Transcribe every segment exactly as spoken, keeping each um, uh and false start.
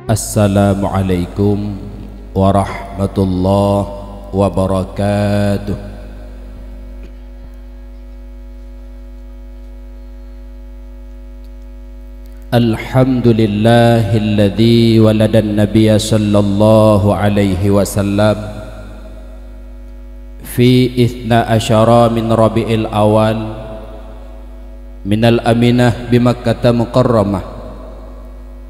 Assalamualaikum warahmatullahi wabarakatuh. Alhamdulillahilladzi waladan nabiyya sallallahu alaihi wasallam fi itsna asyara min Rabiul Awal minal Aminah bi Makkata Mukarramah,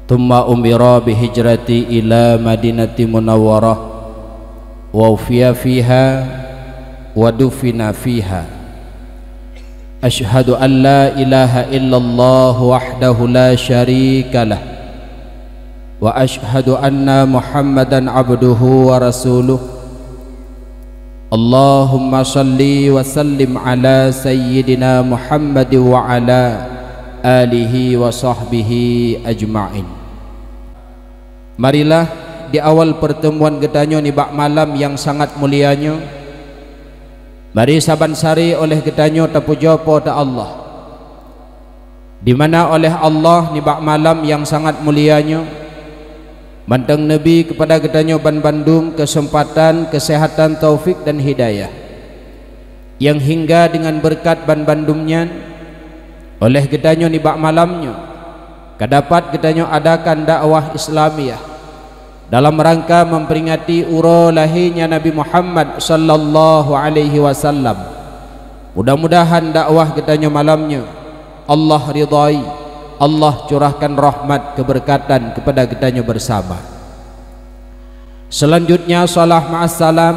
tsumma umira bi hijrati ila Madinati Munawwarah, wa ufiya fiha, wa dufina fiha. Asyhadu an la ilaha illallah wahdahu la syarikalah, wa asyhadu anna Muhammadan abduhu wa rasuluh. Allahumma shalli wa sallim ala sayyidina Muhammad wa ala alihi wa sahbihi ajma'in. Marilah di awal pertemuan geutanyoe nibak malam nyang sangat mulia nyoe, mari saban sari oleh geutanyoe tapujoe Po teu Allah. Di mana oleh Allah nibak malam nyang sangat mulia nyoe, mantong neubi keupada geutanyoe banbandum keuseumpatan, keuseuhatan, taufik dan hidayah. Nyang hingga deungon beureukat banbandum nyan, oleh geutanyoe nibak malam nyoe, ka dapat geutanyoe adakan dakwah Islamiyah dalam rangka memperingati uroe lahé nya Nabi Muhammad sallallahu alaihi wasallam. Mudah-mudahan dakwah geutanyoe malam nyoe Allah ridhai, Allah curahkan rahmat keubeureukatan keupada geutanyoe beusama. Seulanjutnya, shalah ma'as salam.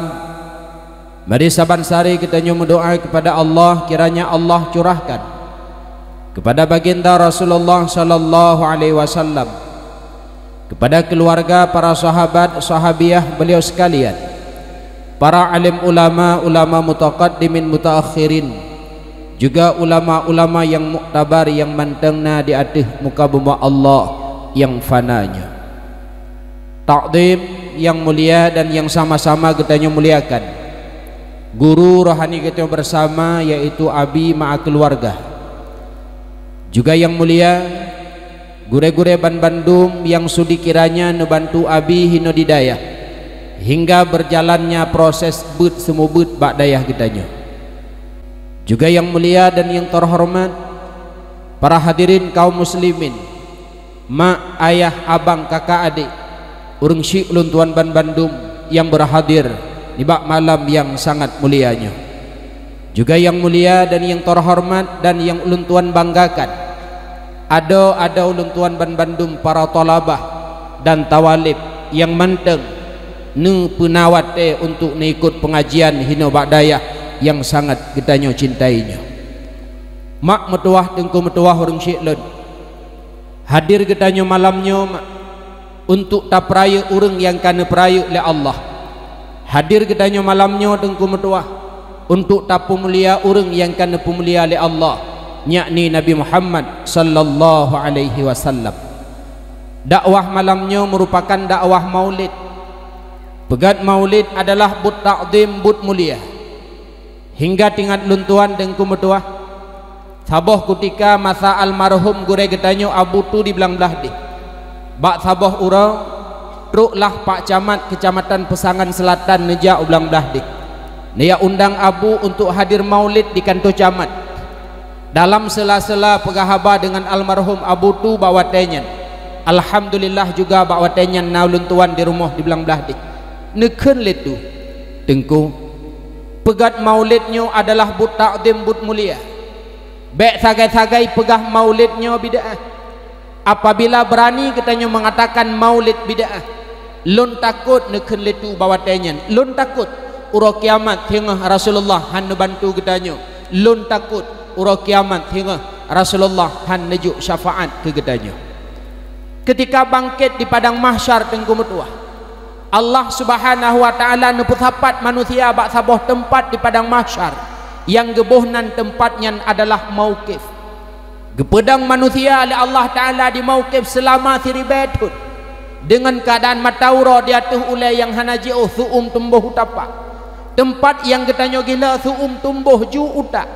Mari saban sari geutanyoe meudoá keupada Allah, kiranya Allah curahkan keupada baginda Rasulullah sallallahu alaihi wasallam, keupada keuluwarga, para sahabat, sahabiah beliau sekalian, para alim ulama, ulama mutaqaddimin, mutaakhirin, juga ulama-ulama nyang muktabar nyang mantong na di ateueh muka bumoe Allah nyang fana nyoe. Takdim nyang mulia dan nyang sama-sama geutanyoe muliakan, guru rohani geutanyoe beusama, yaitu abi ma'a keuluwarga. Juga nyang mulia, gurée-gurée banbandum nyang su dikiranya neubantu abi hinoe di dayah, hingga beurjalannya proses beuet seumeubeuet bak dayah geutanyoe. Juga nyang mulia dan nyang teuhoreumat, para hadirin kaum muslimin, mak, ayah, abang, kakak, adék, ureuëng syiek ulôn tuan banbandum nyang beurhadir nibak malam nyang sangat mulia nyoe. Juga nyang mulia dan nyang teuhoreumat dan nyang ulôn tuan banggakan, adoe-adoe ulôn tuan banbandum para thalabah dan thawalib nyang mantong neupeuna watée untuk neuikot peungajian hinoe bak dayah nyang sangat geutanyoe cintai nyoe. Mak meutuwah, teungku meutuwah, ureuëng syiek lôn, hadir geutanyoe malam nyoe, mak, untuk tapeurayeuk ureuëng nyang ka neupeurayeuk lé Allah. Hadir geutanyoe malam nyoe, teungku meutuwah, untuk tapeumulia ureuëng nyang ka neupeumulia lé Allah, yakni Nabi Muhammad sallallahu alaihi wasallam. Dakwah malam nyoe meurupakan dakwah Maulid. Peugét Maulid adalah buet takdim, buet mulia. Hingga teuingat lôn tuan, teungku meutuwah, saboh kutika masa almarhum gurée geutanyoe Abu Tu di Blang Blahdeh, bak saboh uroe, troklah pak camat Keucamatan Peusangan Seulatan neujak u Blang Blahdeh, neujak undang Abu untuk hadir Maulid di kantô camat. Dalam sela-sela peugah haba deungon almarhum Abu Tu bak watée nyan, alhamdulillah juga bak watée nyan na ulôn tuan di rumoh di Blang Blahdeh, neukheun lé Tu, "Teungku, peugét Maulid nyoe adalah buet takdim, buet mulia. Bék sagai-sagai peugah Maulid nyoe bid'ah. Apabila beurani geutanyoe meungatakan Maulid bid'ah, lôn takot," neukheun lé Tu bak watée nyan, "lôn takot uroe kiamat singoh Rasulullah hán neubantu geutanyoe. Lôn takot uroe kiamat singoh Rasulullah hán neujok syafaat keu geutanyoe." Keutika bangkét di padang mahsyar, teungku meutuwah, Allah Subhanahu wa Ta'ala neupeusapat manusia bak saboh teumpat di padang mahsyar, nyang geuboh nan teumpat nyan adalah mauqif. Geupeudong manusia lé Allah Taala di mauqif seulama siribèe thon, deungon keuadaan mata uroe di ateueh ulèe nyang hana jiôh, su'um tumboh u tapak. Teumpat nyang geutanyoe gila, su'um tumboh ju utak.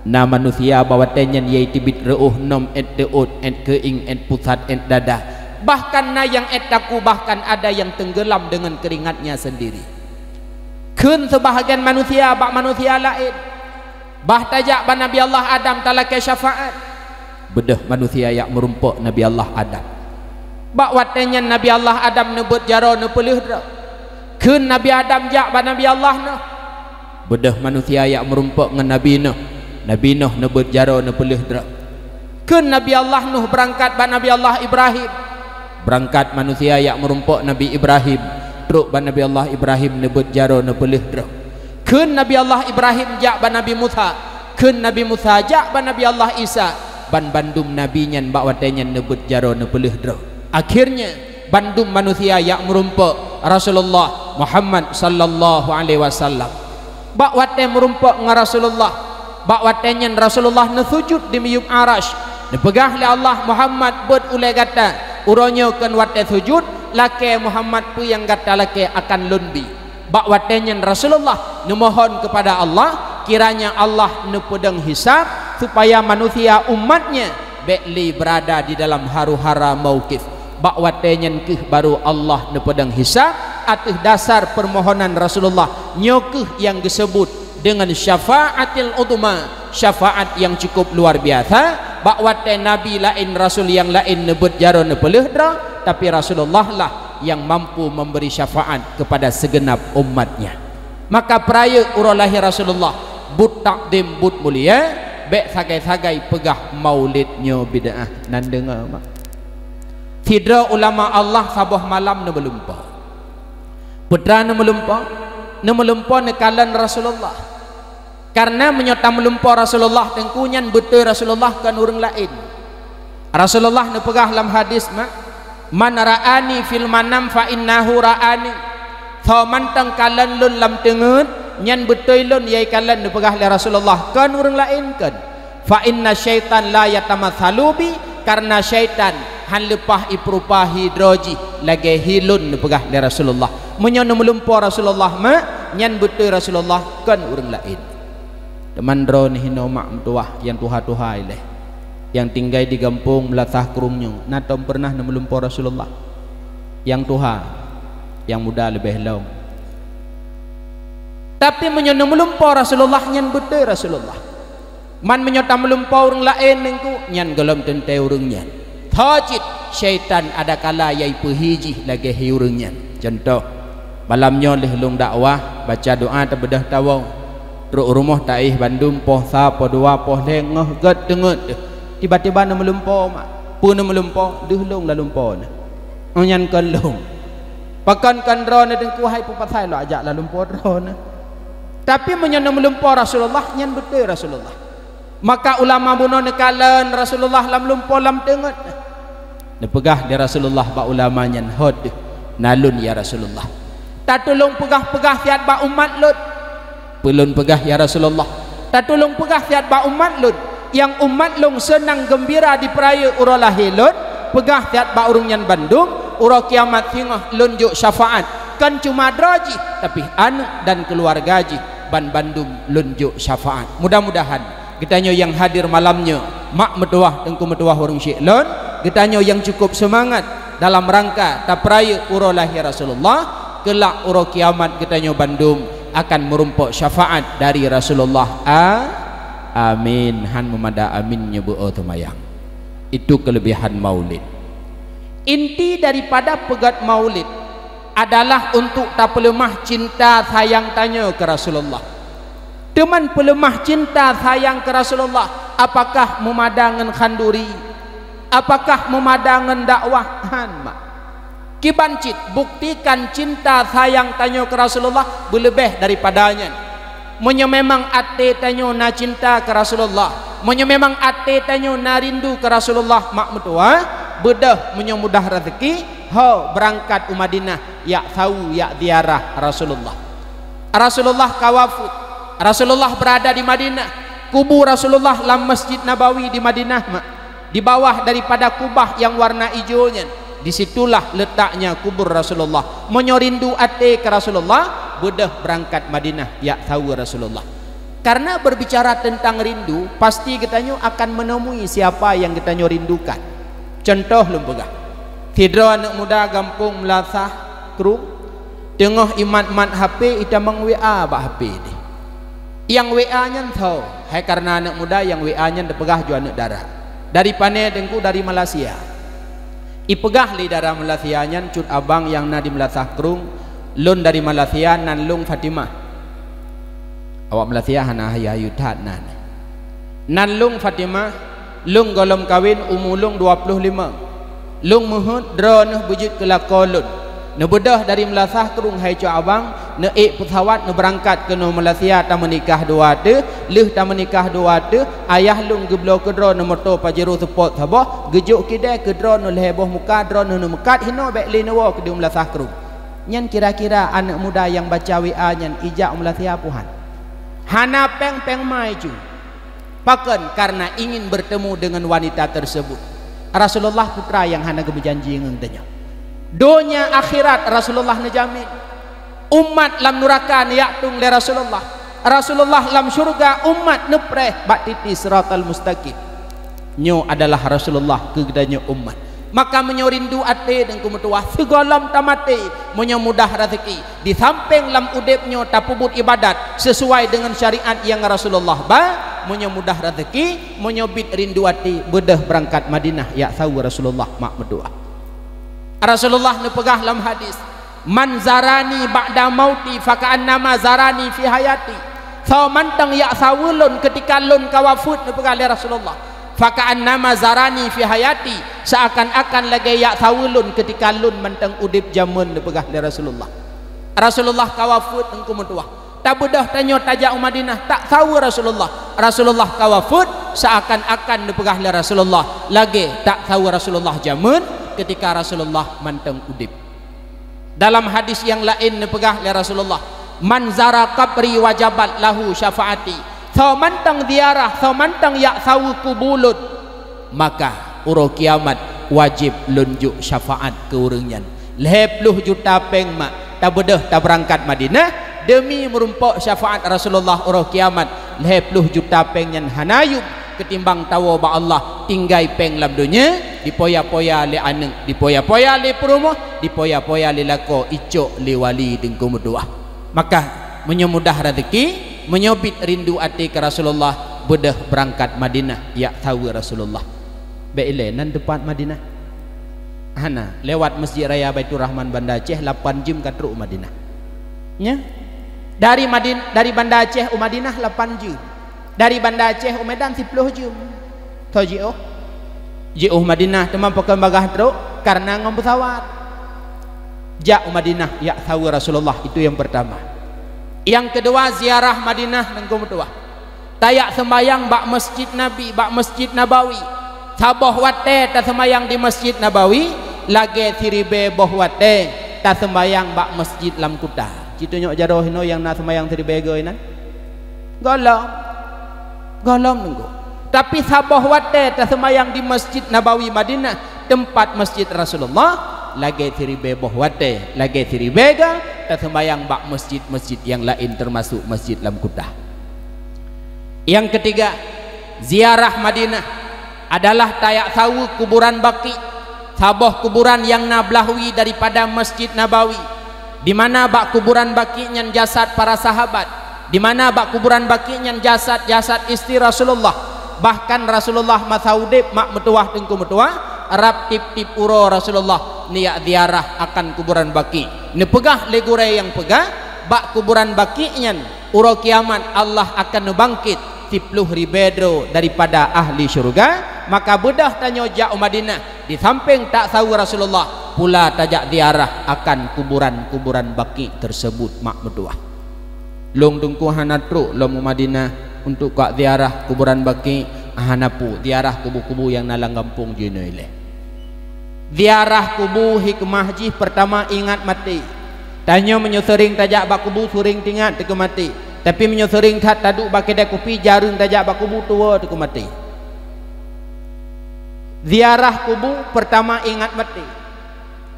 Na manusia bak watèe nyan yai teubiet reuôh, nöm ét teuôt, ét keuieng, ét pusat, ét dadah. Bahkan na nyang ét takue, bahkan ada yang tenggelam dengan keringatnya sendiri. Kheun seubahagian manusia bak manusia laén, "Bah tajak bak Nabi Allah Adam talakèe syafaat." Beudôh manusia jak meurumpok Nabi Allah Adam. Bak watèe nyan Nabi Allah Adam neubeuet jaroe neupeulheueh droe. Kheun Nabi Adam jak bak Nabi Allah Nuh. Beudôh manusia jak meurumpok ngon Nabi Nuh. Nabi Nuh neubeuet jaroe neupeulheueh droe. Kheun Nabi Allah Nuh beurangkat bak Nabi Allah Ibrahim. Beurangkat manusia jak meurumpok Nabi Ibrahim, trok bak Nabi Allah Ibrahim neubeuet jaroe neupeulheueh droe. Kheun Nabi Allah Ibrahim jak bak Nabi Musa, kheun Nabi Musa jak bak Nabi Allah Isa, ban bandum nabi nyan bak watèe nyan neubeuet jaroe neupeulheueh droe. Akhirnya, bandum manusia jak meurumpok Rasulullah Muhammad sallallahu alaihi wasallam. Bak watèe meurumpok ngon Rasulullah, bak watèe nyan Rasulullah neusujut di miyueb Arasy. Neupeugah lé Allah, "Muhammad, beuet ulèe gata, uroe nyoe kon watèe sujut, lakèe Muhammad peue nyang gata lakèe akan lôn bi." Bak watèe nyan Rasulullah neumohon keupada Allah, kiranya Allah neupeudong hisab supaya manusia umat-Nya bèk lé beurada di dalam haru-hara mauqif. Bak watèe nyan kheueh barô Allah neupeudong hisab ateueh dasar peumohonan Rasulullah. Nyoe kheueh nyang geuseubut deungon syafaatil udhma, syafaat nyang cukup luar biasa. Bak watèe nabi laén, rasul nyang laén neubeuet jaroe neupeulheueh droe, tapi Rasulullah lah nyang mampu memberi syafaat kepada segenap umat-Nya. Maka peurayeuk uroe lahé Rasulullah, buet takzim, buet mulia, bèk sagai-sagai peugah maulid nyoe bid'ah. Nan deungö mak. Sidroe ulama Allah saboh malam neumeulumpo. Peue teuma neumeulumpo? Neumeulumpo neukalon Rasulullah. Karena meunyoe tameulumpo Rasulullah teungku, nyan beutôi Rasulullah kon ureueng laén. Rasulullah neupeugah lam hadis mak, "Man ra'ani fil manam fa innahu ra'ani." Soe mantong kalon lôn lam teungeut, nyan beutôi lôn nyang kalon, neupeugah lé Rasulullah, kon ureueng laén kon. "Fa inna syaitan la yatamatsalu bi," karena syaitan han leupah ipeurupa hi droe jih lagèe hi lôn, neupeugah lé Rasulullah. Meunyoe neumeulumpo Rasulullah mak, nyan beutôi Rasulullah kon ureueng laén. Teuma droeneuh hinoe mak meutuwah nyang tuha-tuha ilèe, nyang tinggai di gampông Meulasah Krueng nyoe, na tom peureunah neumeulumpo Rasulullah? Nyang tuha, nyang muda leubeh lom. Tapi meunyoe neumeulumpo Rasulullah, nyan beutôi Rasulullah. Man meunyoe tameulumpo ureueng laén teungku, nyan gohlom teuntèe ureueng nyan. Tho cit, syaitan adakala nyang ipeuhi jih lagèe hi ureueng nyan. Cuntoh, malam nyoe lheueh lôn dakwah, baca doa teubeudôh tawoe. Trok rumoh taéh bandum, poh sa, poh dua, poh lhèe, 'ngoh gèt teungeut deuh. Tiba-tiba neumeulumpo mak. Peue neumeulumpo? Deuh lôn lalumpo na. Oh, nyan kon lôn. Pakon kon droeneuh teungku, hai peue pasai lôn jak lalumpo droeneuh. Tapi meunyoe neumeulumpo Rasulullah, nyan beutôi Rasulullah. Maka ulama bunoe neukalon Rasulullah lam lumpo lam teungeut. Neupeugah di Rasulullah bak ulama nyan, "Hot deuh, na lôn ya Rasulullah. Tatulông peugah-peugah siat bak umat lôn." "Peue lôn peugah ya Rasulullah?" "Tatulông peugah siat bak umat lôn, nyang umat lôn seunang geumbira di peurayeuk uroe lahé lôn, peugah siat bak ureueng nyan bandum, uroe kiamat singoh lôn jok syafaat. Kon cuma droe jih, tapi aneuk dan keuluwarga jih ban bandum lôn jok syafaat." Mudah-mudahan geutanyoe nyang hadir malam nyoe, mak meutuwah, teungku meutuwah, ureueng syik lôn, geutanyoe nyang cukup seumangat dalam rangka tapeurayeuk uroe lahé Rasulullah, keulak uroe kiamat geutanyoe bandum akan meurumpok syafaat dari Rasulullah. A-, amin. Han meumada amin nyoe beu-o teumayang. Itu kelebihan Maulid. Inti daripada peugöt Maulid adalah untuk tapeuleumah cinta sayang tanyoe keu Rasulullah. Teuma peuleumah cinta sayang keu Rasulullah, apakah meumada ngon khanduri? Apakah meumada ngon dakwah? Han mak. Kiban cit, buktikan cinta sayang tanyoe keu Rasulullah beuleubeh daripada nyan. Meunyoe memang até tanyoe na cinta keu Rasulullah, meunyoe memang até tanyoe na rindu keu Rasulullah, mak meutuwah, beudôh meunyoe mudah raseuki, ho beurangkat u Madinah, jak saweue, jak ziarah Rasulullah. Rasulullah ka wafeuet. Rasulullah beurada di Madinah. Kubu Rasulullah lam Masjid Nabawi di Madinah, mak, di bawah daripada kubah nyang warna ijo nyan, di situlah letaknya kubur Rasulullah. Meunyoe rindu até keu Rasulullah, beudôh beurangkat Madinah jak saweue Rasulullah. Karena berbicara tentang rindu, pasti geutanyoe akan menemui siapa yang geutanyoe rindukan. Contoh lôn peugah, sidroe aneuk muda gampông Meulasah Krueng, teungoh imat-mat H P, itamong W A bak H P deh. Nyang W A nyan tho, hai karena aneuk muda nyang W A nyan teupeugah jih aneuk dara. Dari pane Teungku? Dari Malaysia. Ipeugah lé dara Malaysia nyan, "Cut abang nyang na di Meulasah Krueng, lôn dari Malaysia, nan lôn Fatimah." Awak Malaysia hana hayu-hayu that nan. "Nan lôn Fatimah, lôn gohlom kawen umu lôn dua ploh limong. Lôn meuheuet droeneuh beujeuet keu lakoe lôn. Neubeudôh dari Meulasah Krueng hai cut abang, neuék peusawat neubeurangkat keunoe Malaysia tameunikah dua teuh, lheueh tameunikah dua teuh, ayah lôn geubloe keu droeneuh moto Pajero Sport saboh, geujok kidai keu droeneuh lhée boh muka, droeneuh neumeukat hinoe bék lé neuwoe keudeh Meulasah Krueng." Nyan kira-kira aneuk muda nyang baca W A nyan ijak u Malaysia puhan. Hana péng-péng ma ijak. Pakon? Karena ingin bertemu dengan wanita tersebut. Rasulullah putra nyang hana geumeujanji ngon geutanyoe. Donya akhirat Rasulullah neujamin. Umat lam nuraka neujak tueng lé Rasulullah. Rasulullah lam syeuruga, umat neupreh bak titi Siratal Mustaqim. Nyoe adalah Rasulullah keu geutanyoe umat. Maka meunyoe rindu até Teungku meutuwah, sigohlom tamaté, meunyoe mudah raseuki, di sampéng lam udeb nyoe tapeubuet ibadat sesuai deungon syariat nyang Rasulullah ba, meunyoe mudah raseuki, meunyoe biet rindu até, beudôh beurangkat Madinah jak saweue Rasulullah mak meutuwah. Rasulullah neupeugah lam hadis, "Man zarani ba'da mauti faka'annama zarani fi hayati." Soe mantong jak saweue lôn keutika lôn ka wafeuet, neupeugah lé Rasulullah, "faka'annama zarani fi hayati," seakan-akan lagée jak saweue lôn keutika lôn mantong udeb jameun, neupeugah lé Rasulullah. Rasulullah ka wafeuet Teungku meutuwah. Tabeudôh tanyoe tajak u Madinah, tak saweue Rasulullah. Rasulullah ka wafeuet, seakan-akan neupeugah lé Rasulullah, lagée tak saweue Rasulullah jameun keutika Rasulullah mantong udeb. Dalam hadis nyang laén neupeugah lé Rasulullah, "Man zara qabri wajabat lahu syafaati." Soe mantong ziarah, soe mantong jak saweue kubu lôn, maka uroe kiamat wajéb lôn jok syafaat keu ureuëng nyan. Lhée ploh juta péng mak, tabeudôh tabeurangkat Madinah deumi meurumpok syafaat Rasulullah uroe kiamat. Lhée ploh juta péng nyan hana yuem keutimbang tawoe bak Allah, tinggai péng lam donya, dipoya-poya lé aneuëk, dipoya-poya lé peurumoh, dipoya-poya lé lakoe, icok lé wali Teungku meutuwah. Maka, meunyoe mudah raseuki, meunyoe biet rindu até keu Rasulullah, beudôh beurangkat Madinah jak saweue Rasulullah. Bék ilée nan teupat Madinah. Hana, lewat Masjid Raya Baiturrahman Banda Aceh, lapan jeuem ka trok u Madinah. Nya? Dari Madin-, dari Banda Aceh u Madinah lapan jeuem. Dari Banda Aceh u Medan siploh jeuem. Tho jiôh. Jiôh Madinah teuma pakon bagaih trok, karena ngon pesawat. Jak u Madinah, jak saweue Rasulullah, itu yang pertama. Yang kedua, ziarah Madinah Teungku meutuwah. Tajak seumbahyang bak Masjid Nabi, bak Masjid Nabawi. Saboh watée taseumayang di Masjid Nabawi, lagée siribée boh watée taseumayang bak masjid lam kuta. Cit tunyok jaroe inoe nyang na seumayang siribée goe inan? Gohlom. Gohlom Teungku. Tapi saboh watée taseumayang di Masjid Nabawi Madinah, teumpat masjid Rasulullah, lagée siribée boh watée, lagée siribée goe taseumayang bak masjid-masjid nyang laén, teumasok masjid lam kuta. Yang ketiga, ziarah Madinah adalah tajak saweue kuburan Baqi, saboh kuburan nyang na blaih wie daripada Masjid Nabawi, di mana bak kuburan Baqi nyan jasad para sahabat, di mana bak kuburan Baqi nyan jasad-jasad istri Rasulullah. Bahkan Rasulullah masa udeb mak meutuwah Teungku meutuwah, rab tieb-tieb uroe Rasulullah neujak ziarah akan kuburan Baqi. Neupeugah lé gurée nyang peugah, bak kuburan Baqi nyan uroe kiamat Allah akan neubangkét siploh ribée droe daripada ahli syeuruga, maka beudôh tanyoe jak u Madinah, di sampéng tajak saweue Rasulullah, pula tajak ziarah akan kuburan-kuburan Baqi tersebut mak meutuwah. Lôn Teungku hana trok lom u Madinah untuk ka ziarah kuburan Baqi, hana peue, ziarah kubu-kubu nyang na lam gampông jinoe ilée. Ziarah kubu hikmah jih pertama ingat maté. Tanyoe meunyoe seuring tajak bak kubu, seuring teuingat teuh keu maté. Tapi meunyoe seuring that taduek bak keudè kupi, jareueng tajak bak kubu, tuwoe teuk maté. Ziarah kubu, peurtama ingat maté.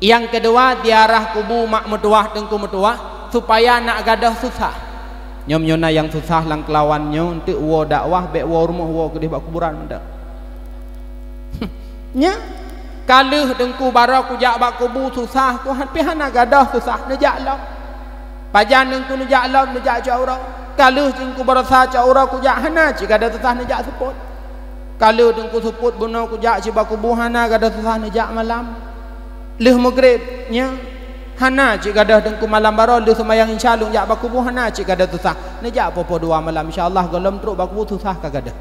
Nyang keudua, ziarah kubu mak meutuwah, teungku meutuwah, supaya nak gadôh susah. Nyoe meunyoe na nyang susah lam keulawan nyoe, eunteuk woe dakwah, bèk woe rumoh, woe keudeh bak kuburan mantong. Nyan, ka lheueh teungku baroe kujak bak kubu susah, Tuhan pih hana gadôh susah, neujak lom. Pajan teungku neujak lom, neujak cot uroe. Ka lheueh teungku baroesa cot uroe kujak, hana cit gadôh susah, neujak seupôt. Ka lheueh teungku seupôt bunoe kujak cit bak kubu, hana gadôh susah, neujak malam. Lheueh meugreb, nyan, hana cit gadôh teungku malam baroe, lheueh seumayang Isya lôn jak bak kubu, hana cit gadôh susah, neujak poh-poh dua malam, insya Allah gohlom trok bak kubu susah ka gadôh.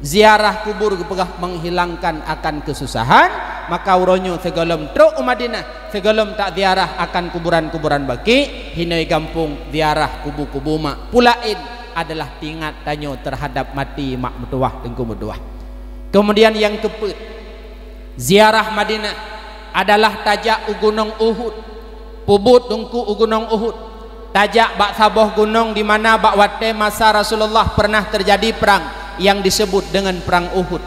Ziarah kubur geupeugah menghilangkan akan kesusahan, maka uroe nyoe sigohlom trok u Madinah, sigohlom taziarah akan kuburan-kuburan Baqi', hinoe gampông ziarah kubu-kubu mak. Peue laén adalah teuingat tanyoe teuhadap maté mak meutuwah, teungku meutuwah. Keumudian nyang keupeuet, ziarah Madinah adalah tajak u Gunong Uhud. Peubuet teungku u Gunong Uhud. Tajak bak saboh gunong di mana bak watèe masa Rasulullah pernah teujadi prang nyang disebut deungon Prang Uhud.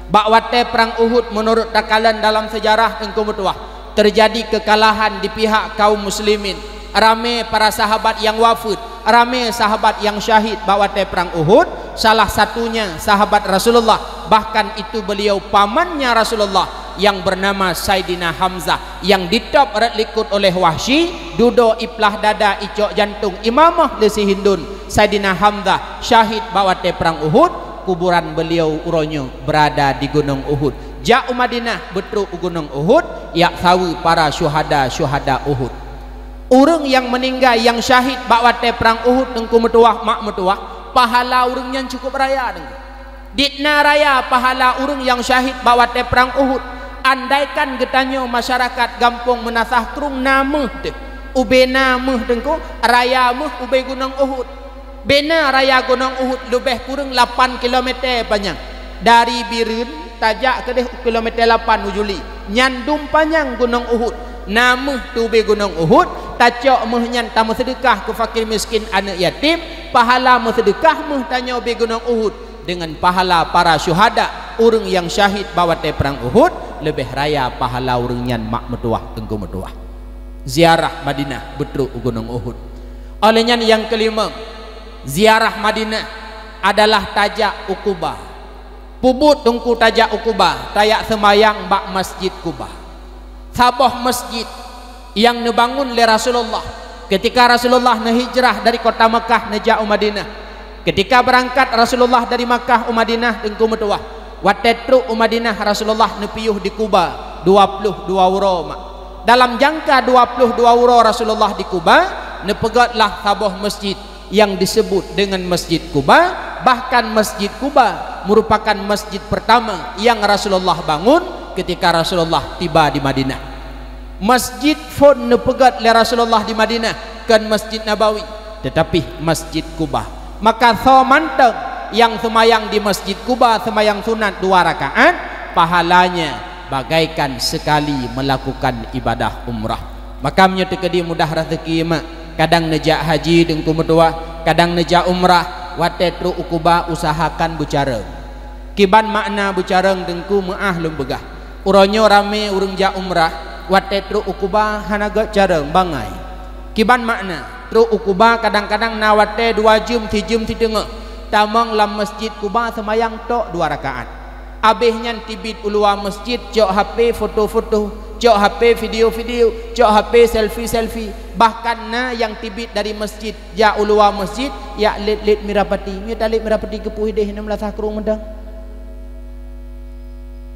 Bak watèe Prang Uhud, meunurot takalon dalam seujarah, teungku meutuwah, teujadi keukalahan di pihak kaum muslimin. Ramé para sahabat nyang wafeuet, ramé sahabat nyang syahid bak watèe Prang Uhud, salah satunya sahabat Rasulullah, bahkan itu beliau pamannya Rasulullah nyang beunama Saidina Hamzah, nyang ditôb rot likot oleh Wahsyi, dudoe iplah dada, icok jantông, imamah lé si Hindun. Saidina Hamzah syahid bak watèe Prang Uhud, kuburan beliau uroe nyoe beurada di Gunong Uhud. Jak u Madinah, beutrok u Gunong Uhud, jak saweue para syuhada-syuhada Uhud. Ureuëng nyang meuninggai nyang syahid bak watèe Prang Uhud, teungku meutuwah, mak meutuwah, pahala ureuëng nyan cukup raya, teungku. Dit na raya pahala ureuëng nyang syahid bak watèe Prang Uhud. Andaikan geutanyoe masyarakat gampông Meunasah Krueng na méuh teuh, ubé na méuh, teungku, raya méuh ubé Gunong Uhud. Bèk na raya Gunong Uhud leubeh kureueng lapan kilometer panyang. Dari Bireuen tajak keudeh u kilometer lapan u Juli. Nyan dum panyang Gunong Uhud. Na méuh teuh ubé Gunong Uhud, tacok méuh nyan tameuseudeukah keu fakir miskin, aneuëk yatim, pahala meuseudeukah méuh tanyoe ubé Gunong Uhud deungon pahala para syuhada, ureuëng nyang syahid bak watèe Prang Uhud, leubeh raya pahala ureuëng nyan mak meutuwah, teungku meutuwah. Ziarah Madinah, beutrok u Gunong Uhud. Óh lheueh nyan nyang keulimong, ziarah Madinah adalah tajak u Quba. Peubuet teungku tajak u Quba, tajak seumayang bak Masjid Quba. Saboh masjid nyang neubangun lé Rasulullah ketika Rasulullah neuhijrah dari kota Makkah neujak u Madinah. Ketika beurangkat Rasulullah dari Makkah u Madinah, teungku meutuwah, watèe trok u Madinah Rasulullah neupiôh di Quba dua ploh dua uroe mak. Dalam jangka dua ploh dua uroe Rasulullah di Quba, neupeugöt lah saboh masjid nyang disebut deungon Masjid Quba, bahkan Masjid Quba meurupakan masjid peurtama nyang Rasulullah bangun ketika Rasulullah tiba di Madinah. Masjid phon neupeugöt lé Rasulullah di Madinah kon Masjid Nabawi, teutapi Masjid Quba. Maka soe mantong nyang seumayang di Masjid Quba, seumayang sunat dua rakaat, pahalanya bagaikan seukali meulakukan ibadah umrah. Maka meunyoe teukeudi mudah raseuki mak, kadang neujak haji teungku meutuwah, kadang neujak umrah, watèe trok u Quba usahakan beucarông. Kiban makna beucarông teungku, meuáh lôn peugah. Uroe nyoe ramé ureuëng jak umrah, watèe trok u Quba hana göt carông, bangai. Kiban makna, trok u Quba kadang-kadang na watèe dua jeuem, sijeuem siteungoh, tamong lam Masjid Quba seumayang tok dua rakaat. Abéh nyan teubiet u luwa masjid, cok H P foto-foto, cok H P video-video, cok H P selfie-selfie. Bahkan na nyang teubiet dari masjid jak u luwa masjid, jak lét-lét mirah pati. Meunyo talét mirah pati keupeue idéh, na meulasah krueng mantong.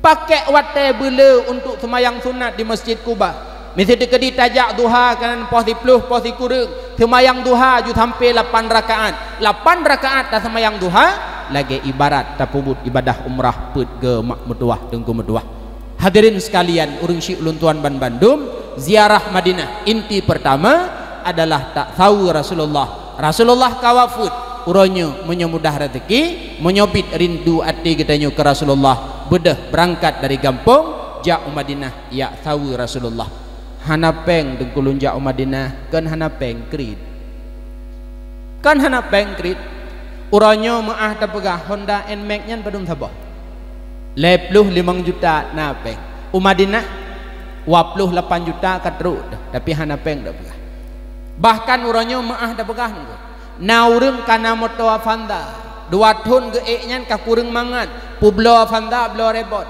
Pakèk watèe beuleu untuk seumayang sunat di Masjid Quba. Miseue teukeudi tajak duha keunan poh siploh, poh sikureueng, seumayang duha ju sampoe lapan rakaat. Lapan rakaat taseumayang duha, lagèe ibarat tapeubuet ibadah umrah peuet geuh mak meutuwah teungku meutuwah. Hadirin sekalian, ureuëng syik ulôn tuan banbandum, ziarah Madinah inti peurtama adalah tasaweue Rasulullah. Rasulullah ka wafeuet, uroe nyoe meunyoe mudah raseuki, meunyoe biet rindu até geutanyoe keu Rasulullah, beudôh beurangkat dari gampông jak u Madinah jak saweue Rasulullah. Hana pèng teungku lôn jak u Madinah, kon hana pèng, kriet. Kan hana péng kriet. Uroe nyoe meu'ah tapeugah Honda Nmax nyan padum saboh? Lhée ploh limong juta na péng. U Madinah, dua ploh lapan juta ka trok teuh, tapi hana péng tapeugah. Bahkan uroe nyoe meu'ah tapeugah nyoe, na ureuëng ka na moto Avanza, dua thon geuék nyan ka kureueng mangat, peubloe Avanza bloe Reborn.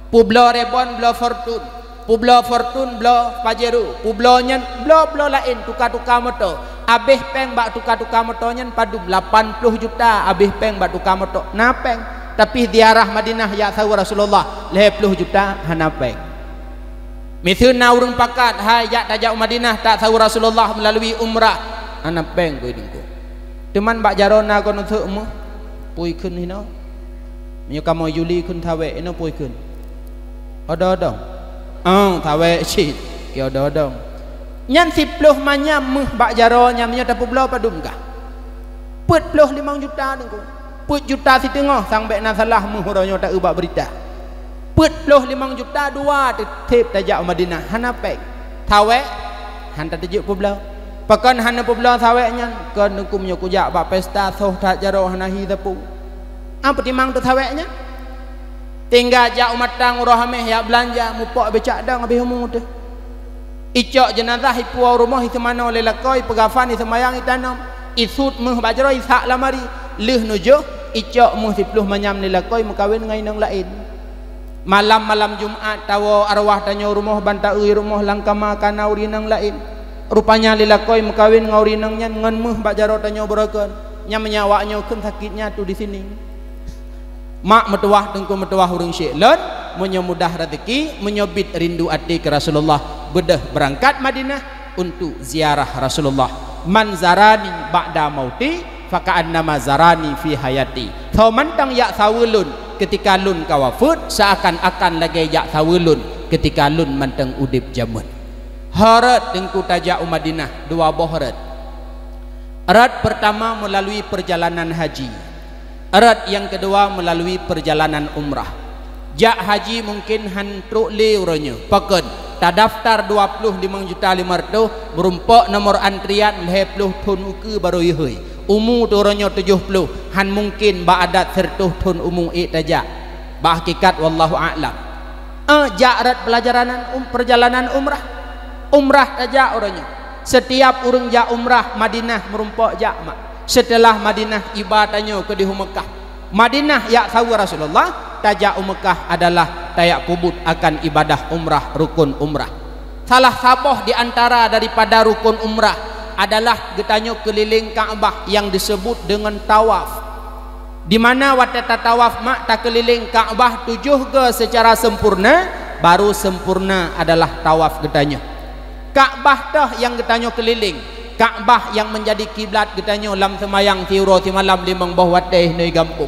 Peubloe Reborn bloe Fortuner, peubloe Fortuner bloe Pajero, peubloe nyan bloe-bloe laén, tuka-tuka moto. Abéh péng bak tuka-tuka moto nyan padum, lapan ploh juta abéh péng bak tuka moto. Na péng, tapi ziarah Madinah jak saweue Rasulullah lhée ploh juta hana péng. Miseue na ureuëng pakat hai jak tajak u Madinah tasaweue Rasulullah meulalui umrah, hana péng keu idungku. Teuman bak jaroe na kon euseuek meuh, pui kheun hinoe. Meunyoe kamoe Juli kheun sawék, inoe pui kheun. Odong-odong. Oh, sawék cit. Keu odong-odong. Nyan siploh manyam meuh bak jaroe nyan meunyoe tapeubloe padum kah? Peuet ploh limong juta teungku. Peuet juta siteungoh sang bék na salah meuh uroe nyoe ta-eu bak beurita. Peuet ploh limong juta dua teutab tajak u Madinah hana péng. Sawék han tateujeuet peubloe. Pakon hana peubloe sawék nyan? Kon teungku meunyoe kujak bak pesta soh that jaroe hana hi sapeue. Ah, peutimang teuh sawék nyan. Tinggai jak u Matang uroe Haméh jak beulanja, mupok becak dong habéh umu teuh. Icok jeunazah ipuwoe u rumoh iseumanoe lé lakoe, ipeugafan iseumayang itanom, isut meuh bak jaroe isak lamari, lheueh nujoh icok meuh siploh manyam lé lakoe meukawen ngon inong laén. Malam-malam Jumat tawoe arwah tanyoe u rumoh ban ta-eu rumoh lam kama kana ureuëng inong laén. Rupanya lé lakoe meukawen ngon ureuëng inong nyan ngon meuh bak jaroe tanyoe beurokon. Nyan meunyoe awaknyoe kheun sakét nyatu di sining. Mak meutuwah teungku meutuwah ureuëng syik lôn, meunyoe mudah rezeki, meunyoe bit rindu até keu Rasulullah, beudôh beurangkat Madinah untuk ziarah Rasulullah. "Man zarani ba'da mauti, faka'annama zarani fi hayati." Soe mantong jak saweue lôn keutika lôn ka wafeuet, seuakan-akan lagée jak saweue lôn keutika lôn mantong udeb jameun. Ho rot teungku tajak u Madinah, dua boh rot. Rot peurtama meulalui peurjalanan haji. Rot nyang keudua meulalui peurjalanan umrah. Jak haji mungken han trok lé uroe nyoe. Pakon? Tadaftar dua ploh limong juta lima ratus, meurumpok nomor antrian lhée ploh thon ukeue barô jihôi. Umu teuh uroe nyoe tujoh ploh, han mungken bak adat sireutôh thon umu ék tajak. Bak hakikat wallahu a'lam. Eh, jak rot peurjalanan um-, peurjalanan umrah. Umrah tajak uroe nyoe. Setiap ureuëng jak umrah Madinah meurumpok jak mak. Seuteulah Madinah iba tanyoe keudéh u Meukah. Madinah jak saweue Rasulullah, tajak u Meukah adalah tajak peubuet akan ibadah umrah, rukun umrah. Salah saboh di antara daripada rukun umrah adalah geutanyoe keulileng Ka'bah nyang disebut deungon tawaf. Di mana watée tatawaf mak takeulileng Ka'bah tujoh goe seucara sempurna, baru sempurna adalah tawaf geutanyoe. Ka'bah toh nyang geutanyoe keulileng, Ka'bah nyang meunjadi kiblat geutanyoe lam seumayang siuroe simalam limong boh watée hinoe gampông.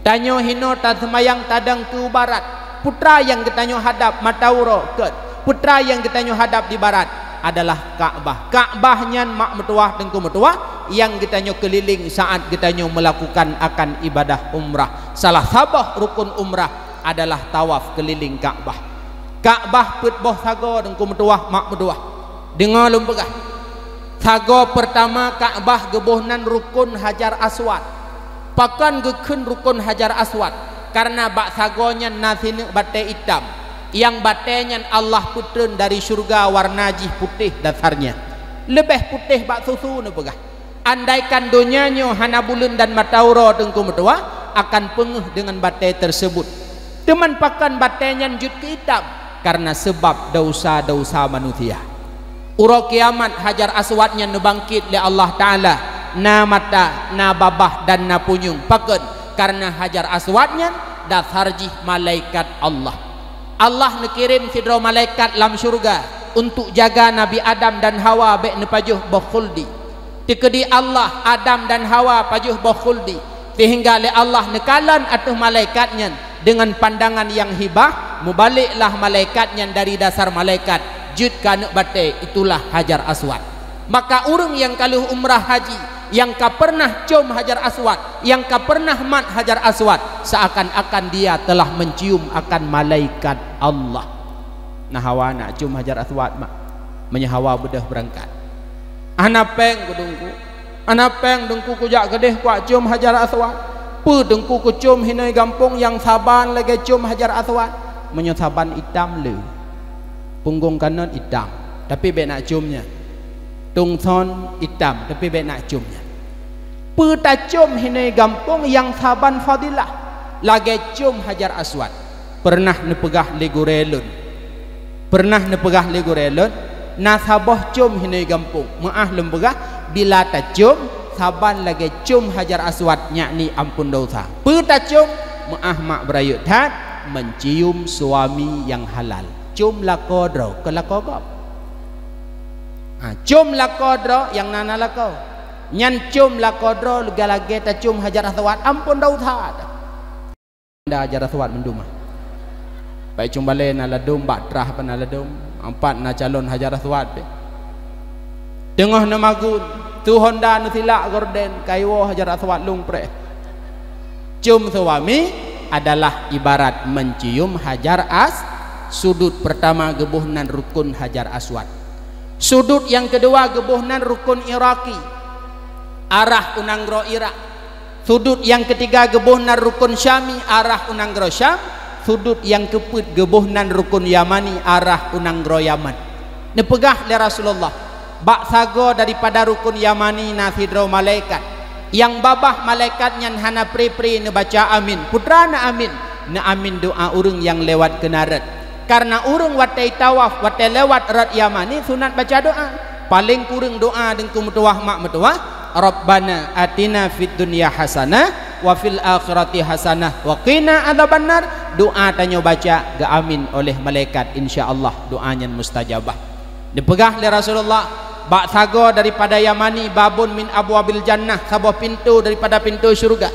Tanyoe hinoe taseumayang tadong keu barat, peue treuk nyang geutanyoe hadab mata uroe keu, peue treuk nyang geutanyoe hadab di barat adalah Ka'bah. Ka'bah nyan mak meutuwah teungku meutuwah nyang geutanyoe keulileng saat geutanyoe meulakukan akan ibadah umrah. Salah saboh rukun umrah adalah tawaf keulileng Ka'bah. Ka'bah peuet boh sagoe teungku meutuwah mak meutuwah. Deungoe lôn peugah. Sagoe peurtama Ka'bah geuboh nan rukun Hajar Aswad. Pakon geukheun rukun Hajar Aswad? Kareuna bak sagoe nyan na sineuk batée itam. Nyang batée nyan Allah peutreun dari syeuruga, warna jih putéh dasarnya. Leubeh putéh bak susu neupeugah. Andaikan donya nyoe hana buleuen dan mata uroe teungku meutuwah, akan peungeuh deungon batée teuseubut. Teuman pakon batée nyan jeuet keu itam? Kareuna seubab desya-desya manusia. Uroe kiamat Hajar Aswad nyan neubangkét lé Allah Ta'ala, na mata, na babah dan na punyueng. Pakon? Kareuna Hajar Aswad nyan dasar jih malaikat Allah. Allah neukirém sidroe malaikat lam syeuruga untuk jaga Nabi Adam dan Hawa bék neupajoh boh khuldi. Teukeudi Allah, Adam dan Hawa pajoh boh khuldi, seuhingga lé Allah neukalon ateueh malaikat nyan deungon pandangan nyang hibah, mubaleklah malaikat nyan dari dasar malaikat jeuet keu aneuk batée, itulah Hajar Aswad. Maka ureuëng nyang ka lheueh umrah haji, nyang ka peureunah com Hajar Aswad, nyang ka peureunah mat Hajar Aswad, seuakan-akan dia telah mencium akan malaikat Allah. Nah, Hawa nak cium Hajar Aswad mak, meunyoe Hawa beudôh beurangkat. Hana péng keu teungku. Hana péng Teungku kujak keudeh kuak com Hajar Aswad. Peue Teungku kucom hinoe gampông nyang saban lagée com Hajar Aswad? Meunyoe saban itam le, punggong kanan itam, tapi bék nak com nyan. Tongson itam, tapi bék nak com nyan. Peue tacom hinoe gampông nyang saban fadilah lagée com Hajar Aswad? Peureunah neupeugah lé gurée lôn. Peureunah neupeugah lé gurée lôn, na saboh com hinoe gampông. Meuáh lôn peugah, bila tacom, saban lagée com Hajar Aswad, yakni amphon desya. Peue tacom? Meuáh mak beurayeuk that, mencium suami yang halal. Com lakoe droe, keu lakoe gob. Ha, com lakoe droe nyang na, na lakoe. Nyan com lakoe droe lagée-lagée tacom Hajar Aswad, amphon desya that. Honda Hajar Aswad mandum ah. Bak icong balée na ladôm, bak trah pih na ladôm, ampat na calon Hajar Aswad pih. Teungoh neumagun, su Honda neusilak gorden, ka iwoe Hajar Aswad lôn preh. Com suami adalah ibarat mencium Hajar As-, sudut pertama geuboh nan rukun Hajar Aswad. Sudut nyang keudua geuboh nan rukun Iraqi, arah u nanggroe Irak. Sudut nyang keutiga geuboh nan rukun Syami, arah u nanggroe Syam. Sudut nyang keupeuet geuboh nan rukun Yamani, arah u nanggroe Yaman. Neupeugah lé Rasulullah, bak sagoe daripada rukun Yamani na sidroe malaikat. Nyang babah malaikat nyan hana pri-pri neubaca amin. Peue teuma na amin? Na amin doa ureuëng nyang lewat keunan rot. Kareuna ureuëng watée tawaf, watée lewat rot Yamani, sunat baca doa. Paleng kureueng doa Teungku meutuwah, mak meutuwah, "Rabbana atina fid dunya hasanah wa fil akhirati hasanah wa qina adzabannar." Doa tanyoe baca geuamin oleh malaikat, insya Allah doa nyan mustajabah. Dipeugah lé Rasulullah, bak sagoe daripada Yamani, babun min abwabil jannah, saboh pintoe daripada pintoe syeuruga.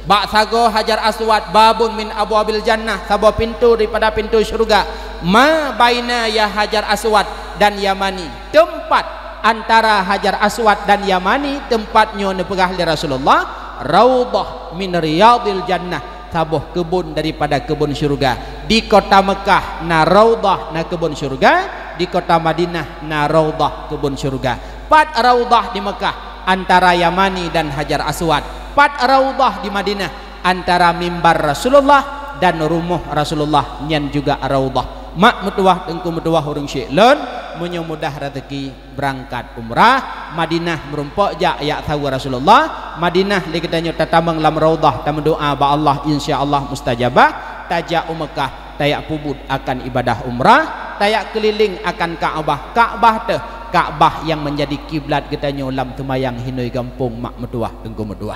Bak sagoe Hajar Aswad, babun min abwabil jannah, saboh pintoe daripada pintoe syeuruga. Ma baina ya Hajar Aswad dan Yamani, teumpat antara Hajar Aswad dan Yamani, teumpat nyoe neupeugah lé Rasulullah, raudhah min riyadil jannah, saboh keubon daripada keubon syeuruga. Di kota Mekah na raudhah, na keubon syeuruga, di kota Madinah na raudhah, keubon syeuruga. Pat raudhah di Mekah? Antara Yamani dan Hajar Aswad. Pat raudhah di Madinah? Antara mimbar Rasulullah dan rumoh Rasulullah, nyan juga raudhah. Mak meutuwah, Teungku meutuwah, ureuëng syik lôn, meunyoe mudah rezeki, beurangkat umrah, Madinah meurumpok jak, jak saweue Rasulullah, Madinah lé geutanyoe tatamong lam raudhah, tameudoa bak Allah, insya Allah mustajabah, tajak u Mekah, tajak peubuet akan ibadah umrah, tajak keulileng akan Ka'bah, Ka'bah teuh, Ka'bah nyang meunjadi kiblat geutanyoe lam teumayang hinoe gampông, mak meutuwah, Teungku meutuwah.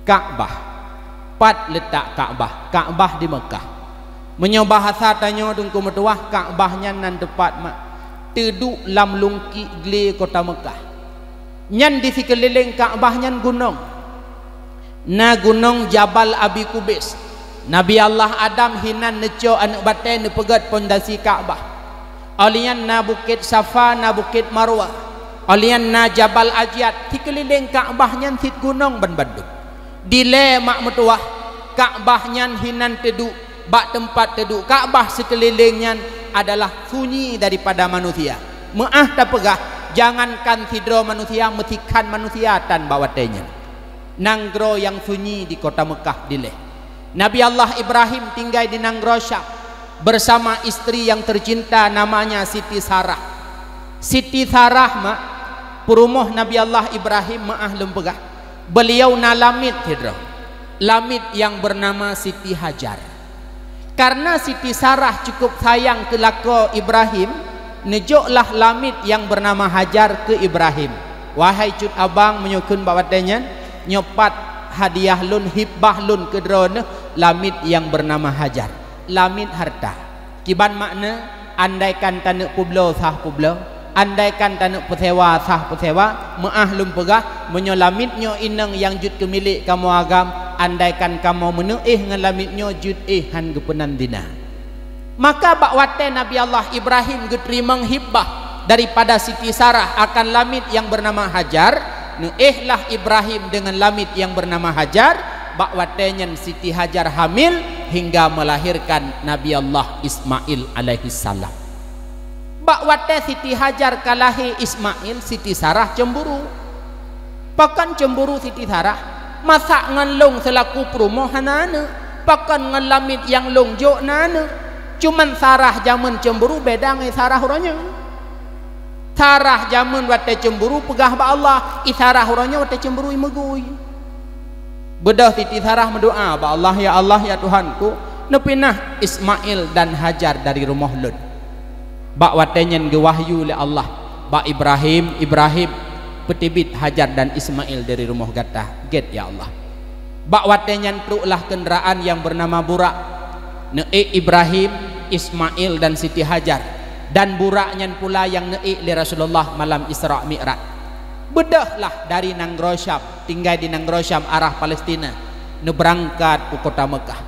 Ka'bah. Pat leutak Ka'bah? Ka'bah di Mekah. Meunyoe bahasa tanyoe, Teungku meutuwah, Ka'bah nyan nan teupat mak teuduek lam lungkiek glé kota Mekah. Nyan di sikeulileng Ka'bah nyan gunong. Na gunong Jabal Abi Kubais. Nabi Allah Adam hinan neucok aneuëk batée neupeugét pondasi Ka'bah. Óh lheueh nyan na Bukét Safa, na Bukét Marwah. Óh lheueh nyan na Jabal Abyad, sikeulileng Ka'bah nyan cit gunong ban bandum. Dilée mak meutuwah, Ka'bah nyan hinan teuduek, bak teumpat teuduek Ka'bah sikeulileng nyan adalah sunyi daripada manusia. Meuáh tapeugah, jangankan sidroe manusia, meusikhan manusia tan bak watée nyan. Nanggroe nyang sunyi di kota Mekah dilée. Nabi Allah Ibrahim tinggai di nanggroe Syam bersama istri yang tercinta namanya Siti Sarah. Siti Sarah mak, peurumoh Nabi Allah Ibrahim, meuáh lôn peugah, beliau na lamiet sidroe. Lamiet yang bernama Siti Hajar. Karena Siti Sarah cukup sayang keu lakoe Ibrahim, neujoklah lamiet nyang beunama Hajar keu Ibrahim. Wahai cut abang, meunyoe kheun bak watée nyan, nyoe pat hadiah lôn, hibah lôn keu droeneuh, lamiet nyang beunama Hajar, lamiet hareuta. Kiban makna, andaikan taneuk peubloe sah peubloe, andaikan taneuk peusewa sah peusewa, meuáh lôn peugah, meunyoe lamiet nyoe inong nyang jeuet keu milék kamoe agam, andaikan kamoe meuneuéh ngon lamiet nyoe jeuet éh hán geupeunan zina. Maka bak watée Nabi Allah Ibrahim geuteurimong hibah daripada Siti Sarah akan lamiet nyang beunama Hajar, neuéhlah Ibrahim deungon lamiet nyang beunama Hajar, bak watée nyan Siti Hajar hamil hingga melahirkan Nabi Allah Ismail alaihissalam. Bak watée Siti Hajar ka lahé Ismail, Siti Sarah cemburu. Pakon cemburu Siti Sarah? Masa ngon lôn seulaku peurumoh hana aneuk? Pakon ngon lamiet nyang lôn jok na aneuk? Cuman Sarah jameun cemburu beda ngon Sarah uroe nyoe. Sarah jameun watée cemburu peugah bak Allah, i Sarah uroe nyoe watée cemburu i meugui. Beudôh Siti Sarah meudoá bak Allah, "Ya Allah, ya Tuhanku, neupinah Ismail dan Hajar dari rumoh lôn." Bak watée nyan geuwahyu lé Allah bak Ibrahim, "Ibrahim, peuteubiet Hajar dan Ismail dari rumoh gata." "Gét, ya Allah." Bak watée nyan troklah keundraan nyang beunama Burak. Neuék Ibrahim, Ismail dan Siti Hajar. Dan Burak nyan pula nyang neuék lé Rasulullah malam Isra Mi'raj. Beudôhlah dari nanggroe Syam, tinggai di nanggroe Syam arah Palestina, neubeurangkat u kota Meukah.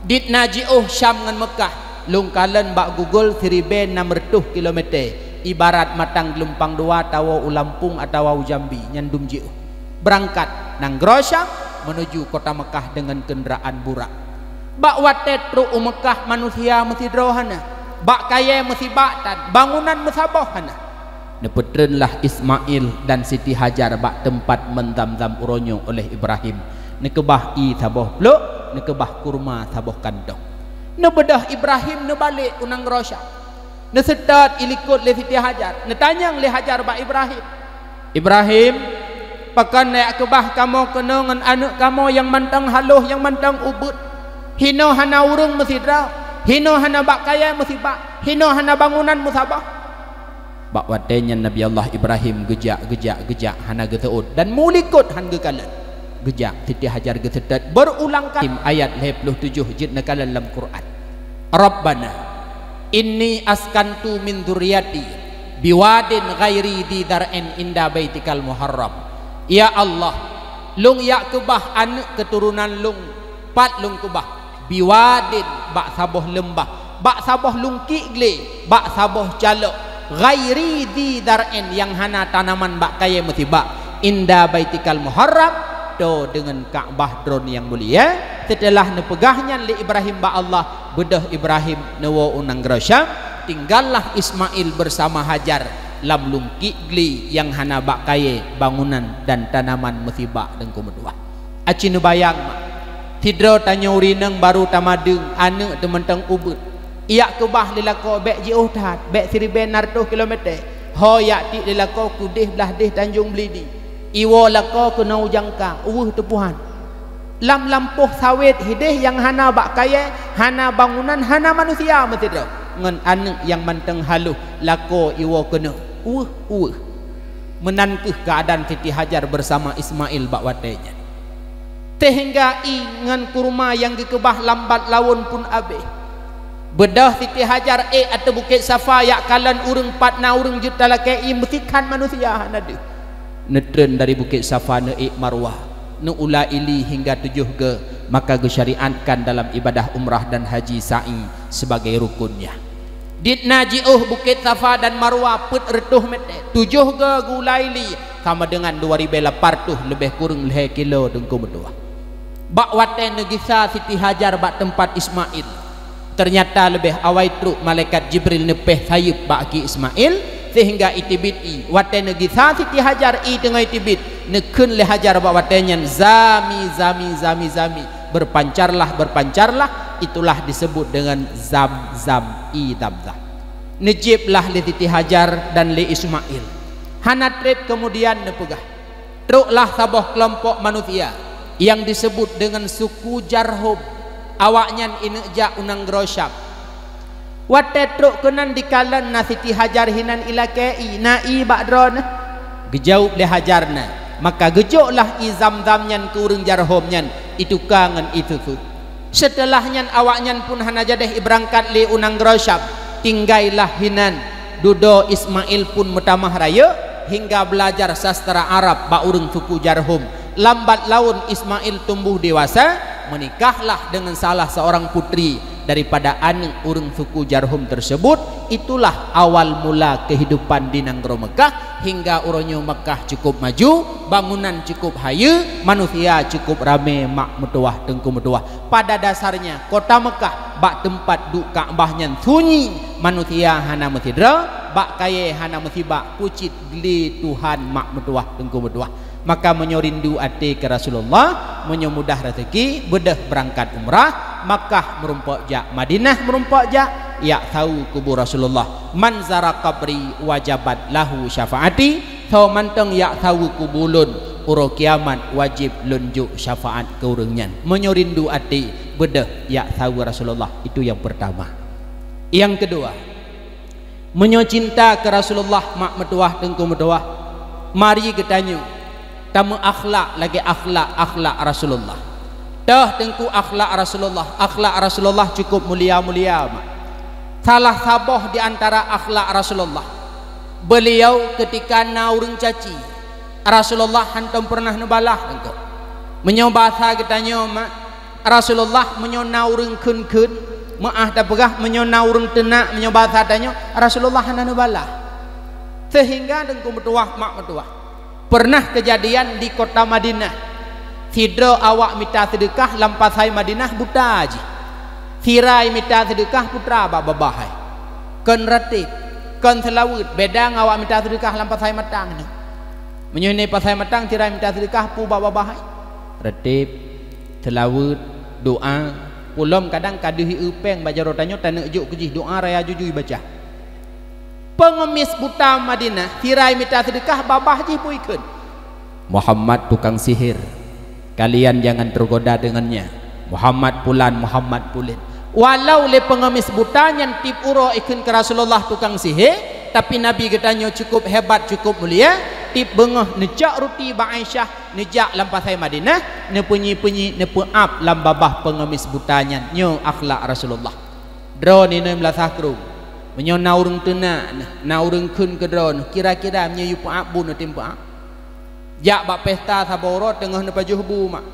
Dit na jiôh Syam ngon Meukah, lôn kalon bak Google siribée nam reutôh kilomete, ibarat mantong geulumpang dua tawoe u Lampung atawa u Jambi, nyan dum jiôh. Beurangkat nanggroe Syam meunuju kota Meukah deungon keundraan Burak. Bak watée trok u Meukah manusia meusidroe hana, bak kayée meusibak that, bangunan meusaboh hana. Neupeutreunlah Ismail dan Siti Hajar bak teumpat meunan Zamzam uroe nyoe oleh Ibrahim. Neukeubah ié saboh plôk, neukeubah kurma saboh kantong. Neubeudôh Ibrahim neubalek u nanggroe Syam. Neuseutôt ilikot lé Siti Hajar, neutanyong lé Hajar bak Ibrahim, "Ibrahim, pakon neujak keubah kamoe keunoe ngon aneuk kamoe nyang mantong haloh, nyang mantong ubit? Hinoe hana ureuëng meusidroe, hinoe hana bak kayée meusibak, hinoe hana bangunan meusaboh?" Bak watée nyan Nabi Allah Ibrahim geujak, geujak, geujak hana geuseuôt dan meulikot hán geukalon. Geujak, Siti Hajar geuseutôt beurulang kali. Ayat lhée ploh tujoh jeuet neukalon lam Quran. "Rabbana, inni askantu min dzurriyyati biwadin ghairi dzi dzar'in inda baitikal muharram." Ya Allah, lôn jak keubah aneuk keuturonan lôn, pat lôn keubah, biwadin, bak saboh leumbah, bak saboh lungkiek glé, bak saboh calok, ghairi dzi dzar'in, nyang hana tanaman bak kayée meusibak, inda baitikal muharram, toe deungon Ka'bah Droeneuh nyang mulia. Seuteulah neupeugah nyan lé Ibrahim bak Allah, beudôh Ibrahim neuwoe u nanggroe Syam, tinggallah Ismail beusama Hajar lam lungkiek glé nyang hana bak kayée, bangunan dan tanaman meusibak deungon meutuwah. Aci neubayang mak, sidroe tanyoe ureuëng inong barô tamadeueng, aneuk teumantong ubit. Jak keubah lé lakoe bék jiôh that, bék siribée nam reutôh kilomete. Ho jak tiek lé lakoe keudeh blaih deh Tanjong Belidi. Iwoe lakoe keunoe u Jangka, uweueh teupuhan. Lam lampôh sawét hideh nyang hana bak kayée, hana bangunan, hana manusia meusidroe. Ngon aneuk nyang mantong haloh, lakoe iwoe keunoe, uweueh, uweueh. Meunan kheueh keuadaan Siti Hajar beusama Ismail bak watée nyan. Seuhingga ié ngon kurma nyang geukeubah lambat laén pun abéh. Beudôh Siti Hajar ék ateueh Bukét Safa jak kalon ureuëng pat na ureuëng jeuet talakée ié meusikhan manusia hana deuh. Neutreun dari Bukét Safa neuék Marwah, neuula ié li hingga tujoh goe, maka geusyariatkan dalam ibadah umrah dan haji sa'i sebagai rukunnya. Dit na jiôh Bukét Safa dan Marwa peuet reutôh mete, tujoh goe geuula ié li, sama deungon dua ribée lapan reutôh leubeh kureueng lhée kilo deungon meutuwah. Bak watée neugisa Siti Hajar bak teumpat Ismail, teunyata leubeh awai trok malaikat Jibril neupéh sayeuep bak aki Ismail, seuhingga iteubiet ié. Watée neugisa Siti Hajar ié teungoh iteubiet, neukheun lé Hajar bak watée nyan, "Zami, zami, zami, zami." Berpancarlah, berpancarlah, itulah disebut dengan Zam-Zam, ié Zam-Zam. Neujéb lah lé Siti Hajar dan lé Ismail. Hana treb keumudian neupeugah, troklah saboh keulompok manusia nyang disebut dengan suku Jarhum. Awaknyan ineuk jak u nanggroe Syam. Watée trok keunan dikalon na Siti Hajar hinan ilakée ié, na ié bak droeneuh? Geujaweueb lé Hajar na, maka geujoklah ié Zam-Zam nyan keu ureuëng Jarhum nyan, ituka ngon ié susu. Seuteulah nyan awaknyan pun hana jadeh ibeurangkat lé u nanggroe Syam, tinggailah hinan. Dudoe Ismail pun meutamah rayeuk hingga beulajar sastra Arab bak ureuëng suku Jarhum. Lambat laén Ismail tumbuh dewasa, meunikahlah deungon salah seorang putri daripada aneuk ureuëng suku Jarhum tersebut, itulah awal mula kehidupan di nanggroe Meukah, hingga uroe nyoe Meukah cukup maju, bangunan cukup hayeue, manusia cukup ramé mak meutuwah teungku meutuwah. Pada dasarnya, kota Meukah bak teumpat duek Ka'bah nyan sunyi, manusia hana meusidroe, bak kayée hana meusibak, pucit glé Tuhan mak meutuwah teungku meutuwah. Maka meunyoe rindu até keu Rasulullah, meunyoe mudah raseuki, beudôh beurangkat umrah, Makkah meurumpok jak, Madinah meurumpok jak, jak saweue kubu Rasulullah. "Man zara qabri wajabat lahu syafaati," soe mantong jak saweue kubu lôn, uroe kiamat wajéb lôn jok syafaat keu ureuëng nyan. Meunyoe rindu até, beudôh jak saweue Rasulullah. Itu yang pertama. Yang kedua, meunyoe cinta keu Rasulullah, mak meutuwah, teungku meutuwah, mari geutanyoe tameuakhlak lagée akhlak-akhlak Rasulullah. Toh teungku, akhlak Rasulullah, akhlak Rasulullah cukup mulia-mulia, mak. Salah saboh di antara akhlak Rasulullah, beuliau keutika na ureuëng caci, Rasulullah hántom peureunah neubalah teungku. Meunyoe basa geutanyoe, mak, Rasulullah meunyoe na ureuëng kheun-kheun, meuáh tapeugah, meunyoe na ureuëng teunak, meunyoe basa tanyoe, Rasulullah hana neubalah. Seuhingga teungku meutuwah, mak meutuwah, peureunah keujadian di kota Madinah. Sidroe awak mita seudeukah lam pasai Madinah buta jih. Sira mita seudeukah putra bak babah hai. Kon reuteb, kon seulaweuet, beda ngon awak mita seudeukah lam pasai matang nyoe. Meunyoe nyoe pasai matang, sira mita seudeukah peue bak babah hai? Reuteb, seulaweuet, doá. Peulom kadang ka deuh i péng bak jaroe tanyoe taneuk jok keu jih, doá raya jujui baca. Peungeumis buta Madinah, sira mita seudeukah, babah jih peue ikheun? "Muhammad tukang sihir. Kalian jangan tergoda dengannya. Muhammad pulan, Muhammad pulin." Walau lé peungeumis buta nyan tieb uroe ikheun keu Rasulullah tukang sihé, tapi Nabi geutanyoe cukup hebat, cukup mulia, tieb beungoh neucok ruti bak Aisyah, neujak lam pasai Madinah, neupeunyi-peunyi, neupeuab lam babah peungeumis buta nyan. Nyoe akhlak Rasulullah. Droeneuh inong meulasah krueng. Meunyoe na ureuëng teunak neuh, na ureuëng kheun keu droeneuh, kira-kira meunyoe yue peuab, bunoe tem peuab. Jak bak pesta saboh uroe teungoh neupajoh bu, mak.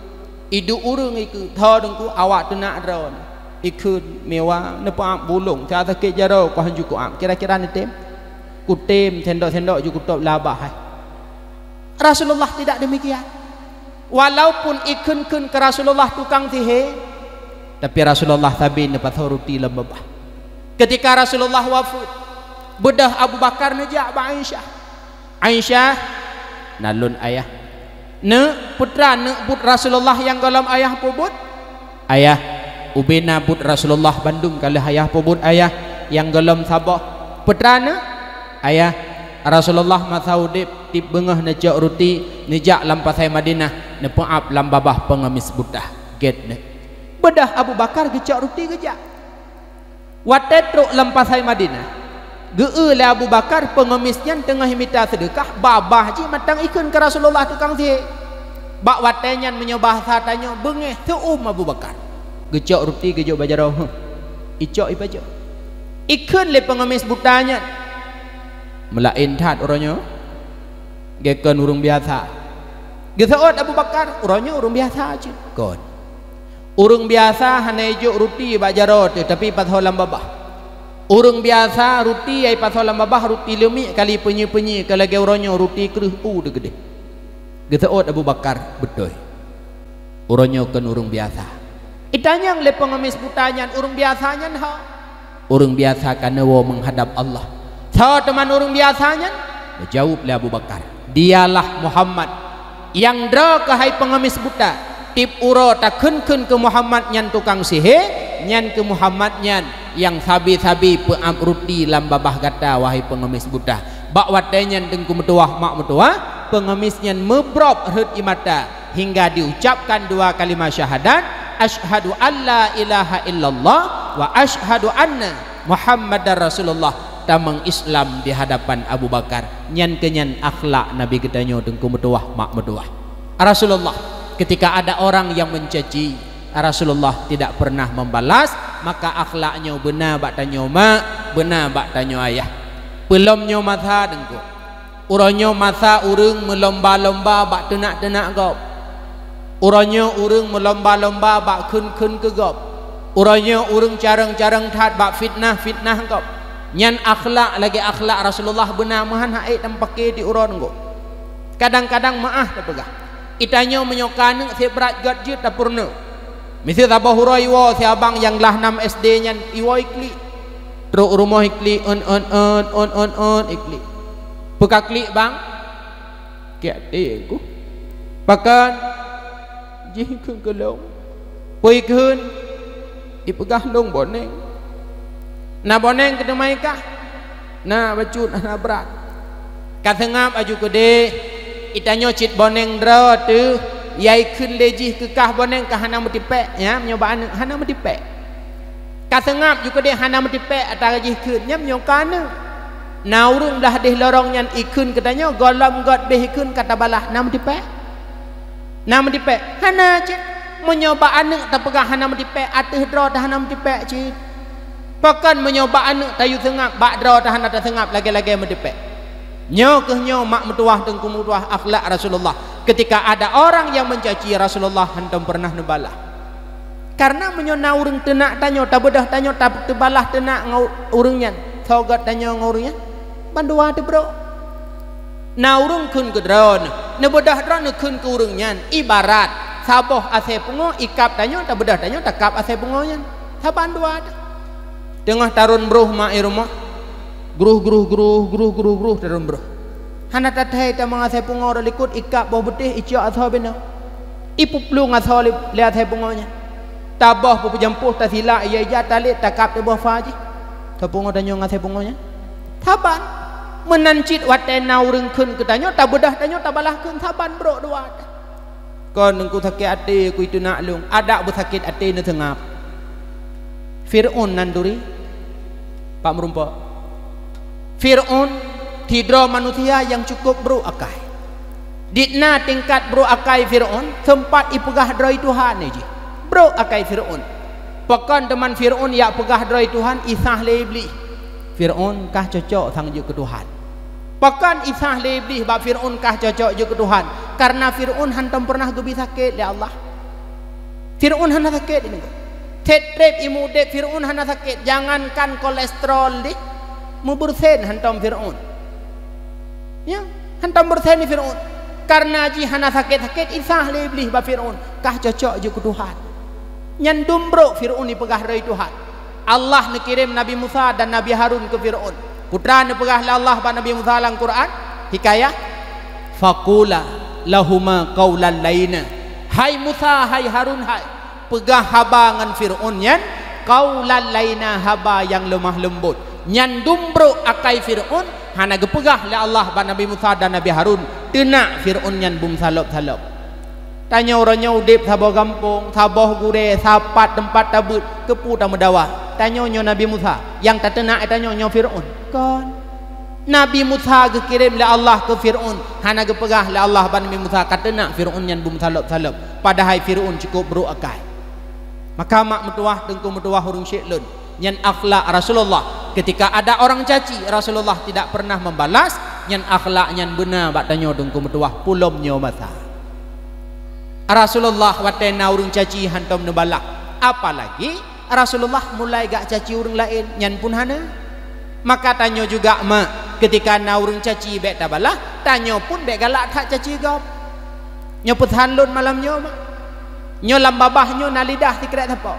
Iduek ureuëng ikeue, tho teungku, awak teunak droeneuh. Ikheun meuwah, neupeuab bulong, sa sakét jaroe, koh hanju kuab. Kira-kira neutem? Kutem, sendok-sendok ju kutôb lam babah hai. Rasulullah tidak demikian. Walaupun ikheun-kheun keu Rasulullah tukang sihé, tapi Rasulullah sabe neupasoe ruti lam babah. Ketika Rasulullah wafeuet, beudôh Abu Bakar neujak bak Aisyah. "Aisyah, na lôn ayah." "Neuk, peue teuma neuk buet Rasulullah nyang gohlom ayah peubuet?" "Ayah, ubena buet Rasulullah bandum ka lheueh ayah peubuet, ayah, nyang gohlom saboh." "Peue teuma neuk?" "Ayah, Rasulullah masa udeb tieb beungoh neucok ruti, neujak lam pasai Madinah, neupeuab lam babah peungeumis buta." Gét nyan. Beudôh Abu Bakar geucok ruti geujak. Watée trok lam pasai Madinah, geu-eu lé Abu Bakar peungeumis nyan teungoh mita seudeukah, babah jih mantong ikheun keu Rasulullah tukang sihé. Bak watée nyan meunyoe bahasa tanyoe beungéh, seu-uem Abu Bakar. Geucok ruti geujok bak jaroe, huh, icok ipajoh. Ikheun lé peungeumis buta nyan, "Meulaén that uroe nyoe, gét kon ureuëng biasa." Geuseuôt Abu Bakar, "Uroe nyoe ureuëng biasa cit kon." Ureuëng biasa hana ijok ruti bak jaroe teuh, tapi ipasoe lam babah. Ureuëng biasa ruti nyang ipasoe lam babah ruti leumiek kali peunyi-peunyi, ka lagée uroe nyoe ruti kreueh u teuh keudeh. Geuseuôt Abu Bakar, "Beutôi. Uroe nyoe kon ureuëng biasa." Itanyong lé peungeumis buta nyan, "Ureuëng biasa nyan ho?" "Ureuëng biasa ka neuwoe meuhadab Allah." "Soe teuma ureuëng biasa nyan?" Geujaweueb lé Abu Bakar, "Dialah Muhammad, nyang droe keuhai peungeumis buta. Tieb uroe takheun-kheun keu Muhammad nyan tukang sihé, nyan keu Muhammad nyan nyang sabe-sabe peuab ruti lam babah gata, wahai peungeumis buta." Bak watée nyan teungku meutuwah, mak meutuwah, peungeumis nyan meubrôb rhot ie mata. Hingga diucapkan dua kalimah syahadat, "Asyhadu an la ilaha illallah wa asyhadu anna Muhammadar Rasulullah," tamong Islam di hadapan Abu Bakar. Nyan keuh nyan akhlak Nabi geutanyoe teungku meutuwah, mak meutuwah. Rasulullah, ketika ada orang yang mencaci, Rasulullah tidak pernah membalas, maka akhlak nyoe beuna bak tanyoe mak, beuna bak tanyoe ayah. Peulom nyoe masa teungku. Uroe nyoe masa ureuëng meulomba-lomba bak teunak-teunak gob. Uroe nyoe ureuëng meulomba-lomba bak kheun-kheun keu gob. Uroe nyoe ureuëng carông-carông that bak fitnah-fitnah gob. Nyan akhlak lagée akhlak Rasulullah beuna meuhan hak ék tameupake di uroe nyoe. Kadang-kadang meuáh tapeugah, itanyoe meunyoe ka aneuk seb brat gét jeuet tapeurunoe. Miseue saboh uroe iwoe si abang nyang glah nam S D nyan iwoe iklik. Trok rumoh iklik, ôn, ôn, ôn, ôn, ôn, ôn, iklik. "Peu ka klik, Bang?" "Kiek teuh, Teungku." Pakon jih kheun keu lôn? Peue kheun? Ipeugah lôn boneng. Na boneng keuteumai kah? Na bacut hana brat. Ka seungab aju keudeh, itanyoe cit boneng droe teuh, yai kheun lé jih keu kah boneng ka hana meutipék, nyan meunyoe bak aneuëk hana meutipék. Ka seungab ju keudeh hana meutipék atra jih kheun, nyan meunyoe ka aneuëk. Na ureuëng blah deh lorong nyan ikheun keu tanyoe, gohlom göt beh ikheun ka tabalah, na meutipék? Na meutipék? Hana cit. Meunyoe bak aneuëk tapeugah hana meutipék, ateueh droe ta hana meutipék cit. Pakon meunyoe bak aneuëk tayue seungab, bak droe ta hana taseungab, lagée-lagée meutipék. Nyoe kheueh nyoe mak meutuwah teungku meutuwah akhlak Rasulullah. Ketika ada orang yang mencaci Rasulullah, hantom peureunah neubalah. Kareuna meunyoe na ureuëng teunak tanyoe, tabeudôh tanyoe, ta-, teubalah teunak ngon ureuëng nyan, soe göt tanyoe ngon ureuëng nyan, bandua teubrok. Na ureuëng kheun keu droeneuh, neubeudoh droeneuh kheun keu ureuëng nyan, ibarat saboh asée pungo ikab tanyoe, tabeudôh tanyoe takab asée pungo nyan, saban dua teuh. Teungoh tarôn broh mak i rumoh, gruh, gruh, gruh, gruh, gruh, gruh, tarôn broh. Hana tathai tamong asée pungo rot likot, ikab boh beutéh, icok asoe binoe. Ipeuplueng asoe lé, lé asée pungo nyan. Taboh peupeujampôh, tasilak ija-ija, talét, takab teuh boh fa jih. Tapungo tanyoe ngon asée pungo nyan. Saban. Meunan cit watée na ureuëng kheun keu tanyoe, tabeudôh tanyoe, tabalah kheun, saban brok dua teuh. Kon teungku sakét até, kui teunak lôn, adak beusakét até neuseungab. Fir'aun nan turi, pak meurumpok. Fir'aun sidroe manusia nyang cukup brok akai. Dit na tingkat brok akai Fir'aun, seumpat ipeugah droe Tuhan jih. Brok akai Fir'aun. Pakon teuma Fir'aun jak peugah droe Tuhan, isah lé Iblih. Fir'aun kah cocok sang jeuet keu Tuhan. Pakon isah lé Iblih bak Fir'aun kah cocok jeuet keu Tuhan? Kareuna Fir'aun hantom peureunah geubi sakét lé Allah. Fir'aun hana sakét, ini. Treb-treb imeudeb Fir'aun hana sakét, jangankan kolesterol deh, meubeureusen hantom Fir'aun. Ya, hantom beureusen Fir'aun. Kareuna jih hana sakét-sakét, isah lé Iblih bak Fir'aun, kah cocok jeuet keu Tuhan. Nyan dum brok Fir'aun ipeugah droe Tuhan. Allah neukirém Nabi Musa dan Nabi Harun keu Fir'aun. Peue neupeugah lé Allah bak Nabi Musa lam Quran? Hikayah, "Faqula lahuma qaulan layyina." Hai Musa, hai Harun, hai, peugah haba ngon Fir'aun nyan qaulan layyina, haba nyang leumah leumbot. Nyan dum brok akai Fir'aun, hana geupeugah lé Allah bak Nabi Musa dan Nabi Harun, teunak Fir'aun nyan beumeusalop-salop. Tanyoe uroe nyoe udeb saboh gampông, saboh gurée, sapat teumpat tabeuet, keupeue tameudawa? Tanyoe nyoe Nabi Musa, nyang tateunak tanyoe nyoe Fir'aun? Kon. Nabi Musa geukirém lé Allah keu Fir'aun, hana geupeugah lé Allah bak Nabi Musa, "Kateunak Fir'aun nyan beumeusalop-salop." Padahai Fir'aun cukup brok akai. Maka mak meutuwah, teungku meutuwah, ureuëng syik lôn, nyan akhlak Rasulullah. Ketika ada orang caci, Rasulullah tidak pernah membalas, nyan akhlak nyan beuna bak tanyoe, teungku meutuwah, pulom nyoe masa. Rasulullah watée na ureuëng caci hantom neubalah, apalagi Rasulullah mulai gak caci ureuëng laén, nyan pun hana. Maka tanyoe juga mak, ketika na ureuëng caci bék tabalah, tanyoe pun bék galak that caci gob. Nyoe peusan lôn malam nyoe mak. Nyoe lam babah nyoe na lidah sikrék sapo.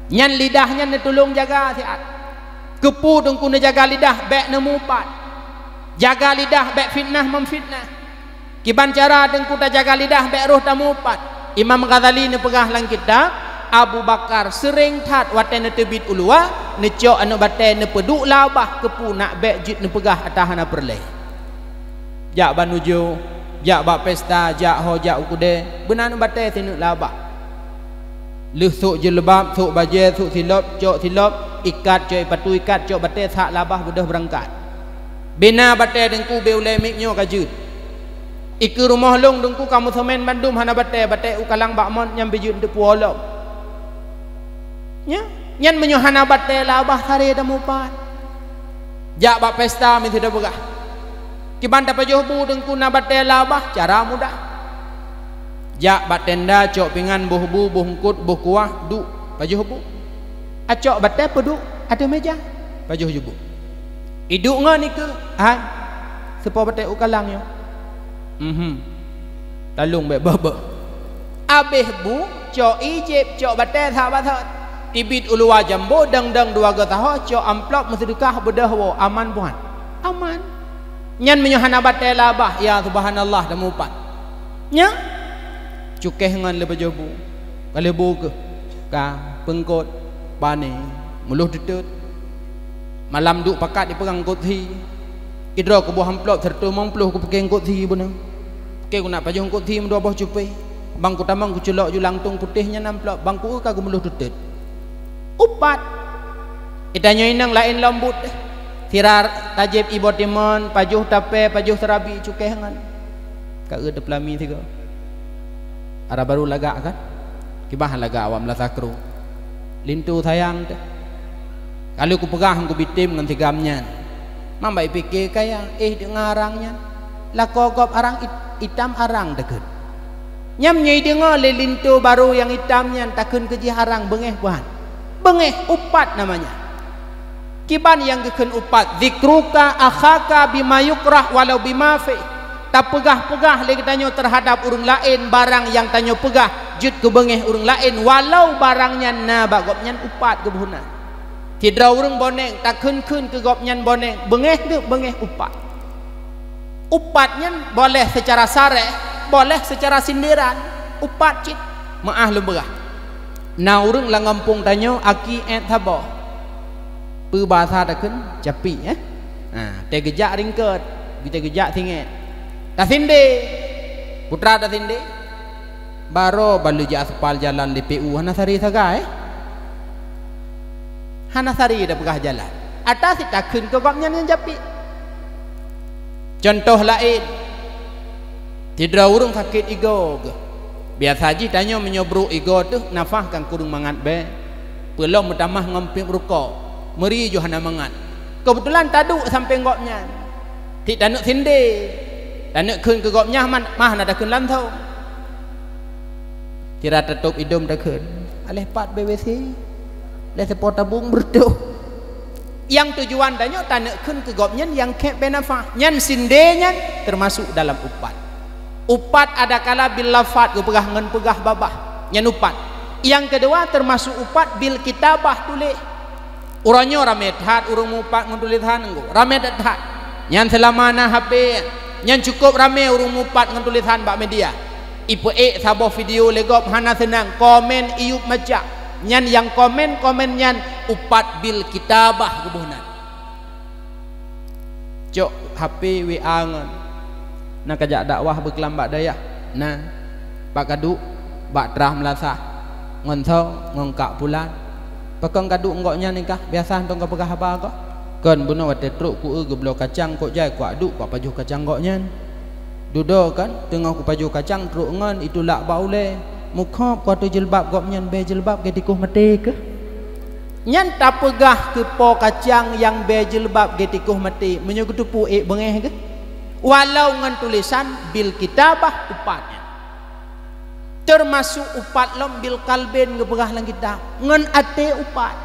Nyan lidah nyan neutulông jaga siat. Keupeue teungku neujaga lidah bék neumupat. Jaga lidah bék fitnah memfitnah. Kiban cara teungku tajaga lidah bék roh tamupat? Imam Ghazali neupeugah lam kitab, Abu Bakar seuréng that watée neuteubiet u luwa, neucok aneuëk batée neupeuduek labah keupeue nak bék jeuet neupeugah ata hana peureulée. Jak bak nujoh, jak bak pesta, jak ho, jak u keudée, beuna aneuëk batée sineuk labah. Lheueh sôk jilbab, sôk bajée, sôk silop, cok silop, ikat, cok ipatu ikat, cok batée, sak labah beudôh beurangkat. Bina batée teungku beu lé miet nyoe ka jeuet. Ikeue rumoh lôn teungku ka meuseumén bandum hana batée, batée u kalang bak mot nyang beujeuet teupuwoe lom. Nya, nyan meunyoe hana batée labah sare tamupat. Jak bak pesta miseue tapeugah. Kiban tapajoh bu teungku na batée labah, cara mudah. Jak bak tenda, cok pingan, boh bu, boh eungkot, boh kuah, duek, pajoh bu. Acok batée peuduek ateueh méja, pajoh ju bu. Iduek ngon ikeue, hai, seupo batée u kalang nyoe. Mhm. Talông bék beuh-beuh. Abéh bu, cok ié jieb, cok batée sak bak sot. Tibiet u luwa jambo, dang-dang dua geusaho, cok amplop meuseudeukah beudôh woe, aman puhan. Aman. Nyan meunyoe hana batée labah, ya subhanallah, tamupat. Nya, Cukéh ngon lé pajoh bu. Ka lheueh bu keuh. Ka peungkot, bani, meulôh teuteut. Malam duek pakat jipeugah ngon kot thi. Idroe keu boh amplop sireutoh limong ploh kupiké ngon kot thi bunoe. Piké kunak pajoh ngon kot thi meudua boh cupéh. Bang kutamong kuculok ju langtông putéh nyan amplop, bang kueu ka geumeulôh teuteut. Upat. Itanyoe inong laén lom buet deh. Sira tajép ié boh timon, pajoh tapé, pajoh seurabi cukéh ngon. Ka eu teupeulami sigoe. Ara barô lagak kan? Kiban lagak awak meulasa kru. Linto sayang teuh. Ka lheueh kupeugah ngon kubitem ngon si Gam nyan. Mam bak ipiké kaya, éh deungoe arang nyan. Lakoe gob arang it-, itam arang takheun. Nyan meunyoe ideungoe lé linto barô nyang itam nyan takheun keu jih arang beungéh ban. Beungéh upat namanya. Kiban nyang geukheun upat, "Dzikruka akhaka bima yukrah walau bima fih." Tapeugah-peugah lé geutanyoe teuhadab ureuëng laén barang nyang tanyoe peugah jeuet keu beungéh ureuëng laén, walau barang nyan na bak gobnyan upat geuboh na. Sidroe ureuëng boneng, takheun-kheun keu gobnyan boneng, beungéh geuh beungéh upat. Upat nyan boleh seucara sareh, boleh seucara sindiran. Upat cit, meuáh lôn peugah. Na ureuëng lam gampông tanyoe aki ék saboh. Peue basa takheun? Capi, eh? Ha, teugeujak ringkot, teugeujak singét. Tasindé. Putra tasindé. Barô ban lheueh jiaspal jalan di P U hana sari sagai, eh? Hana sari tapeugah jalan. Ata sit takheun keu gobnyan nyang japi. Cuntoh laén, sidroe ureuëng sakét igoe geuh. Biasa jih tanyoe meunyoe brok igoe teuh nafah kan kureueng mangat bée. Peulom meutamah ngon pép rukok, meuri ju hana mangat. Keubeutulan taduek sampéng gobnyan. Sit taneuk sindé, taneuk kheun keu gobnyan, man, mah na takheun langsong. Sira tatôb idôm takheun, "Aléh pat B W C, lé seupôt tabông beureutoh." Nyang tujuan tanyoe taneuk kheun keu gobnyan nyang khép bée nafah. Nyan sindé nyan teumasok dalam upat. Upat adakala bil lafat geupeugah ngon peugah babah, nyan upat. Nyang keudua teumasok upat bil kitabah, tuléh. Uroe nyoe ramé that ureuëng mupat ngon tulésan ngon ramé that-that. Nyan seulama na H P, nyan cukôp ramé ureuëng mupat ngon tulésan bak media. Ipeuék saboh video lé gob hana seunang, komen iyup macam. Nyan nyang komen-komen nyan upat bil kitabah geuboh nan. Cok H P W A ngon. Na kajak dakwah beuklam bak dayah. Na. Bak kaduek, bak trah meulasah. Ngon soe, ngon kak pulan. Pakon kaduek ngon gobnyan nyan kah? Biasa hantom kapeugah haba kah? Kon bunoe watée trok ku eu geubloe kacang kok jai kuak duek kuak pajoh kacang gobnyan. Dudoe kan, teungoh kupajoh kacang trok ngon itulak bak ulée. Mukhop kuatu jilbab gobnyan bée jilbab geutikôh maté keuh. Nyan tapeugah keu po kacang nyang bée jilbab geutikôh maté, meunyoe geuteupeue ék beungéh geuh. Walau ngon tulésan bil kitabah upat nyan. Teumasok upat lom bil kalbin geupeugah lam kitab, ngon até upat.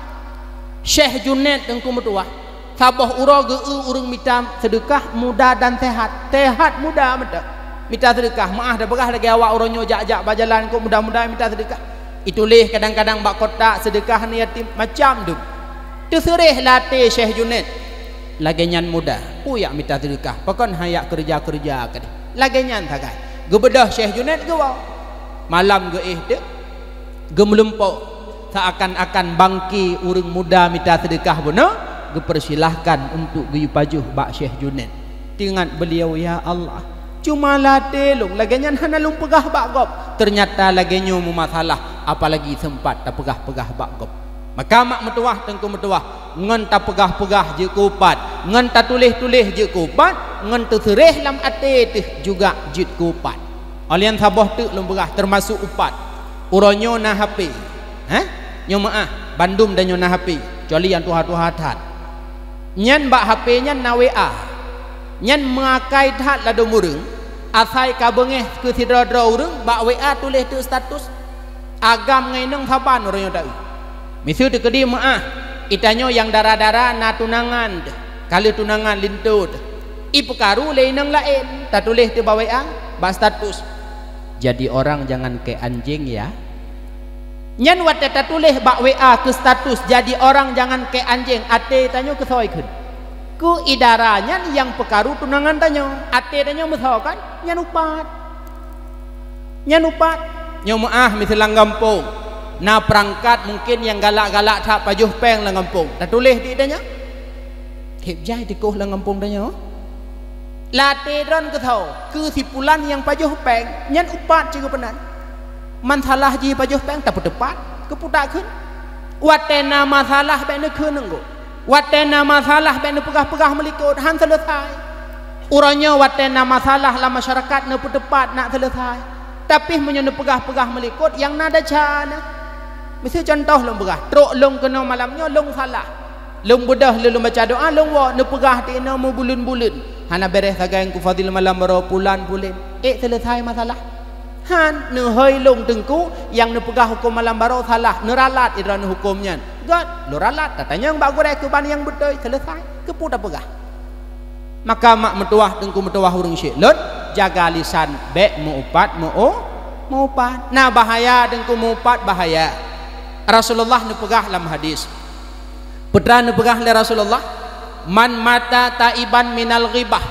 Syekh Junaid teungku meutuwah, saboh uroe geu-eu ureuëng mita seudeukah muda dan sehat. Sehat muda meuta. Mita seudeukah, meuáh tapeugah lagée awak uroe nyoe jak-jak bak jalan kok muda-muda mita seudeukah. Ituléh kadang-kadang bak kotak seudeukah aneuk yatim macam dum. Teuseureh lé até Syekh Junaid. Lagée nyan muda, peue jak mita seudeukah, pakon han jak keureuja-keureuja keudeh. Lagée nyan sagai. Geubeudôh Syekh Junaid geuwoe. Malam geuéh teuk, geumeulumpoe, seuakan-akan bangke ureuëng muda mita seudeukah bunoe, geupeusilahkan untuk geuyue pajoh bak Syekh Junaid. Teuingat beuliau, "Ya Allah, cuma lé até lôn lagée nyan hana lôn peugah bak gob." Teunyata lagée nyoe meumasalah, apalagi seumpat tapeugah-peugah bak gob. Maka mak meutuwah teungku meutuwah, ngon tapeugah-peugah jeuet keu upat, ngon tatuléh-tuléh jeuet keu upat, ngon teuseureh lam até teuh juga jeuet keu upat. Óh lheueh nyan saboh teuk lôn peugah teumasok upat. Uroe nyoe na H P. Hah? Nyoe meuáh, bandum tanyoe na H P, kecuali nyang tuha-tuha that. Nyan bak H P nyan na W A. Nyan meuakai that ladôm ureuëng, asai ka beungéh keu sidroe-droe ureuëng bak W A tuléh teuk status. Agam ngon inong saban uroe nyoe ta-eu. Miseue teukeudi meuáh, itanyoe nyang dara-dara na tunangan teuh, ka lheueh tunangan linto teuh. Ipeukaru lé inong laén, tatuléh teuk bak W A, bak status. "Jadi orang jangan kayak anjing ya." Nyan watée tatuléh bak W A keu status, "Jadi orang jangan kayak anjing," até tanyoe keusoe kheun. Keu idara nyan nyang peukaru tunangan tanyoe, até tanyoe meusoe kan? Nyan upat. Nyan upat. Nyoe meu'ah miseue lam gampông. Na peurangkat mungken nyang galak-galak that pajoh péng lam gampông. Tatuléh di tanyoe. Khieb jai tikoh lam gampông tanyoe. Lam até droen keu tho, keu si pulan nyang pajoh péng, nyan upat cit geupeunan. Man salah jih pajoh péng tapeuteupat, keupeue takheun. Watée na masalah bék neukheun ngon geuh. Watée na masalah bék neupeugah-peugah meulikot, han seuleusai. Uroe nyoe watée na masalah lam masyarakat neupeuteupat nak seuleusai. Tapi meunyoe neupeugah-peugah meulikot, nyang na desya na. Miseue cuntoh lôn peugah, trok lôn keunoe malam nyoe lôn salah. Lôn beudôh lôn baca doa, lôn woe neupeugah teuinoe meubuleuen-buleuen. Hana béréh sagai Teungku Fadil malam baroe pulan-pulen. Ék seuleusai masalah. Han, neuhôi lôn Teungku nyang neupeugah huköm malam baroe salah, neuralat droeneuh huköm nyan. Göt, lôn ralat, tatanyong bak gurée keuban nyang beutôi, seuleusai. Keupeue tapeugah? Maka mak meutuwah Teungku meutuwah ureuëng syik lôn, jaga lisan bék meu-upat, meu-, meu-upat. Na bahaya Teungku meu-upat, bahaya. Rasulullah neupeugah lam hadis. Peue neupeugah lé Rasulullah, "Man mata taiban minal ghibah,"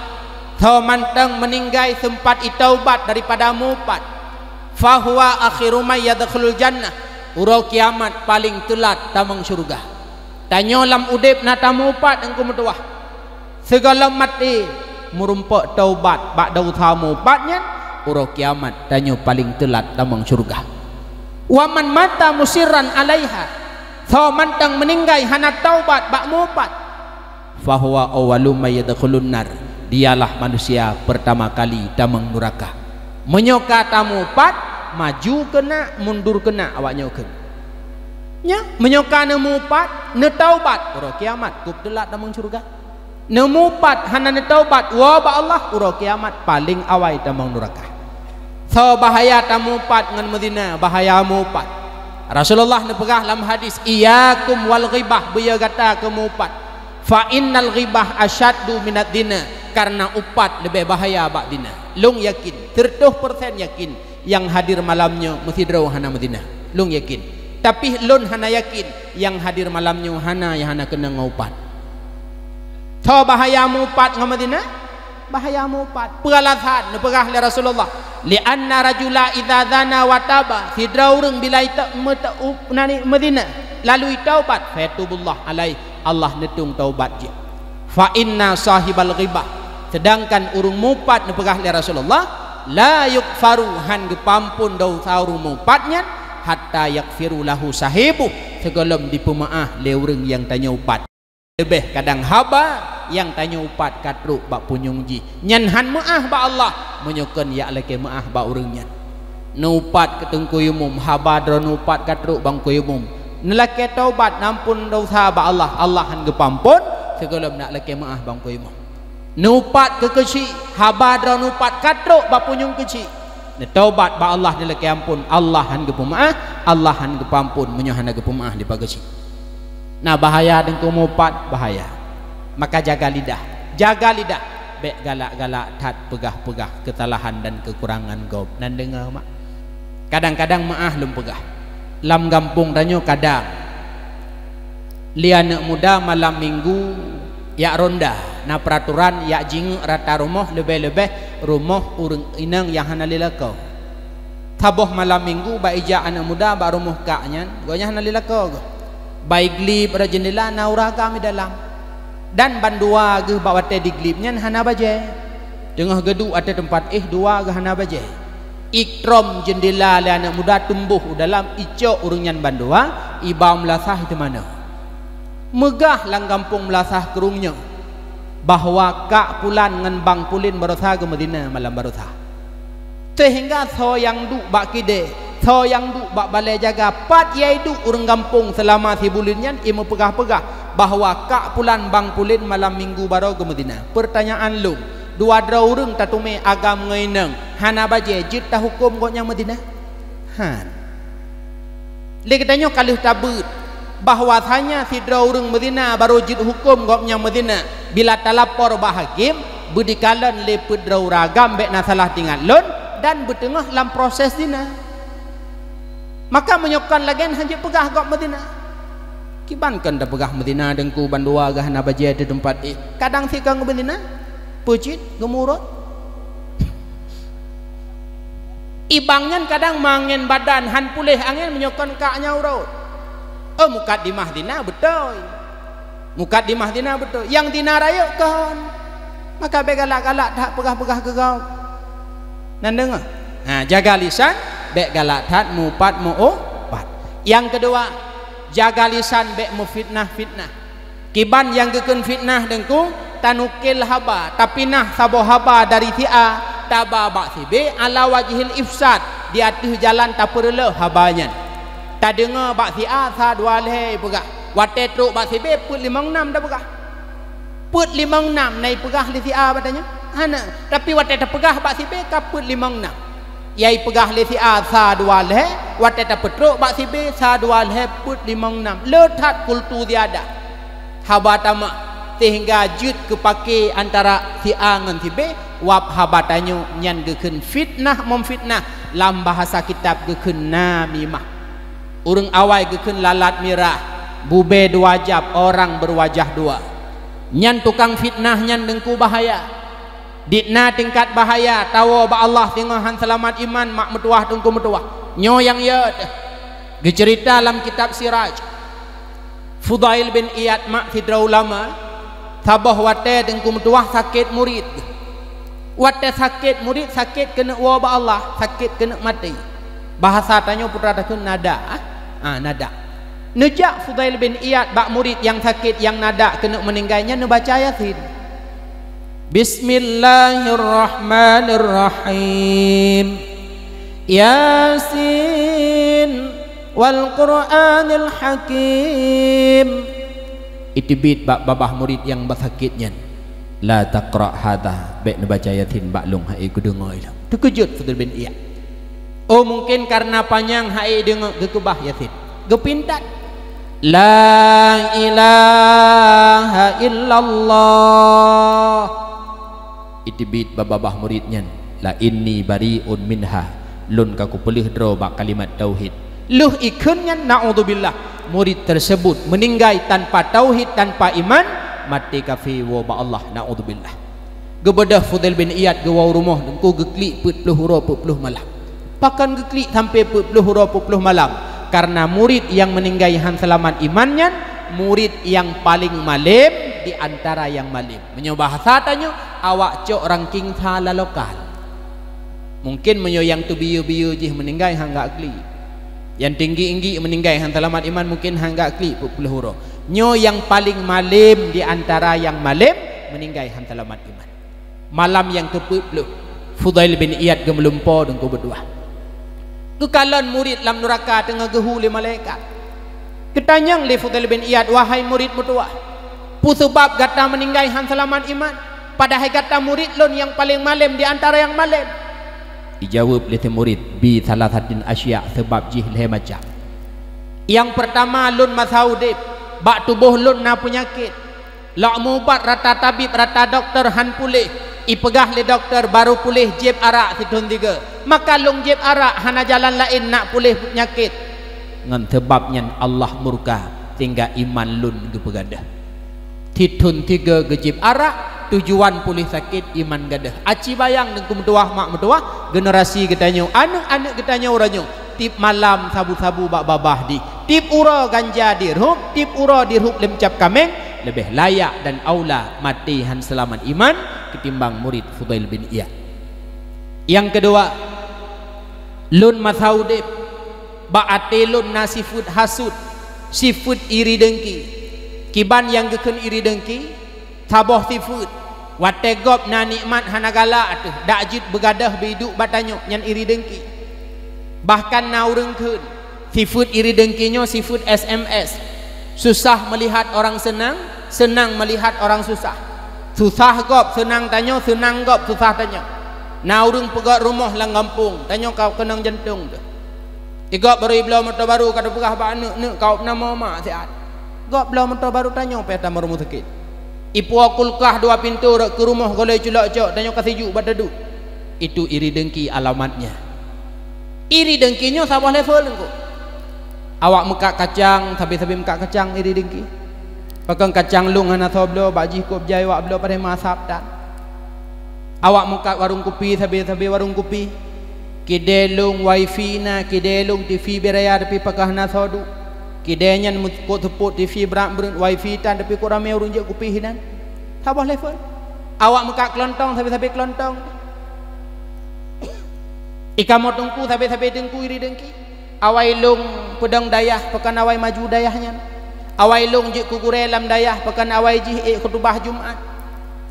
tho mantong meuninggai seumpat itaubat daripada meu-upat, "fahuwa akhiru may yadkhulul jannah," uroe kiamat paleng teulat tamong syeuruga. Tanyoe lam udeb na tameu-upat Teungku meutuwah. Sigohlom maté meurumpok taubat bak desya meu-upat nyan, uroe kiamat tanyoe paleng teulat tamong syeuruga. "Wa man mata musirran 'alaiha," tho mantong meuninggai hana taubat bak meu-upat, "fahuwa awwalu may yadkhulun nar," dialah manusia peurtama kali tamong nuraka. Meunyoe ka tameu-upat, maju keunak, mundur keunak awaknyoe kheun. Nya, meunyoe ka neumeu-upat, neutaubat, uroe kiamat kôb teulat tamong syeuruga. Neumeu-upat hana neutaubat, woe bak Allah, uroe kiamat paleng awai tamong nuraka. Soe bahaya tameu-upat ngon meuzina, bahaya meu-upat. Rasulullah neupeugah lam hadis, "Iyyakum wal ghibah," beuyo gata keu meu-upat. "Fa innal ghibah asyaddu minaz zina," kareuna upat leubeh bahaya bak zina. Lôn yakin, seureutôh persen yakin, nyang hadir malam nyoe meusidroe hana meuzina. Lôn yakin. Tapi lôn hana yakin nyang hadir malam nyoe hana nyang hana keunong ngon upat. Soe bahaya meu-upat ngon meuzina? Bahaya meu-upat. Peue alasan neupeugah lé Rasulullah, "Li anna rajula idza zana wa taba," sidroe ureuëng bila ita-, meuta-, u-, nani meuzina, lalu itaubat, "fayatubullah alaih," Allah neutueng taubat jih. "Fa inna sahibal ghibah," seudangkan ureuëng meu-upat neupeugah lé Rasulullah, "la yughfaru," han geupeuampon desya ureuëng meu-upat nyan, "hatta yaghfiru lahu sahibuh," sigohlom dipeumeu'ah lé ureuëng nyang tanyoe upat. Leubeh kadang haba nyang tanyoe upat ka trok bak punyueng jih, nyan han meu'ah bak Allah, meunyoe kon jak lakée meu'ah bak ureuëng nyan. Neuupat keu teungku imum, haba droeneuh upat ka trok bak teungku imum. Neulakée taubat, neuampon desya bak Allah, Allah han geupeuampon, sigohlom neulakée meu'ah bak teungku imum. Neuupat keu keuchik, haba droeneuh upat ka trok bak punyueng keuchik. Neutaubat bak Allah, neulakée ampon, Allah han geupeumeu'ah, Allah han geupeuampon meunyoe hana geupeumeu'ah di bak keuchik. Na bahaya teungku meu-upat, bahaya. Maka jaga lidah, jaga lidah. Bék galak-galak that peugah-peugah keusalahan dan keukurangan gob. Nan deungoe mak. Kadang-kadang meu'ah lôn peugah. Lam gampông tanyoe kadang lé aneuëk muda malam minggu jak ronda, na peuratoran jak jingeuk rata rumoh, leubeh-leubeh rumoh ureuëng inong nyang hana lé lakoe. Saboh malam minggu bak ijak aneuëk muda bak rumoh kak nyan, gobnyan hana lé lakoe geuh. Bak igleb rot jeundela na ureuëng agam di dalam. Dan bandua geuh bak watée digleb nyan hana bajée. Teungoh geuduek ateueh teumpat éh dua geuh hana bajée. Iktrom jeundela lé aneuëk muda tumbôh u dalam, icok ureuëng nyan bandua, iba meulasah iteumanoe. Meugah lam gampông meulasah keu ureuëng nyoe bahwa kak pulan ngon bang pulen baroesa geumeuzina malam baroesa. Seuhingga soe nyang duek bak kidée, soe nyang duek bak balée jaga, pat nyang iduek ureuëng gampông seulama sibuleuen nyan, imeupeugah-peugah bahwa kak pulan bang pulen malam minggu baroe geumeuzina. Peurtanyaan lôn, dua droe ureuëng tateumé agam ngon inong hana bajée, jeuet tahukôm gobnyan meuzina? Han. Lé geutanyoe ka lheueh tabeuet bahwasanya sidroe ureuëng meuzina barô jeuet hukôm gobnyan meuzina bila talapor bak hakém, beudikalon lé peuet droe ureuëng agam bék na salah teuingat lôn dan beuteungoh lam proses zina. Maka meunyoe kon lagée nyan, han jeuet peugah gob meuzina. Kiban kon tapeugah meuzina, teungku, bandua geuh hana bajée di teumpat éh. Kadang sit kon geumeuzina, peucit, geumurot. Ibang nyan kadang mangén badan, han puléh angén meunyoe kon kak nyang rhot. Oh, mukadimah zina beutôi. Mukadimah zina beutôi. Nyang zina rayeuk kon. Maka bék galak-galak that peugah-peugah keu gob. Nan deungoe? Ha, jaga lisan, bék galak that mupat meu-upat. Nyang keudua, jaga lisan bék meufitnah-fitnah. Kiban nyang geukheun fitnah, Teungku, tanukel haba, tapinah saboh haba dari si A, taba bak si B, ala wajhil ifsad, di ateueh jalan tapeureuloh haba nyan. Tadeungoe bak si A sa dua lhée peugah, watée trok bak si B peuet limong nam tapeugah. Peuet limong nam na ipeugah lé si A bak tanyoe? Hana. Tapi watée tapeugah bak si B ka peuet limong nam. Nyang ipeugah lé si A sa dua lhée, watée tapeutrok bak si B sa dua lhée peuet limong nam. Le that kultu ziyadah. Haba tamah, sehingga jeuet geupake antara si A ngon si B, wab haba tanyoe nyan geukheun fitnah meufitnah, lam bahasa kitab geukheun namimah. Ureuëng awai geukheun lalat mirah, bube dua jab, orang berwajah dua. Nyan tukang fitnah nyan, Teungku, bahaya. Dit na tingkat bahaya, tawoe bak Allah singoh han seulamat iman, mak meutuwah, Teungku meutuwah. Nyoe nyang yot geuceurita lam kitab Siraj. Fudail bin Iyad mak sidroe ulama, saboh watée, Teungku meutuwah, sakét murit. Watée sakét murit, sakét keuneuk woe bak Allah, sakét keuneuk maté. Bahasa tanyoe peue takheun nada, ah? Ah, nada. Neujak Fudail bin Iyad bak murit nyang sakét nyang nada keuneuk meuninggai nyan neubaca Yasin. Bismillahirrahmanirrahim. Yasin wal Qur'anil Hakim. Iteubiet bak babah murit nyang basakét nyan, "La taqra hadza, bék neubaca Yasin bak lôn, hai geudeungoe lom." Teukeujot Fudail bin Iyad. Oh, mungken kareuna panyang hai deungoe, geukeubah Yasin. Geupintat, "La ilaha illallah." Iteubiet bak babah murit nyan, "La inni bari'un minha, lôn ka kupeuleueh droe bak kalimat tauhid." Lheueh ikheun nyan, naudzubillah, murit tersebut meuninggai tanpa tauhid, tanpa iman, maté kafé woe bak Allah, naudzubillah. Geubeudôh Fudail bin Iyad geuwoe u rumoh, Teungku, geuklik peuet ploh uroe peuet ploh malam. Pakon geuklik sampoe peuet ploh uroe peuet ploh malam? Kareuna murit nyang meuninggai han seulamat iman nyan, murit nyang paleng malem di antara nyang malem. Meunyoe bahasa tanyoe, awak cok ranking skala lokal. Mungken meunyoe nyang teubiyeu-biyeu jih meuninggai han geuklik. Nyang tinggi-inggi meuninggai han seulamat iman, mungken han geuklik peuet ploh uroe. Nyoe nyang paleng malem di antara nyang malem meuninggai han seulamat iman. Malam nyang keupeuet ploh, Fudail bin Iyad geumeulumpo, Teungku meutuwah. Geukalon murit lam nuraka teungoh geuhu lé malaikat. Geutanyong lé Fudail bin Iyad, "Wahai murit meutuwah, peue seubab gata meuninggai han seulamat iman, padahai gata murit lôn nyang paleng malem di antara nyang malem?" Ijaweueb lé si murit, "Bi thalathatin asya', seubab jih lhée macam. Nyang peurtama, lôn masa udeb, bak tuboh lôn na peunyakét. Lok mubat rata tabib, rata dokto han puléh. Ipeugah lé dokto, baru puléh jieb arak sithon tiga. Maka lôn jieb arak, hana jalan laén nak puléh peunyakét. Ngon seubab nyan Allah murka, sehingga iman lôn geupeugadôh. Sithon tiga geujieb arak, tujuan puléh sakét, iman gadôh. Aci bayang, Teungku meutuwah, mak meutuwah, generasi geutanyoe, aneuk-aneuk geutanyoe uroe nyoe, tieb malam sabu-sabu bak babah dih, tieb uroe ganja dirhub, tieb uroe dirhub lé meucab kaméng, leubeh layak dan aula maté han seulamat iman ketimbang murit Fudail bin Iyad. Nyang keudua, lôn masa udeb, bak até lôn na sifeuet hasut, sifeuet iri deungki. Kiban nyang geukheun iri deungki? Saboh sifeuet, watée gob na nikmat hana galak teuh, dak jeuet beugadôh beuiduek bak tanyoe, nyan iri deungki. Bahkan na ureuëng kheun, sifeuet iri deungki nyoe sifeuet S M S. Susah melihat orang senang, senang melihat orang susah. Susah gob seunang tanyoe, seunang gob susah tanyoe. Na ureuëng peugét rumoh lam gampông, tanyoe ka keunong jantong teuh. Di gob barô ibloe moto barô, ka teupeugah bak aneuk, "Neuk, kawöb na mo mak siat." Gob bloe moto barô, tanyoe pih tamong rumoh sakét. Ipuwoe kulkah dua pintoe rot keu rumoh gohlée culok cok, tanyoe ka sijuek bak taduek. Itu iri deungki alamatnya. Iri deungki nyoe saboh level Teungku. Awak meukat kacang, sabe-sabe meukat kacang, iri deungki. Pakon kacang lôn hana soe bloe, bak jih kôb jai awak bloe padahai meuasab that. Awak meukat warong kupi, sabe-sabe warong kupi. Kidée lôn wifi na, kidée lôn TV beuraya tapi pakon hana soe duek. Kidée nyan meukot seupôt TV brat breuet, wifi tan tapi kok ramé ureuëng jeuet kupi hinan. Saboh level. Awak meukat keulontong sabe-sabe keulontong. Ikamoe teungku sabe-sabe teungku iri dengki. Awai lôn peudong dayah pakon awai maju dayah nyan. Awai lôn jeuet keu gurée lam dayah pakon awai jih ék khutubah Jumat.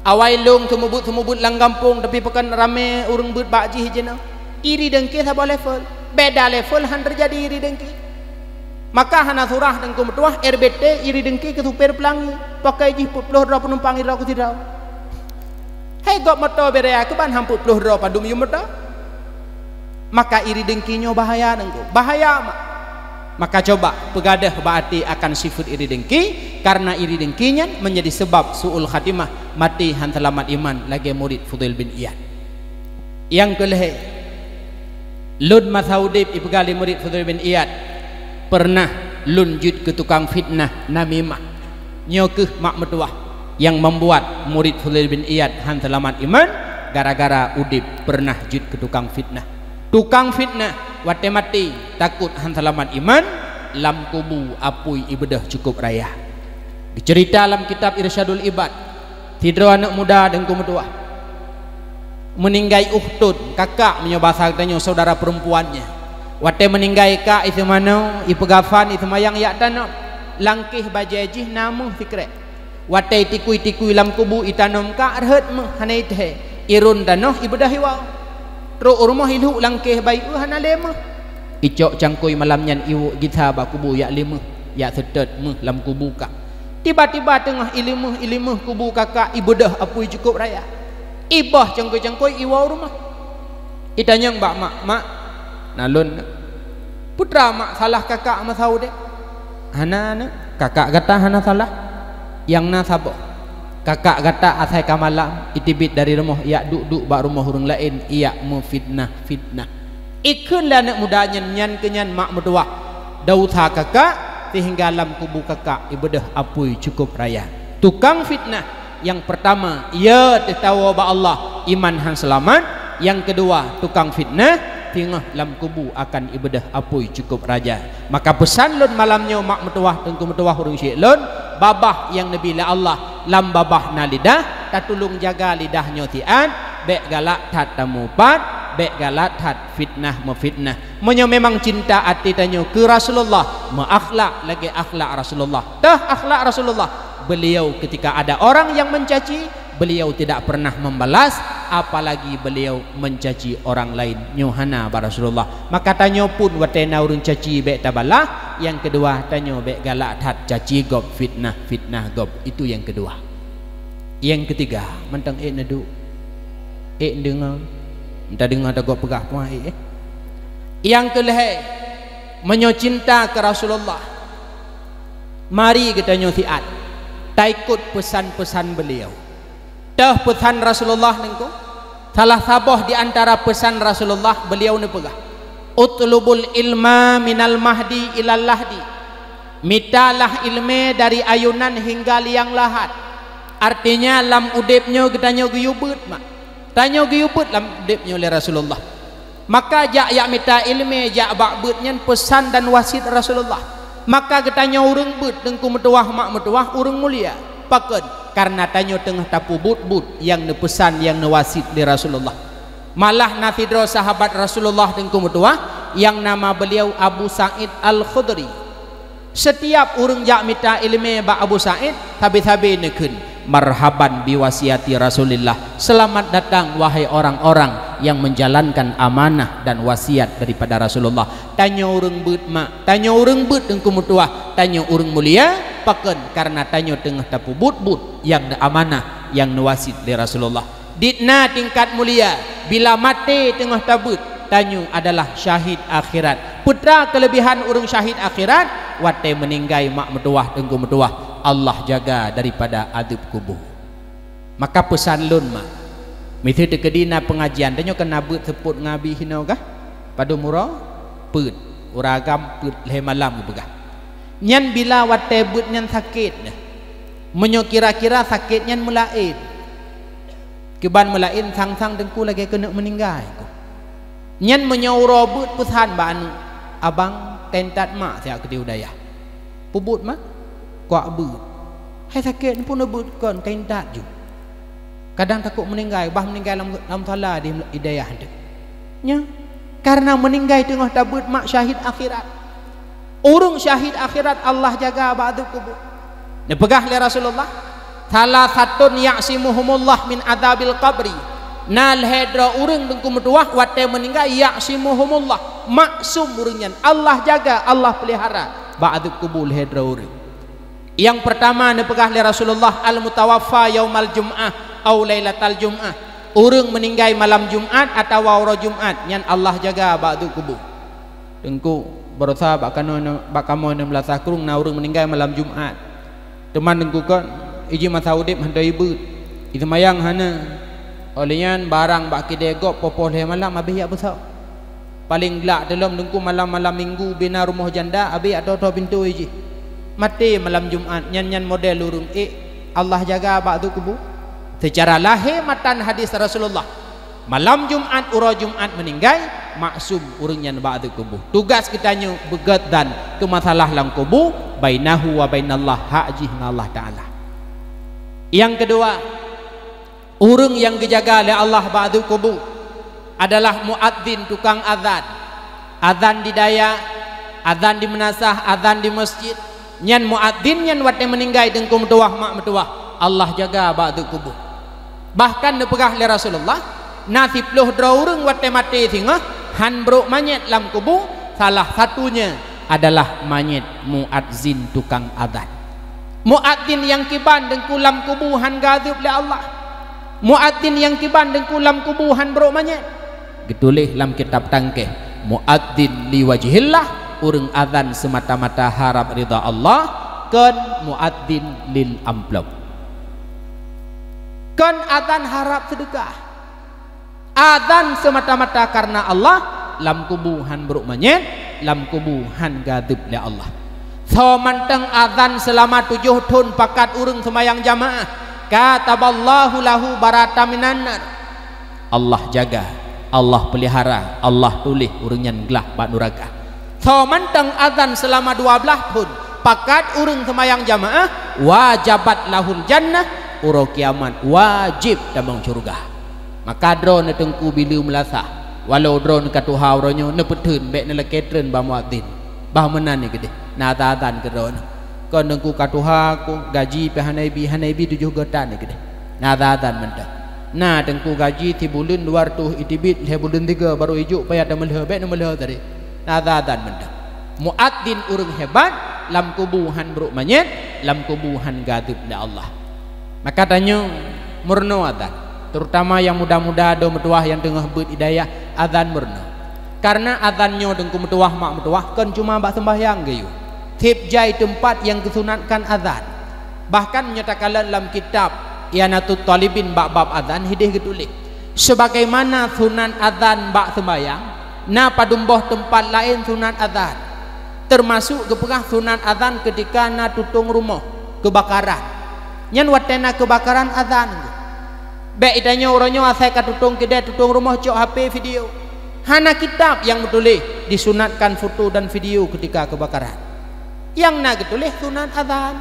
Awai lôn seumeubeuet-seumeubeuet lam gampông tapi pakon ramé ureuëng beuet bak jih jinoe. Iri dengki saboh level. Beda level han teujadi iri dengki. Maka hana surah teungku meutuwah RBT iri dengki keu supir peulangi. Pakai jih peuet ploh droe peunumpang sidroe keu sidroe. Hai gob moto beuraya keuban han peuet ploh droe padum yum moto. Maka iri dengki nyoe bahaya teungku, bahaya mak. Maka coba peugadeuh bak até akan sifeuet iri dengki, karena iri dengki nyan menjadi sebab su'ul khatimah, maté han seulamat iman lagée murit Fudail bin Iyad. Nyang keu lhée, lôn masa udeb ipeugah lé murit Fudail bin Iyad, peureunah lôn jeuet keu tukang fitnah namimah. Nyoe kheueh mak meutuwah nyang membuat murit Fudail bin Iyad han seulamat iman gara-gara udeb peureunah jeuet keu tukang fitnah. Tukang fitnah watée maté takot han seulamat iman, lam kubu apui ibeudôh cukup raya. Geuceurita lam kitab Irsyadul Ibad, sidroe aneuëk muda teungku meutuwah meuninggai ukhtun, kakak meunyoe basa geutanyoe saudara perempuannya. Watée meuninggai kak iseumanoe, ipeugafan, iseumayang yak tanom, langkéh bajée jih na méuh sikrek. Watée tikui-tikui lam kubu itanom kak rhot méuh hana ithée, irôn tanoh ibeudôh iwoe. Trok u rumoh ilhuk langkéh bayeue hana lé méuh. Icok cangkôi malam nyan iwok gisa bak kubu yak lé méuh, yak seutôt méuh lam kubu kak. Tiba-tiba teungoh ilé méuh, ilé méuh kubu kakak ibeudôh apui cukup raya. Iboh cangkôi-cangkôi iwoe u rumoh. Itanyong bak mak, "Mak, na lôn." "Peue teuma mak salah kakak masa udeb?" "Hana aneuëk, kakak gata hana salah. Nyang na saboh, kakak gata asai ka malam iteubiet dari rumoh yak duek-duek bak rumoh ureuëng laén yak meufitnah-fitnah." Ikheun lé aneuëk muda nyan, nyan keuh nyan mak meutuwah, desya kakak sehingga lam kubu kakak ibeudôh apui cukup raya. Tukang fitnah nyang peurtama, ya teuh tawoe bak Allah, iman han seulamat. Nyang keudua, tukang fitnah, teungoh lam kubu akan ibeudôh apui cukup raya. Maka peusan lôn malam nyoe mak meutuwah teungku meutuwah ureuëng syik lôn, babah nyang neubi lé Allah, lam babah na lidah, tatulông jaga lidah nyoe siat, bék galak that tamupat, bék galak that fitnah meufitnah. Meunyoe memang cinta até tanyoe keu Rasulullah, meuakhlak lagée akhlak Rasulullah. Teuh akhlak Rasulullah, beliau ketika ada orang yang mencaci, beliau tidak pernah membalas, apalagi beliau mencaci orang lain. Nyoe hana bak Rasulullah. Maka tanyoe pun watée na ureuëng caci bék tabalah, nyang keudua tanyoe bék galak that caci gob, fitnah-fitnah gob. Itu nyang keudua. Nyang keutiga, mantong ék neuduek, ék neudeungoe, meuta deungoe tagob peugah puah ék, eh. Nyang keu lhée, meunyoe cinta keu Rasulullah, mari geutanyoe siat taikot peusan-peusan beliau. Teuh peusan Rasulullah teungku, salah saboh di antara peusan Rasulullah, beliau neupeugah, "Utlubul ilma minal mahdi ilal lahdi." Mitalah iéleumé dari ayunan hingga liang lahat. Artinya, lam udeb nyoe geutanyoe geuyue beuet mak. Tanyoe geuyue beuet lam udeb nyoe lé Rasulullah. Maka jak yak mita iéleumé jak bak beuet nyan peusan dan wasiet Rasulullah. Maka geutanyoe ureuëng beuet teungku meutuwah mak meutuwah ureuëng mulia. Pakon? Karena tanyoe teungoh tapeubuet buet nyang neupeusan nyang neuwasiet lé Rasulullah. Malah na sidroe sahabat Rasulullah teungku meutuwah nyang nama beliau Abu Sa'id Al-Khudri. Setiap ureuëng jak mita iéleumé bak Abu Sa'id, sabe-sabe neukheun, "Marhaban bi wasiati Rasulillah." Selamat datang, wahai orang-orang yang menjalankan amanah dan wasiat daripada Rasulullah. Tanyoe ureuëng beuet mak, tanyoe ureuëng beuet teungku meutuwah, tanyoe ureuëng mulia, pakon? Karena tanyoe teungoh tapeubuet buet nyang neuamanah, nyang neuwasiet lé Rasulullah. Dit na tingkat mulia, bila maté teungoh tabeuet, tanyoe adalah syahid akhirat. Peue teuma keuleubihan ureuëng syahid akhirat? Watée meuninggai mak meutuwah teungku meutuwah, Allah jaga daripada adeueb kubu. Maka peusan lôn mak, miseue teukeudi na peungajian, tanyoe keuneuk beuet seupôt ngabi hinoe gah, padum uroe peuet, ureuëng agam peuet lhée malam geupeugah. Nyan bila watée beuet nyan sakét nyan. Meunyoe kira-kira sakét nyan meulaén, kiban meulaén sang-sang teungku lagée keuneuk meuninggai. Nyan meunyoe uroe beuet peusan bak aneuk, "Abang, kain tat mak siat keu di u dayah." "Peubuet mak?" "Kuak beuet." "Hai sakét, neupuna beuet kon kain tat ju." Kadang takot meuninggai, bah meuninggai lam, lam sala di, di dayah tu. Nya, karena meuninggai teungoh tabeuet mak syahid akhirat. Ureuëng syahid akhirat Allah jaga bak adab kubur. Neupeugah lé Rasulullah, "Salasatun ya'simuhumullah min adzabil qabri." Na lhée droe ureuëng teungku meutuwah watée meuninggai, ya'simuhumullah, maksum ureuëng nyan, Allah jaga, Allah peulihara bak adab kubur lhée droe ureuëng. Nyang peurtama neupeugah lé Rasulullah, "Al-mutawaffa yaumal jum'ah au lailatal jum'ah." Ureuëng meuninggai malam Jumat atawa uroe Jumat, nyan Allah jaga bak adab kubur. Teungku, barosa bak kanoe, bak kamoe enam belas takrung na ureuëng meuninggai malam Jumat. Teuma teungku kon, iji masa udeb hana ibeuet. Iseumayang hana. Óh lheueh nyan barang bak kidée gob poh-poh lhée malam habéh jak beusoe. Paleng glak teulom teungku malam-malam minggu bina rumoh janda habéh atô-atô pintoe jih. Maté malam Jumat, nyan-nyan model ureuëng ék Allah jaga bak adab kubur. Seucara lahé matan hadis Rasulullah. Malam Jumat, uroe Jumat meuninggai, maksum ureuëng nyan bak adab kubur. Tugas geutanyoe beugét dan keu masalah lam kubur, bainahu wa bainallah, hak jih ngon Allah Taala. Nyang keudua, ureuëng nyang geujaga lé Allah bak adab kubur adalah muadzin, tukang azan. Azan di dayah, azan di meunasah, azan di masjid. Nyan muadzin nyan watée meuninggai teungku meutuwah mak meutuwah, Allah jaga bak adab kubur. Bahkan neupeugah lé Rasulullah, na siplôh droe ureuëng watée maté singoh han brok manyét lam kubur, salah satunya adalah manyét muadzin, tukang azan. Muadzin nyang kiban teungku lam kubur han geuadab lé Allah. Muadzin nyang kiban teungku lam kubur han brok manyét. Geutuléh lam kitab tangkéh, "Muadzin liwajhillah", ureuëng azan seumata-mata harab ridha Allah, kon muadzin lil amplop. Kon azan harab seudeukah. Azan seumata-mata kareuna Allah, lam kubur han brok manyét, lam kubur han geuadab lé Allah. Soe mantong azan seulama tujoh thon pakat ureuëng seumayang jamaah, kataballahu lahu bara'atan minan nar. Allah jaga, Allah peulihara, Allah tuléh ureuëng nyan glah bak nuraka. Soe mantong azan seulama dua blaih thon pakat ureuëng seumayang jamaah, wajabat lahul jannah, uroe kiamat wajéb tamong syeuruga. Maka droeneuh teungku bila meulasah, walau droeneuh ka tuha uroe nyoe, neupeutheun bék neulakée treun bak muadzin. Bah meunan nyoe keudeh, na azan-azan keu droeneuh. Kon teungku ka tuha ku, gaji pih hana ibi, hana ibi tujoh geutan nyoe keudeh. Na azan-azan mantong. Na teungku gaji sibuleuen dua reutôh iteubiet, lhée buleuen tiga barô ijok payah tameulheueh, bék neumeulheueh tadi. Na azan-azan mantong. Muadzin ureuëng hebat, lam kubu han brok manyét, lam kubu han geuadab lé Allah. Maka tanyoe meurunoe azan, terutama nyang muda-muda, droe meutuwah nyang teungoh beuet hidayah, azan meurunoe. Kareuna azan nyoe teungku meutuwah mak meutuwah kon cuma bak seumbahyang geuyue. Tieb jai teumpat nyang geusunatkan azan. Bahkan meunyoe takalon lam kitab I'anatut Thalibin bak bab azan hideh geutuléh, "Sebagaimana sunat azan bak seumbahyang, na padum boh teumpat laén sunat azan, teumasok geupeugah sunat azan keutika na tutong rumoh keubakaran." Nyan watée na keubakaran azan. Bék itanyoe uroe nyoe asai ka tutong keudée, tutong rumoh cok H P video. Hana kitab nyang meutuléh disunatkan foto dan video keutika keubakaran. Nyang na geutuléh sunat azan.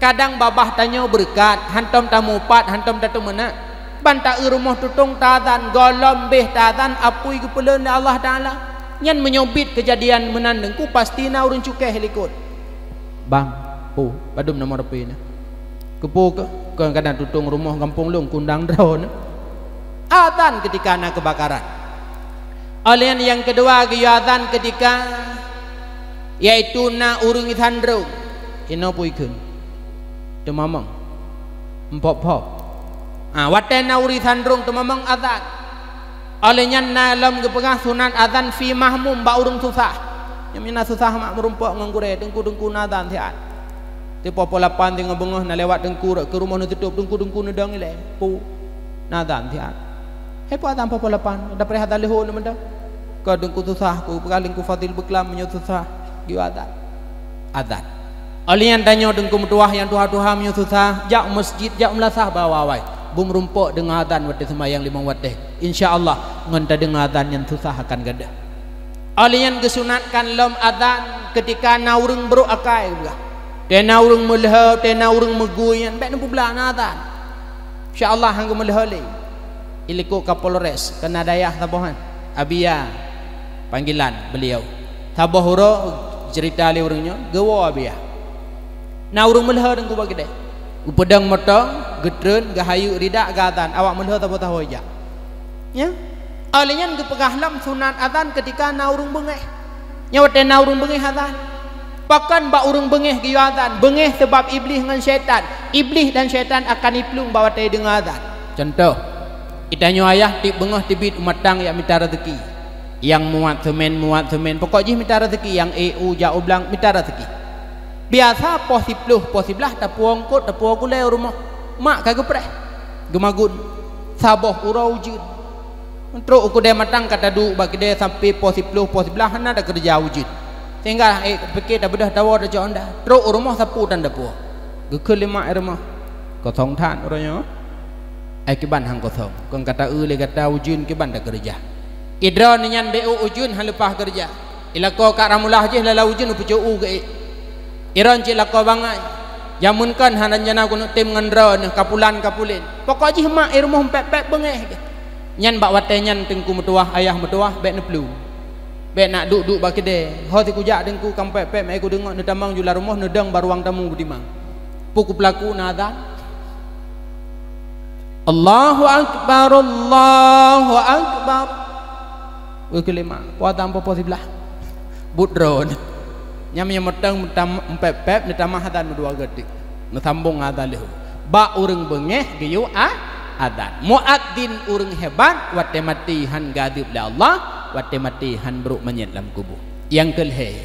Kadang babah tanyoe beureukat, hantom tamupat, hantom tateumeunak. Ban ta-eu rumoh tutong taazan, gohlom béh taazan apui geupeuleuen lé Allah Taala. Nyan meunyoe bit keujadian meunan teungku, pasti na ureuëng cukéh likot. "Bang, po, padum nomor H P na?" "Keupeue keuh?" "Kon kadang tutong rumoh gampông lôn kundang droeneuh." Azan keutika na keubakaran. Óh lheueh nyan nyang keudua geuyue azan keutika, yaitu na ureuëng isandrong. Inoe peue ikheun? Teumamong. Mphop-phop. Ah, watée na ureuëng isandrong teumamong azan. Óh lheueh nyan na lom geupeugah sunat azan fi mahmum bak ureuëng susah. Nyang mina susah mak meurumpok ngon gurée, teungku-teungku na azan siat. Teupeu poh lapan teungoh beungoh na lewat teungku rot keu rumoh neututôp, teungku-teungku neudong ilée. Pu. Na azan siat. Hai peue azan poh lapan, dapreh azan leuhô na meuda. Ka teungku susah, ku peugah lé Teungku Fadil beuklam meunyoe susah, geuyue azan. Azan. Óh lheueh nyan tanyoe teungku meutuwah nyang tuha-tuha meunyoe susah, jak u masjid, jak u meulasah bak awai-awai. Beumeureumpok deungon azan watée seumayang limong watée. Insya Allah, ngon tadeungoe azan nyan susah akan gadôh. Óh lheueh nyan geusunatkan lom azan keutika na ureuëng brok akai, geupeugah. Watée na ureuëng meuleuho, watée na ureuëng meugui nyan, bék neupeublah na azan. Insya Allah, han geumeuleuho lé. Ilikot Kapolres, keunan dayah saboh nyan. Abia panggilan beliau. Saboh uroe cerita lé ureuëng nyoe, geuwoe Abia. Na ureuëng meuleuho teungku bak keudée. Geupeudong moto, geutreun, geuhayeu ridak, geuazan, awak meuleuho saboh-saboh ijak. Nya? Óh lheueh nyan geupeugah lom sunat azan keutika na ureuëng beungéh. Nyoe watée na ureuëng beungéh azan. Pakon bak ureuëng beungéh geuyue azan? Beungéh sabab Iblih ngon syaitan. Iblih dan syaitan akan iplueng bak watée deungoe azan. Contoh, geutanyoe ayah tieb beungoh teubiet u matang jak mita raseuki. Nyang muat seumén, muat seumén, pokok jih mita raseuki, nyang ék u jak u blang mita raseuki. Biasa poh siploh, poh siblaih tapuwoe eungkot, tapuwoe gulée u rumoh. Mak ka geupreh, geumagun. Saboh uroe ujeuen. Trok u keudée matang ka taduek bak keudée sampoe poh siploh, poh siblaih hana takeureuja ujeuen. Sehingga ék pike tabeudôh tawoe tacok honda. Trok u rumoh sapeue tan tapuwoe. Geukheun lé mak i rumoh. Kosong that uroe nyoe. Ai kiban han kosong. Kon ka taeu lé gata ujeuen kiban takeureuja. Idroe nyan bék ujeuen han leupah keureuja. Ilakoe Kak Ramulah jih lala ujeuen peucok u geuék. Iron cit lakoe bangai. Jameun kon hana nyang na keuneuk tem ngon droeneuh kapulan-kapulen. Pokok jih mak i rumoh pép-pép beungéh geuh. Nyan bak watée nyan teungku meutuwah, ayah meutuwah bék neuplueng. Bék nak duek-duek bak keudée. Ho sikujak teungku kampek-pek meuék kudeungoe neutamong ju lam rumoh neudong bak ruang tamu beutimang. Peue kupeulaku na azan. Allahu Akbar, Allahu Akbar. Weueh keuleuma, puasa ampoh-poh siblaih. Buet droe. Nyam nyang meutong meutam-, meupeupep, neutamah azan meudua goe teuk. Neusambong azan leuhô. Bak ureuëng beungéh geuyue a-, azan. Muadzin ureuëng hebat, watée maté han geuadeueb lé Allah, watée maté han brok manyét lam kubu. Nyang keulhée.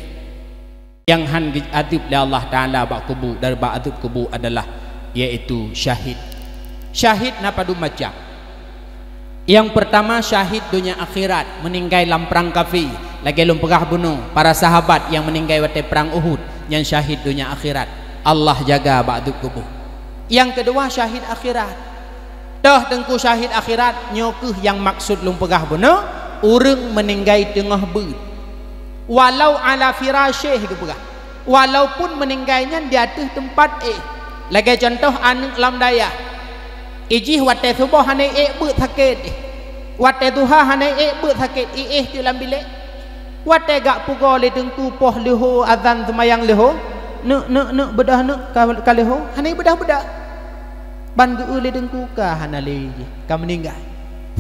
Nyang han geuadeueb lé Allah Taala bak kubu, dari bak adeueb kubu adalah, yaitu syahid. Syahid na padum macam. Nyang peurtama, syahid donya akhirat, meuninggai lam prang kafé. Lagée lôn peugah bunoe, para sahabat nyang meuninggai watée prang Uhud, nyan syahid donya akhirat. Allah jaga bak adeueb kubu. Nyang keudua, syahid akhirat. Toh teungku syahid akhirat, nyoe kheueh nyang maksud lôn peugah bunoe, ureuëng meuninggai teungoh beuet. Walau ala firasyih geupeugah. Walaupun meuninggai nyan di ateueh teumpat éh. Lagée contoh aneuëk lam dayah. Ijih watée suboh hana ék beuet sakét éh. Watée duha hana ék beuet sakét, iéh teuk lam bilék. Watée gak pugoe lé teungku poh leuhô azan seumayang leuhô, neuk, neuk, neuk, beudôh neuk ka, ka leuhô, hana beudôh-beudôh. Ban geu-eu lé teungku ka hana lé jih, ka meuninggai.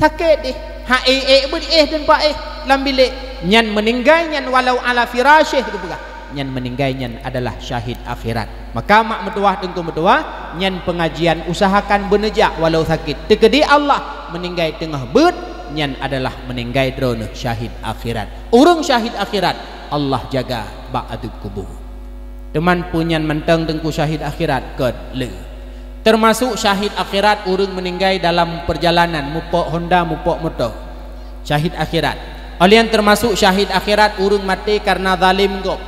Sakét éh, ha ék, ék beuet éh teumpat éh lam bilék. Nyan meuninggai nyan walau ala firasyih geupeugah. Nyan meuninggai nyan adalah syahid akhirat. Maka mak meutuwah teungku meutuwah, nyan peungajian usahakan beuneujak walau sakét. Teukeudi Allah meuninggai teungoh beuet, nyan adalah meuninggai droeneuh syahid akhirat. Ureuëng syahid akhirat, Allah jaga bak adeueb kubu. Teuma peue nyan mantong teungku syahid akhirat? Kon lé. Teumasok syahid akhirat ureuëng meuninggai dalam peurjalanan, mupok honda, mupok moto. Syahid akhirat. Óh lheueh nyan teumasok syahid akhirat ureuëng maté kareuna zalém gob.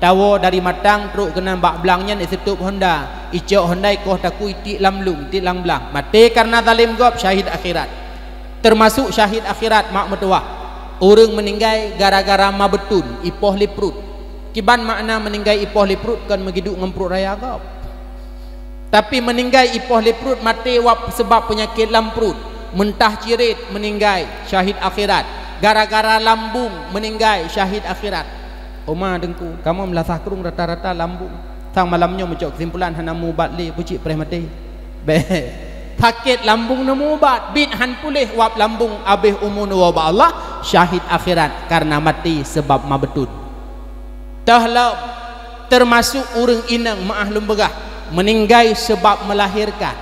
Tawoe dari matang trok keunan bak blang nyan iseutôb honda, icok honda ikoh takue tiek lam lông, tiek lam blang. Maté kareuna zalém gob, syahid akhirat. Teumasok syahid akhirat mak meutuwah. Ureuëng meuninggai gara-gara ma beutôn, ipoh lé pruet. Kiban makna meuninggai ipoh lé pruet? Kon meugiduek ngon pruet raya gob. Tapi meuninggai ipoh lé pruet, maté wab seubab peunyakét lam pruet. Meuntah cirét meuninggai, syahid akhirat. Gara-gara lambung meuninggai, syahid akhirat. Oma teungku, kamoe meulasah krueng rata-rata lambung. Sang malam nyoe meucok keusimpulan hana mubat lé, bucik preh maté. Bék. Sakét lambung neumubat, biet han puléh wab lambung, abéh umu neuwoe bak Allah, syahid akhirat kareuna maté seubab ma beutôn. Toh lom, teumasok ureuëng inong meuáh lôn peugah, meuninggai seubab meulahérkan.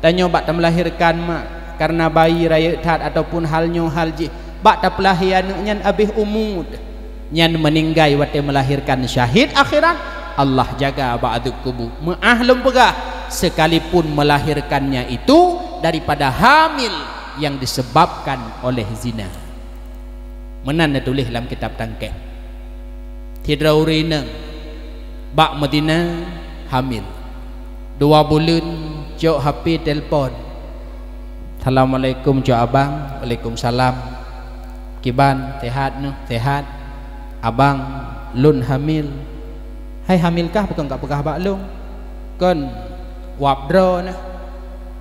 Tanyoe bak tameulahérkan mak, kareuna bayi rayeuk that ataupun hal nyoe hal jih, bak tapeulahé aneuëk nyan abéh umu, nyan meuninggai watée meulahérkan, syahid akhirat, Allah jaga bak adeueb kubu. Meuáh lôn peugah, sekalipun melahirkannya itu daripada hamil yang disebabkan oleh zina. Meunan neutuléh lam kitab tangkeb. Sidroe ureuëng inong bak meuzina hamil. Dua buleuen cok H P telepon. Assalamualaikum, cok abang. Waalaikumsalam. Kiban, sehat neuh? Sehat. Abang, lôn hamil. Hai hamil kah, peukon ka peugah bak lôn? Kon wab droeneuh.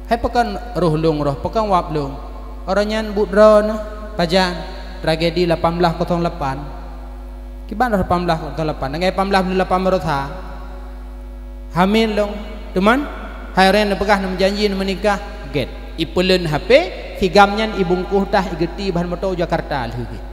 Hai peukon roh lôn roh, peukon wab lôn? Uroe nyan buet droeneuh. Pajan? Tragedi lapan belas kosong lapan. Kiban roh lapan belas kosong lapan? Nanggai lapan belas buleuen lapan baroesa. Hamil lôn, teuma hai uroe nyan neupeugah neumeujanji neumeunikah, gét. Ipeuleuen hapé, sigam nyan ibungkôh tah igeuti ban moto u Jakarta lheueh gét.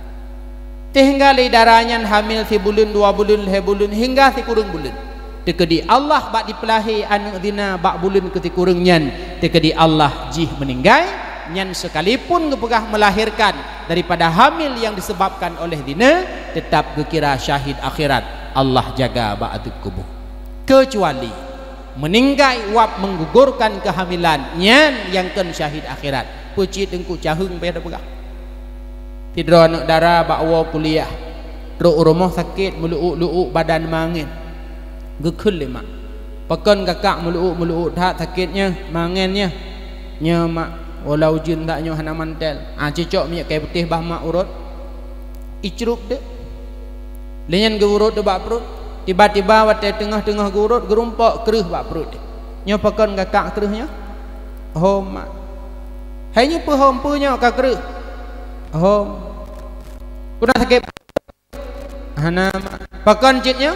Sehingga lé dara nyan hamil sibuleuen, dua buleuen, lhée buleuen, hingga sikureueng buleuen. Teukeudi Allah bak dipeulahé aneuëk zina bak buleuen keu sikureueng nyan, teukeudi Allah jih meuninggai, nyan sekalipun geupeugah melahirkan daripada hamil yang disebabkan oleh zina, tetap geukira syahid akhirat, Allah jaga bak ateueh kubu. Keucuali meuninggai wab menggugurkan kehamilan, nyan nyang kon syahid akhirat. Peucit teungku caheueng payah tapeugah. Sidroe aneuëk dara bak woe kuliah, trok u rumoh sakét meuluuk-luuk badan mangen. Geukheun lé mak, "Pakon kakak meuluuk-meuluuk that sakét nyoe, mangen nyoe?" "Nyoe mak, woe lam ujeuen that nyoe hana mantèl." Ah, cicok minyeuk kayée putéh bah mak urot. Icrup deuek. Lé nyan geuurot deuek bak pruet. Tiba-tiba watée teungoh-teungoh geuurot, geurumpok kreueh bak pruet. "Nyoe pakon kakak kreueh nyoe?" "Hom mak." "Hai nyoe peuhom peue nyoe ka kreueh?" "Hom." "Peue na sakét?" "Hana mak." "Pakon cit nyoe?"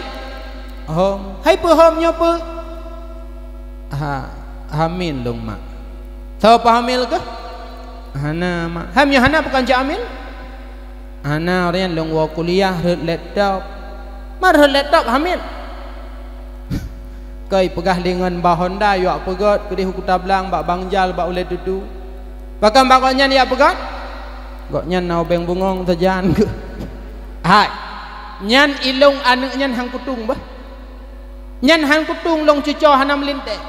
"Hom." "Hai peuhom nyoe peue?" "Ha, hamil lôn mak." "Soe peuhamil keuh?" "Hana mak." "Hai meunyoe hana pakon cit hamil?" "Hana, uroe nyan lôn woe kuliah rhot laptop." "Mak rhot laptop hamil?" Keu ipeugah lé ngon bah Honda yuak peugét keudeh u Kuta Blang bak Bang Jal bak ulée tutu. Pakon bak gobnyan jak peugét? Gobnyan na ubeng bungöng sajan geuh. Hai, nyan ilông aneuëk nyan han kutueng bah. Nyan han kutueng lông cuco hana meulintée.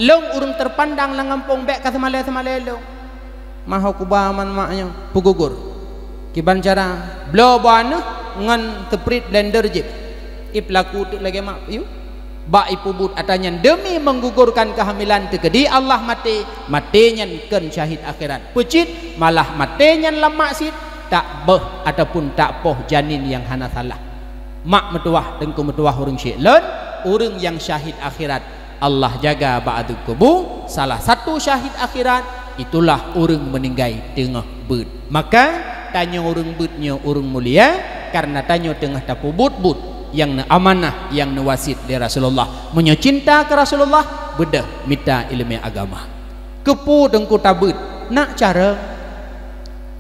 Lông ureuëng terpandang lam gampông bék ka seumalée-seumalée lông. Maho kuba man mak nyoe peugugur. Kiban cara? Bloe boh aneuëk ngon seuprit blender jép. Ipeulaku teuk lagée mak piyu. Bak ipeubuet atra nyan demi menggugurkan kehamilan teukeudi Allah maté. Maté nyan kon syahid akhirat. Peucit malah maté nyan lam maksiet, tak beuh ataupun tak poh janin nyang hana salah. Mak meutuwah, teungku meutuwah ureuëng syik lôn, ureuëng nyang syahid akhirat. Allah jaga bak ateueh kubu, salah satu syahid akhirat, itulah ureuëng meuninggai teungoh beuet. Maka, tanyoe ureuëng beuet nyoe ureuëng mulia, kareuna tanyoe teungoh tapeubuet buet nyang neuamanah, nyang neuwasiet lé Rasulullah. Meunyoe cinta keu Rasulullah, beudôh mita iéleumé agama. Keupeue teungku tabeuet? Nak carông.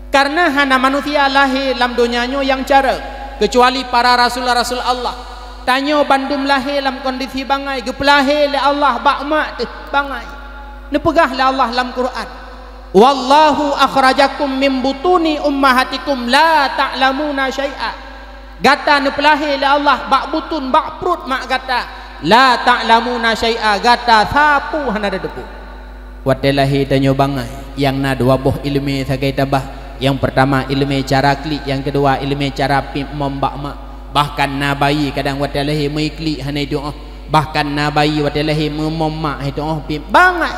Kareuna hana manusia lahé lam donya nyoe nyang carông, keucuali para rasul-rasul Allah. Tanyoe bandum lahé lam kondisi bangai, geupeulahé lé Allah bak mak teuh bangai. Neupeugah lé Allah lam Quran, "Wallahu akhrajakum min butuni ummahatikum la ta'lamuna syai'a." Gata neupeulahé lé Allah bak butun, bak pruet mak gata. La ta'lamuna syai'a, gata sapeue hana tateupeue. Watée lahé tanyoe bangai, nyang na dua boh iéleumé sagai tabah. Nyang peurtama iéleumé cara klik, nyang keudua iéleumé cara piep mom bak mak. Bahkan na bayi kadang watée lahé meuiklik hana itu'oh. Bahkan na bayi watée lahé meumom mak hana itu'oh piep. Bangai.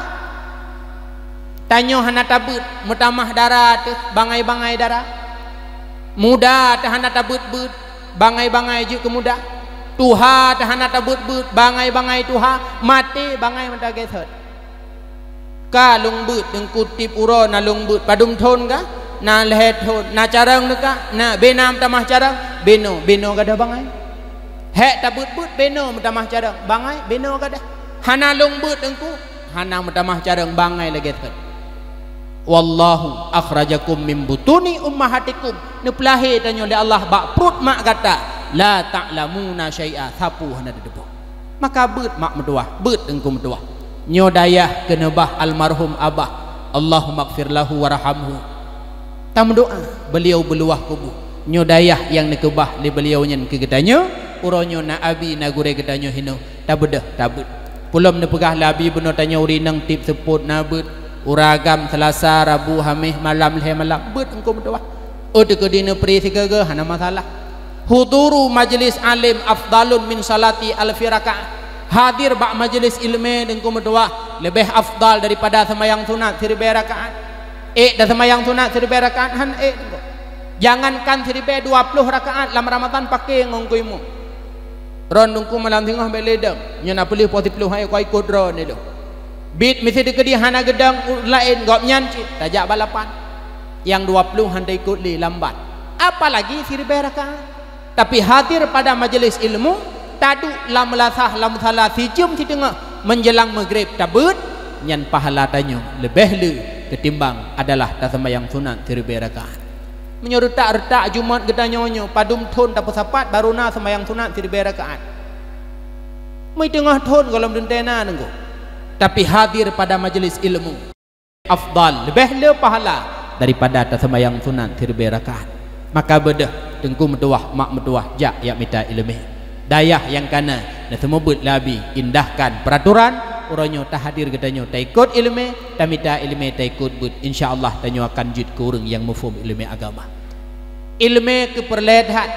Tanyoe hana tabeuet, meutamah dara teuh, bangai-bangai dara. Muda teuh hana tabeuet-beuet, bangai-bangai jeuet keu muda. Tuha teuh hana tabeuet-beuet, bangai-bangai tuha, maté bangai meuta gét thot. Ka lông beuet, teungku tieb uroe na lông beuet, padum thon ka? Na lhée thon. Na carông neuh ka? Na. Bena meutamah carông? Beno, beno gadôh bangai. Hék tabeuet-beuet, beno meutamah carông, bangai, beno gadôh. Hana lông beuet teungku, hana meutamah carông, bangai lagée thot. Wallahu akhrajakum min butuni ummahatikum. Neupeulahé tanyoe lé Allah bak pruet mak gata. La ta'lamuna syai'a, sapeue hana tateupeue. Maka beuet mak meutuwah, beuet teungku meutuwah. Nyoe dayah keuneubah almarhum abah. Allahummaghfir lahu warhamhu. Tameudoá, beuliau beuluwah kubu. Nyoe dayah nyang neukeubah lé beuliau nyan keu geutanyoe, uroe nyoe na abi na gurée geutanyoe hinoe. Tabeudôh, tabeuet. Peulom neupeugah lé abi bunoe tanyoe ureuëng inong tieb seupôt na beuet, uroe agam Seulasa, Rabu, Haméh, malam lhée malam, beuet teungku meutuwah. Oh, teukeudi neupri sigoe-goe hana masalah. Huduru majlis alim afdalun min salati alfi rakaat. Hadir bak majlis iéleumé teungku meutuwah leubeh afdal daripada seumayang sunat siribée rakaat. Ék taseumayang sunat siribèe rakaat? Han ék. Jangankan siribèe, dua ploh rakaat lam Ramadhan paké ngon keu imum. Droen teungku malam singoh bèk lé dong, nyoe na peuleueh poh siplôh han ék kuikot droen lé lôn. Biet miseue teukeudi hana geudong ureueng laén, gobnyan cit tajak balapan. Nyang dua ploh han taikot lé, lambat. Apalagi siribèe rakaat. Tapi hadir pada majlis ilmu, taduek lam meulasah lam musala sijeuem siteungoh menjelang maghrib tabeuet, nyan pahala tanyoe leubeh le ketimbang adalah taseumayang sunat siribèe rakaat. Meunyoe reutak-reutak Jumat geutanyoe nyoe, padum thon tapeusapat barô na seumayang sunat siribèe rakaat. Meuteungoh thon gohlom teuntèe na teungku. Tapi hadir pada majlis ilmu afdal, leubeh le pahala daripada taseumayang sunat siribèe rakaat. Maka beudôh teungku meutuwah, mak meutuwah, jak yak mita ileumèe. Dayah nyang kana neuseumeubeuet labi, indahkan peuratoran, uroe nyoe tahadir geutanyoe taikot ileumèe, tamita ileumèe, taikot beuet. Insya Allah tanyoe akan jeuet keu ureueng nyang muphom ileumèe agama. Ileumèe keu peureulèe that.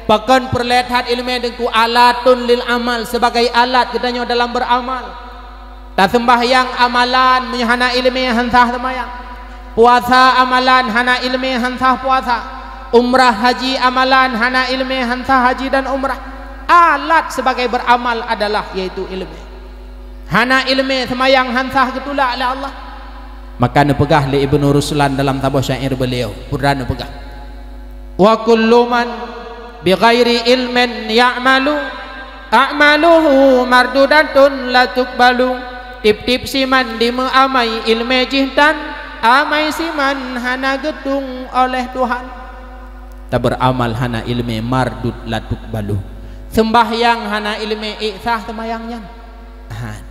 Pakon peureulèe that ileumèe teungku? Alatun lil amal, sebagai alat geutanyoe dalam beuramal. Taseumbahyang amalan, meunyoe hana ileumèe han sah seumayang. Puasa amalan, hana ileumèe han sah puasa. Umrah haji amalan, hana ileumèe han sah haji dan umrah. Alat sebagai beuramal adalah yaitu ileumèe. Hana ileumèe seumayang han sah geutulak lé Allah. Maka neupeugah lé Ibnu Ruslan dalam saboh syair beliau, peue neupeugah, "Wa kullu man bi ghairi ilmin ya'malu, a'maluhu mardudatun la tuqbalu." Tiep-tiep siman dimeuamai ileumèe jih tan, amai siman hana geutueng oleh Tuhan. Tabeuramal hana ileumèe, mardud la tuqbalu. Seumbahyang hana ileumèe, ék sah seumayang nyan? Han.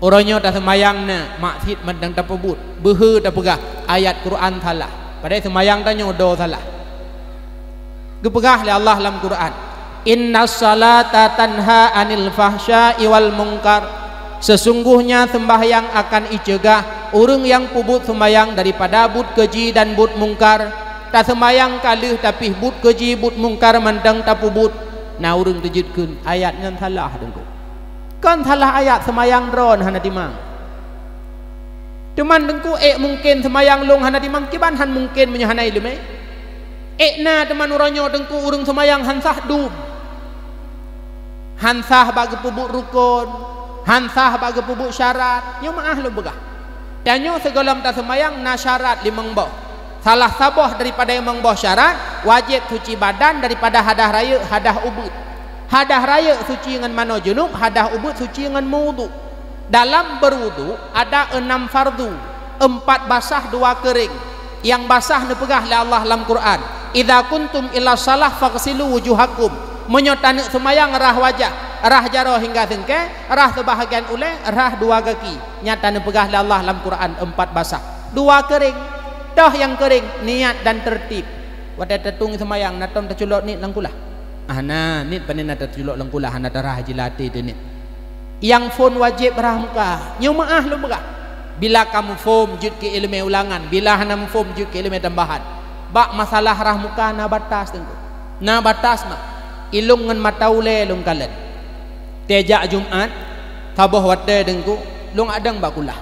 Uroe nyoe taseumayang na, maksiet mantong tapeubuet. Beuhe tapeugah ayat Quran salah, padahai seumayang tanyoe do salah. Geupeugah lé Allah lam Quran, "Innas salata tanha 'anil fahsya'i wal munkar." Sesungguhnya seumbahyang akan iceugah ureueng nyang peubuet seumayang daripada buet keuji dan buet mungkar. Taseumayang ka lheueh, tapi buet keuji, buet mungkar mantong tapeubuet. Na ureueng teujeuet kheun ayat nyan salah teungku. Kon salah ayat, seumayang droen hana timang. Teuma teungku, ék mungken seumayang lôn hana timang? Kiban han mungken meunyoe hana ileumèe. Ék na teuma uroe nyoe teungku ureueng seumayang han sah dum. Han sah bak geupeubuet rukon, han sah bak geupeubuet syarat. Nyoe meu'ah lôn peugah. Tanyoe sigohlom taseumayang na syarat limong boh. Salah saboh daripada limong boh syarat, wajéb suci badan daripada hadas rayeuk, hadas ubeut. Hadas rayeuk suci ngon manoe junub, hadas ubeut suci ngon meuwudu. Dalam berwudu ada enam fardu, empat basah, dua keuréng. Nyang basah neupeugah lé Allah lam Quran, "Idza kuntum ila shalah faghsilu wujuhakum." Meunyoe taneuk seumayang, rhah wajah, rhah jaroe hingga seungkée, rhah seubahagian ulée, rhah dua gaki. Nyan taneuk peugah lé Allah lam Quran empat basah. Dua keuréng. Toh nyang keuréng, niat dan tertib. Watée tatueng seumayang, na tom taculok niet lam kulah? Ah, na niet, pane na taculok lam kulah, hana tarhah jilaté teuh niet. Nyang phon wajéb rhah muka. Nyoe meu'ah lôn peugah. Bila ka muphom, jeuet keu ileumèe ulangan. Bila hana muphom, jeuet keu ileumèe tambahan. Bak masalah rhah muka na batas teungku. Na batas mah. Ilôn ngon mata ulée lôn kalon. Tée jak Jumat, saboh watée teungku, lôn adong bak kulah.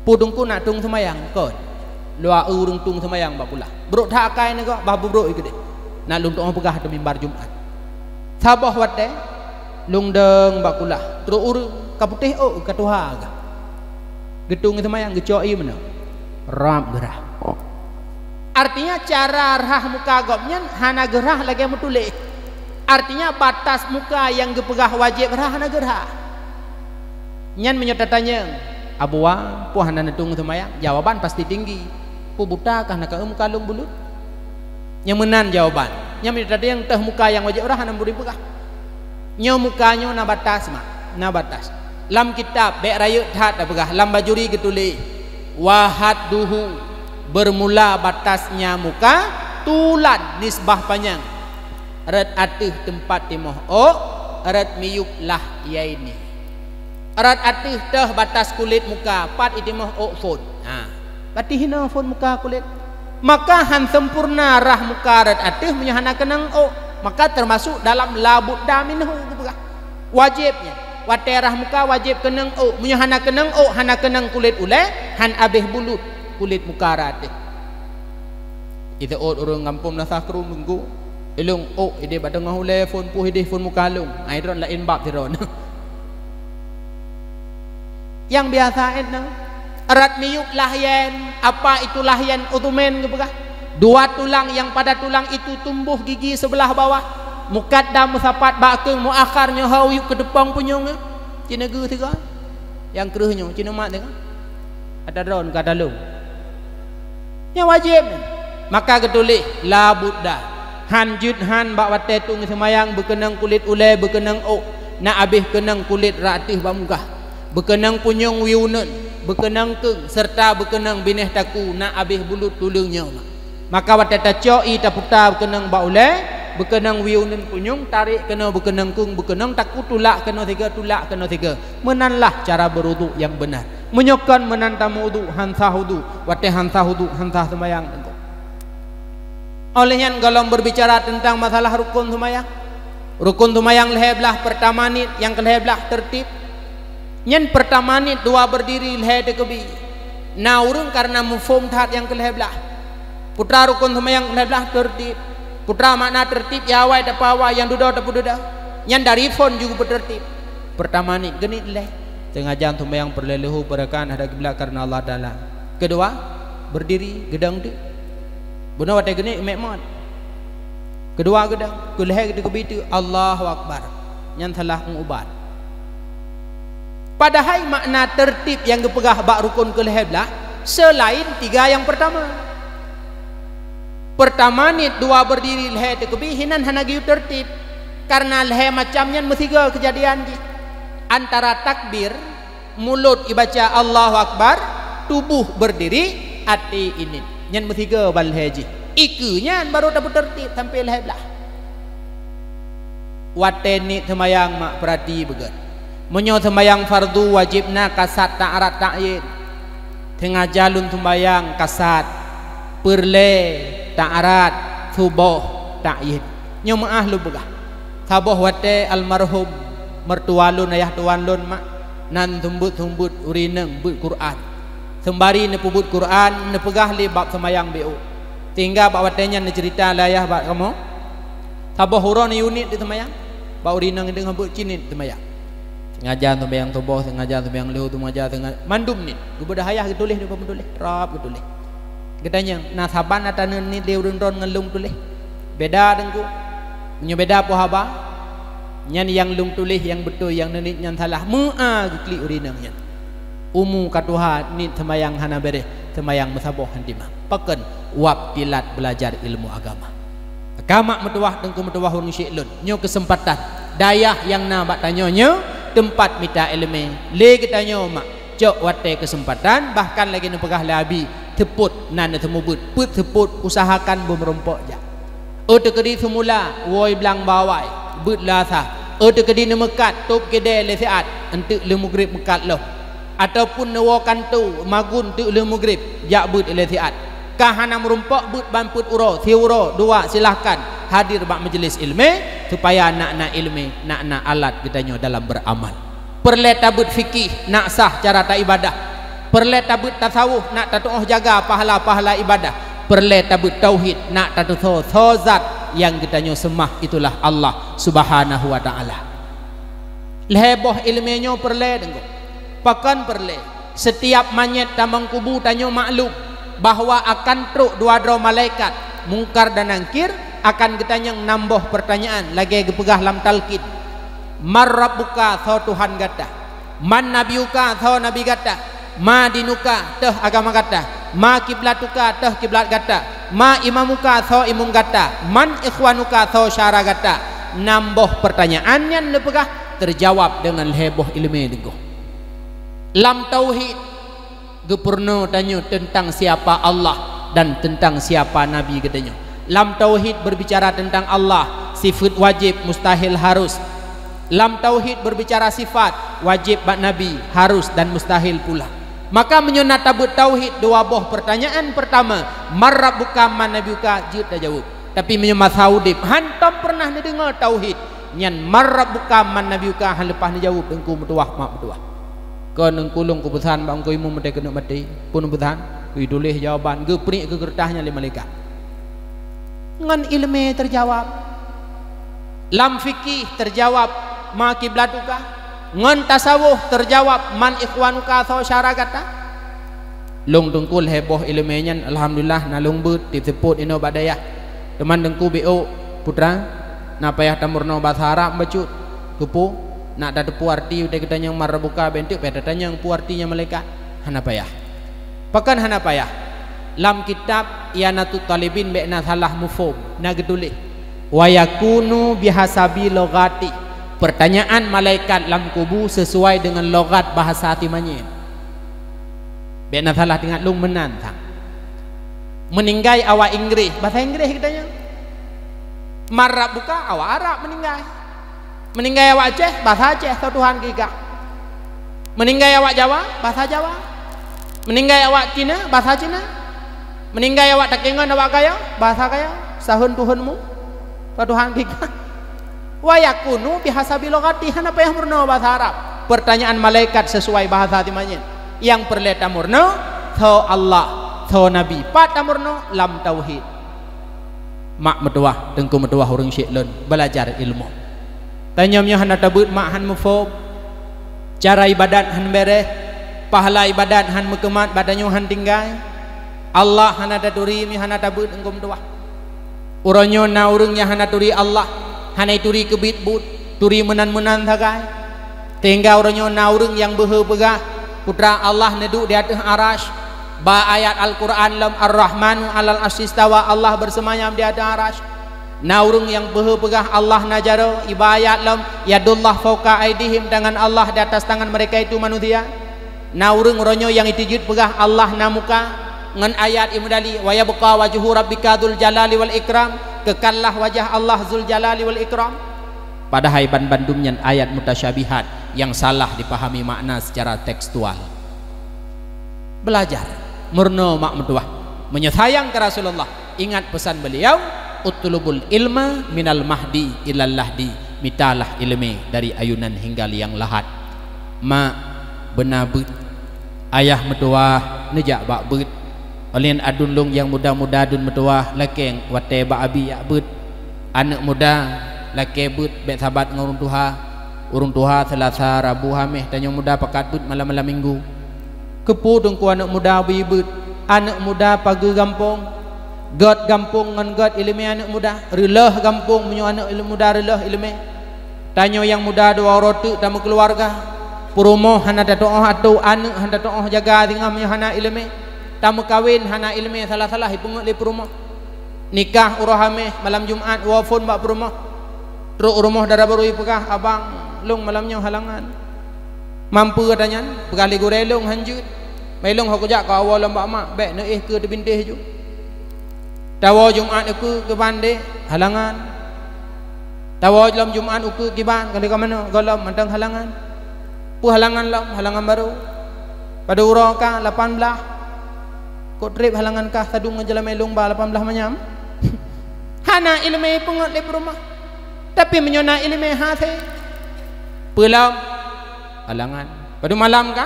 Peue teungku, nak tueng seumayang kon? Lôn eu ureueng tueng seumayang bak kulah. Brok that akai neugoe, bah beubrok keudeh. Nak lôn tueng peugah ateueh mimbar Jumat. Saboh watée, lôn dong bak kulah. Trok ureueng ka putéh ôk, ka tuha geuh. Geutueng seumayang, geucok ié meunoe. Rab geurhah. Artinya, cara rhah muka gobnyan hana geurhah lagée meutuléh. Artinya, batas muka nyang geupeugah wajéb rhah hana geurhah. Nyan meunyoe tatanyong, "Abuwa, peue hana neutueng seumayang?" Jawaban pasti tinggi. "Peue buta kah na ka eu muka lôn buleuen?" Nyang meunan jawaban. Nyan meunyoe tatanyong, "Toh muka nyang wajéb rhah hana meubri peugah?" Nyoe muka nyoe na batas, mak. Na batas. Lam kitab, bék rayeuk that tapeugah, lam Bajuri geutuléh, "Wa hadduhu," bermula batasnya muka, "tulan," nisbah panyang, "rot ateueh teumpat timoh ôk, rot miyueb lah yaini." Rot ateueh toh batas kulét muka, pat itimoh ôk phon. Ha. Berarti hinoe phon muka kulét. Maka han sempurna rhah muka rot ateueh meunyoe hana keunong ôk. Maka teumasok dalam la budda minhu geupeugah. Wajéb nyan. Watée rhah muka wajéb keunong ôk. Meunyoe hana keunong ôk, hana keunong kulét ulée, han abéh bulut. kulét muka rata. Iseuôt ureuëng gampông na sakru minggu, ilong ôk idéh bak teungoh ulée phon puih idéh phon muka lông. Ai droen laén bab sidroen. Nyang biasa étna, rot miyueb lahyan, apa itu lahyan, udhumen geupeugah. Dua tulang yang pada tulang itu tumbuh gigi sebelah bawah. Mukaddam meusapat bak keueng, muakhar nyoe ho yub keuteupông punyueng. Cina geu siga. Nyang kreueh nyoe, cina mat siga. Ata droen ka talông. Nyan wajéb. Maka geutuléh, la budda. Han jeuet han bak watée tueng seumayang beukeunong kulét ulée, beukeunong ôk, na abéh keunong kulét rot ateueh bak mugah, beukeunong punyueng wie uneuen, beukeunong keueng, seureuta beukeunong binéh takue, na abéh bulut tuleueng nyoe. Maka watée tacok ié taputa beukeunong bak ulée, beukeunong wie uneuen punyueng, tarek keunoe beukeunong keueng, beukeunong takue tulak keunoe siga, tulak keunoe siga. Meunan lah cara beuruduk nyang beuna. Meunyoe kon meunan tameuuduk, han sah uduk, watée han sah uduk, han sah seumayang teungku. Óh lheueh nyan gohlom beurbicara teuntang masalah rukon seumayang. Rukon seumayang lhée blaih, peurtama niet, nyang keu lhée blaih teurtib. Nyan peurtama niet dua beurdiri lhée teukeubi. Na ureuëng kareuna muphom that nyang keu lhée blaih. Peue teuma rukon seumayang keu lhée blaih teurtib. Peue teuma makna teurtib, nyang awai tapeuawai, nyang dudoe tapeududoe. Nyan dari phon ju geupeuteurtib. Peurtama niet, geuniet lhée. Teungajan seumayang peureulée leuhô beurakan hadap kiblat kareuna Allah Taala. Keudua, beurdiri, geudong teuk. Bunoe watée geuniet mek mot. Keudua geudong, keu lhée teukeubi teuk, Allahu Akbar. Nyan salah ubat. Padahai makna teurtib nyang geupeugah bak rukon keu lhée blaih seulaén tiga nyang peurtama. Peurtama niet, dua beurdiri, lhée teukeubi, hinan hana geuyue teurtib. Kareuna lhée macam nyan meusigoe keujadian jih. Antara takbir, mulod ibaca Allahu Akbar, tuboh beurdiri, até niet. Nyan meusigoe ban lhée jih. Ikeue nyan barô tapeuteurtib sampoe lhée blaih. Watée niet seumayang mak peurati beugét. Meunyoe seumayang fardu wajéb na kasat ta'arat ta'yin. Teungaja lôn seumayang kasat, peureulée ta'arat, suboh ta'yin. Nyoe meuáh lôn peugah. Saboh watée almarhum meurtua lôn, ayah tuan lôn mak, nan seumeubeuet-seumeubeuet ureuëng inong beuet Quran. Seumbari neupeubuet Quran, neupeugah lé bab seumayang B O. Sehingga bak watée nyan neuceurita lé ayah bak kamoe, saboh uroe neuyue niet di seumayang, bak ureuëng inong deungon beuet cit niet seumayang. Sengaja seumayang suboh, sengaja seumayang leuhô, sengaja, sengaja mandum niet. Geubeudôh ayah geutuléh, di papan tuléh, rab geutuléh. Geutanyong, na saban ata niet lé ureuëng droen ngon lôn tuléh? Beda teungku. Meunyoe beda peue haba? Nyan nyang lôn tuléh nyang beutôi, nyang niet nyan salah. Meuá geuklik ureuëng inong nyan. Umu ka tuha, niet seumayang hana béréh, seumayang meusaboh han timang. Pakon? Wab tilat beulajar ilmu agama. Ka mak meutuwah teungku, meutuwah ureuëng syik lôn. Nyoe keuseumpatan. Dayah nyang na bak tanyoe nyoe teumpat mita iéleumé. Lé geutanyoe mak cok watée keuseumpatan, bahkan lagée neupeugah lé Abi, seupôt na neuseumeubeuet, peuet seupôt, usahakan beumeurumpok jak. Oh teukeudi seumula, woe blang bawai, beuet lé asa. Oh teukeudi neumeukat, tôb keudée lé siat, eunteuk lheueh mugreb meukat lom. Ataupun neuwoe kantô, magun teuk lheueh mugreb, jak beuet ilée siat. Ka hana meurumpok, beuet ban peuet uroe, siuroe, dua, silahkan hadir bak majelis iéleumé, supaya na-na iéleumé, na-na alat geutanyoe dalam beuramal. Peureulée tabeuet fikih, nak sah cara taibadah. Peureulée tabeuet tasawuf, nak tatuoh jaga pahala-pahala ibadah. Peureulée tabeuet tauhid, nak tateusoe soe zat nyang geutanyoe seumah, itulah Allah Subhanahu wa Ta'ala. Lhée boh iéleumé nyoe peureulée teungku. Pakon peureulée? Seutiap manyét tamong kubu tanyoe maklum bahwa akan trok dua droe malaikat, Mungkar dan Nangkir, akan geutanyong nam boh peurtanyaan lagée geupeugah lam talqin, "Man rabbuka, soe Tuhan gata? Man nabiyuka, soe nabi gata? Ma dinuka, teuh agama gata? Ma kiblatuka, teuh kiblat gata? Ma imamuka, soe imum gata? Man ikhwanuka, soe syara gata?" Nam boh peurtanyaan nyan neupeugah teujawab deungon lhée boh iéleumé teungku. Lam tauhid, geupeurunoe tanyoe teuntang siapa Allah dan teuntang siapa Nabi geutanyoe. Lam tauhid beurbicara teuntang Allah, sifeuet wajéb, mustahil, harus. Lam tauhid beurbicara sifat, wajéb bak Nabi, harus dan mustahil pula. Maka meunyoe na tabeuet tauhid dua boh peurtanyaan, peurtama, "Man rabbuka, man nabiyuka?" jeuet tajaweueb. Tapi meunyoe masa udeb hantom peureunah neudeungoe tauhid, nyan "Man rabbuka, man nabiyuka" han leupah neujaweueb teungku meutuwah mak meutuwah. Kon teungku lôn kupeusan bak teungku imum watée keuneuk maté, peue neupeusan? Geutuléh jawaban, geupriek keu keureutah nyan lé malaikat. Ngon ileumé teujawab. Lam fikih teujawab, "Ma kiblatuka." Ngon tasawuf teujawab, "Man ikhwanuka, soe syedara gata?" Lôn teungku lhèe boh ileumé nyan, alhamdulillah, na lôn beuet, tiep seupôt inoe bak dayah. Teuma teungku beuôk, putra, na payah tameurunoe basa Arab bacut. Keupeue? Nak tateupeue arti watèe geutanyong man rabbuka, bèk enteuk payah tatanyong peue arti nyan malaikat. Hana payah. Pakon hana payah? Lam kitab I'anatut Thalibin bèk na salah mufhom, na geutuléh, "Wa yakunu bihasabi lughati." Peurtanyaan malaikat lam kubu sesuai deungon lughat bahasa Timanyén. Bèk na salah teuingat lôn meunan sang. Meuninggai awak Inggréh, bahasa Inggréh geutanyong. Man rabbuka, awak Arab meuninggai. Meuninggai awak Aceh, bahasa Aceh, soe Tuhan keu gata. Meuninggai awak Jawa, bahasa Jawa. Meuninggai awak Cina, bahasa Cina. Meuninggai awak Takengon, awak Gayo, bahasa Gayo. Sahôn tuhonmu, soe Tuhan keu gata. Wa yakunu bihasabi lughati, hana payah meurunoe bahasa Arab. Peurtanyaan malaikat sesuai bahasa Timanyén. Nyang peureulèe tameurunoe, soe Allah, soe Nabi. Pat tameurunoe? Lam tauhid. Mak meutuwah, teungku meutuwah, ureueng syik lôn, beulajar ilmu. Tanyoe meunyoe hana tabeuet, mak hán mufhom. Cara ibadat hán bèrèh, pahala ibadat hán meukeumat, bak tanyoe hán tinggai. Allah hana taturi meunyoe hana tabeuet, teungku meutuwah. Uroe nyoe na ureueng nyang hana turi Allah, hana ituri keubiet buet, turi meunan-meunan sagai. Sehingga uroe nyoe na ureueng nyang beuhe peugah, Putra Allah neuduek di ateueh Arasy. Bak ayat Al-Qur'an lom, "Ar-Rahmanu 'alal 'arsyistawa", Allah beuseumayam di ateueh Arasy. Na ureueng nyang beuhe peugah Allah na jaroe, iba ayat lom, "Yadullah fauqa aidihim", tangan Allah di atas tangan mereka itu manusia. Na ureueng uroe nyoe nyang iteujeuet peugah Allah na muka, ngon ayat imeudali, "Wa yabqa wajhu rabbika dzul jalali wal ikram", kekallah wajah Allah Dzul Jalali wal Ikram. Padahai banbandum nyan ayat mutasyabihat nyang salah dipahami makna secara tekstual. Belajar, meurunoe mak meutuwah. Meunyoe sayang keu Rasulullah, ingat pesan beliau, "Utlubul ilma minal mahdi ilal lahdi." Mitalah ileumé dari ayunan hingga liang lahat. Mak, beuna beuet. Ayah meutuwah neujak bak beuet. Óh lheueh nyan aduen lôn nyang muda-muda aduen meutuwah, lakée watée bak abi jak beuet. Aneuëk muda, lakée beuet, bék sabat ngon ureuëng tuha. Ureuëng tuha Seulasa, Rabu, Haméh, tanyoe muda pakat beuet malam-malam Minggu. Keupeue teungku aneuëk muda beu beuet? Aneuëk muda pageue gampông. Gét gampông ngon gét iéleumé aneuëk muda. Reuloh gampông meunyoe aneuëk muda reuloh iéleumé. Tanyoe nyang muda dua uroe teuk tameukeuluwarga. Peurumoh hana tatuoh atô, aneuëk hana tatuoh jaga singoh meunyoe hana iéleumé. Tameukawen hana iéleumé, salah-salah ipeungét lé peurumoh. Nikah uroe Haméh, malam Jumat woe phon bak peurumoh. Trok u rumoh dara barô ipeugah, "Abang, lôn malam nyoe halangan." "Man peue?" gata nyan. "Peugah lé gurée lôn hán jeuet. Bah lôn ho kujak ka woe lom bak mak, bék neuéh keue teubintéh ju." Tawoe Jumat ukeue kiban deh, halangan. Tawoe lom Jumat ukeue kiban, ka lheueh ka manoe gohlom mantong halangan. Peue halangan lom? Halangan barô. Padub uroe ka? Lapan blaih. Kok treb halangan kah sadum ngon jalamé lôn ba lapan blaih manyam? Hana iéleumé peungét lé peurumoh. Tapi meunyoe na iéleumé hase, peue lom? Halangan. Padub malam ka?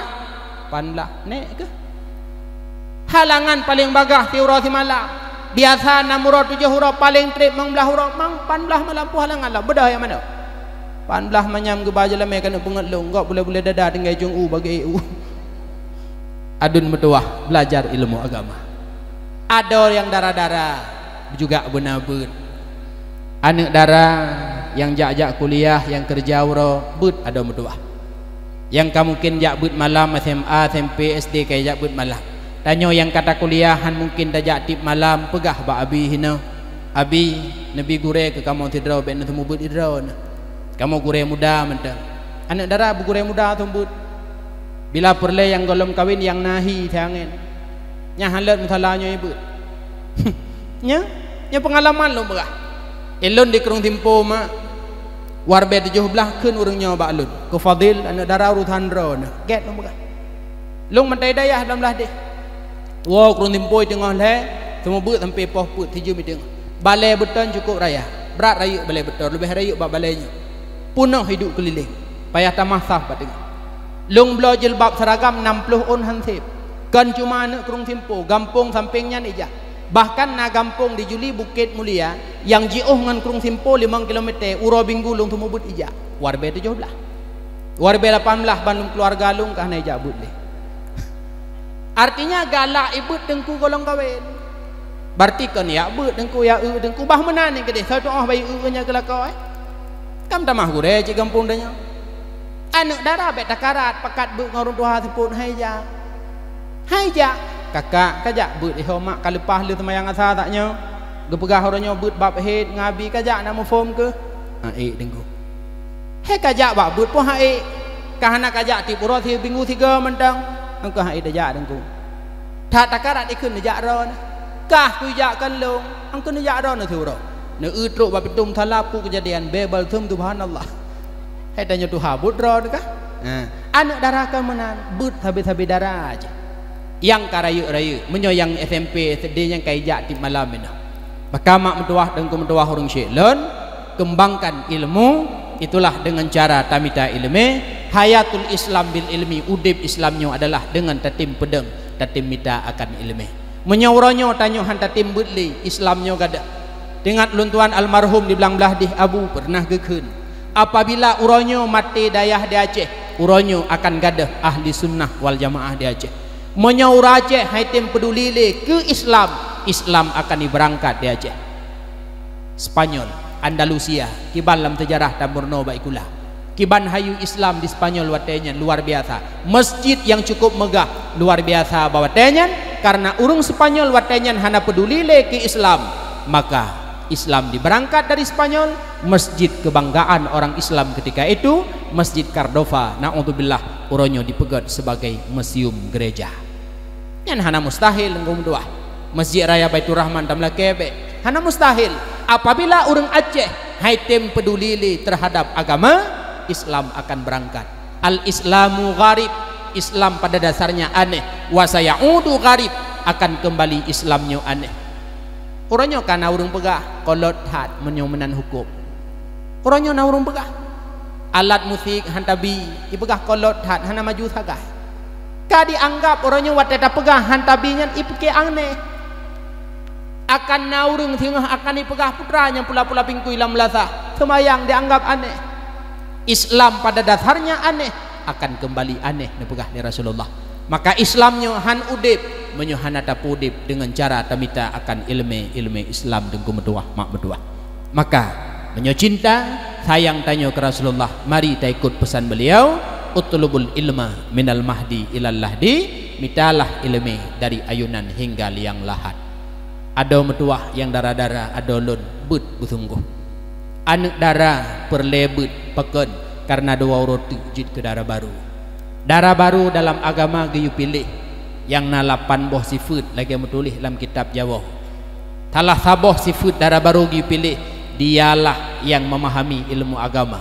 Lapan blaih. Nék keuh. Halangan paléng bagaih siuroe simalam. Biasa nam uroe tujoh uroe, paléng treb limong blaih uroe, mang lapan blaih malam peue halangan lom. Beudôh nyang manoe? Lapan blaih manyam geuba jalamé keuneuk peungét lôn, gob bulée-bulée dada tinggai jong u bagi u. Aduen meutuwah, belajar ilmu agama. Adoe nyang dara-dara juga beuna beuet. Aneuëk dara nyang jak-jak kuliah, nyang keureuja uroe, beuet adoe meutuwah. Nyang ka mungken jak beuet malam, S M A, S M P, S D ka jak beuet malam. Tanyoe nyang ka takuliah hán mungken tajak tieb malam, peugah bak abi hinoe, "Abi, neubi gurée keu kamoe sidroe, bék neuseumeubeuet sidroe na. Kamoe gurée muda mantong." Aneuëk dara beugurée muda seumeubeuet. Bila peureulée nyang gohlom kawen nyang na hi siangén. Nyan hán lôn meusala nyoe beuet. Nyoe, nyoe peungalaman lôn peugah. Ilôn di Krueng Simpo, mak, warbée tujoh blaih kheun ureuëng nyoe bak lôn. Keu Fadil, aneuëk dara urosan droeneuh. Gét lôn peugah. Lôn mantong dayah lam ladeh. Woe Krueng Simpo teungoh lhée, seumeubeuet sampoe poh peuet sijeuem teungoh. Balée beuton cukôp raya. Brat rayeuk balée beuton, leubeh rayeuk bak balée nyoe. Peunoh iduek keulileng. Payah tamah saf bak teungoh. Lôn bloe jilbab seuragam nam ploh ôn hán seb. Kon cuma aneuk Krueng Simpo, gampông sampéng nyan ijak. Bahkan na gampông di Juli, Bukét Mulia, nyang jiôh ngon Krueng Simpo limong kilometer, uroe Minggu lôn seumeubeuet ijak. Waribée tujoh blaih. Waribée lapan blaih ban lôn keuluwarga lôn ka hana ijak beuet lé. Artinya galak ibeuet teungku gohlom kawen. Berarti kon jak beuet teungku, jak eu teungku, bah meunan nyang keudeh, soe tu'oh bayeue eu nyan keu lakoe. Kam tamah gurée cit gampông tanyoe. Aneuk dara bék takarat pakat beuet ngon ureuëng tuha seupôt, hai jak. Hai jak, kakak, kajak beuet, iho mak ka leupah lé seumayang asa saat nyoe. Geupeugah uroe nyoe beuet bab hét ngon abi, kajak na muphom keuh. Ha ék teungku. Hai kajak bak beuet po ha ék. Ka hana kajak tieb uroe si minggu sigoe mantong. Engkeuh ha ék tajak teungku. That takarat ikheun neujak droeneuh. Kah kujak kon lôn, engkeuh neujak droeneuh siuroe. Neueu trok bak pintoe musala peue keujadian, bée balsem subhanallah. Hai tanyoe tuha buet droeneuh kah? Ha. Aneuk dara kon meunan, beuet sabe-sabe dara jih. Nyang ka rayeuk-rayeuk, meunyoe nyang S M P, S D nyang ka ijak tieb malam inoe. Maka mak meutuwah, teungku meutuwah, ureuëng syik lôn, kembangkan ilmu, itulah dengan cara tamita ileumé. Hayatul Islam bil ilmi, udeb Islam nyoe adalah dengan tatem peudeueng, tatem mita akan ileumé. Meunyoe uroe nyoe tanyoe han tatem beuet lé, Islam nyoe gadôh. Teuingat lôn tuan almarhum di Blang Blahdeh Abu peureunah geukheun, apabila uroe nyoe maté dayah di Aceh, uroe nyoe akan gadôh ahli sunnah wal jamaah di Aceh. Meunyoe ureuëng Aceh han tem peuduli lé keu Islam, Islam akan ibeurangkat di Aceh. Spanyol, Andalusia, kiban lam seujarah tameurunoe bak sikula. Kiban hayu Islam di Spanyol watée nyan luar biasa. Masjid nyang cukup meugah luar biasa bak watée nyan, karena ureuëng Spanyol watée nyan hana peuduli lé keu Islam, maka Islam diberangkat dari Spanyol, masjid kebanggaan orang Islam ketika itu, Masjid Cardova, naudzubillah, uroe nyoe dipeugét sebagai museum gereja. Nyan hana mustahil, teungku meutuwah. Masjid Raya Baiturrahman tameulakée bék. Hana mustahil. Apabila ureuëng Aceh han tem peuduli lé terhadap agama, Islam akan berangkat. Al-Islamu gharib, Islam pada dasarnya aneh. Wa sayaudu gharib, akan kembali Islam nyoe aneh. Uroe nyoe ka na ureuëng peugah, kolot that meunyoe meunan huköm. Uroe nyoe na ureuëng peugah, alat musik han tabi, ipeugah kolot that, hana maju sagai. Ka dianggap uroe nyoe watée tapeugah han tabi nyan ipike aneh. Akan na ureuëng singoh akan ipeugah putra nyang pula-pula pingkui lam meulasah, seumayang dianggap aneh. Islam pada dasarnya aneh, akan kembali aneh, neupeugah lé Rasulullah. Maka Islam nyoe han udeb meunyoe hana tapeudeb deungon cara tamita akan ileumé-ileumé Islam, teungku meutuwah, mak meutuwah. Maka, meunyoe cinta, sayang tanyoe keu Rasulullah, mari taikot peusan beliau, "Utlubul ilma minal mahdi ilal lahdi," mitalah ileumé dari ayunan hingga liang lahat. Adoe meutuwah nyang dara-dara, adoe lôn beuet beusunggoh. Aneuk dara peureulée beuet, pakon? Karena dua uroe teuk jeuet keu dara barô. Dara barô dalam agama geuyue piléh nyang na lapan boh sifeuet lagée meutuléh lam kitab Jawoe. Salah saboh sifeuet dara barô geuyue piléh, dialah nyang meumahami ilmu agama.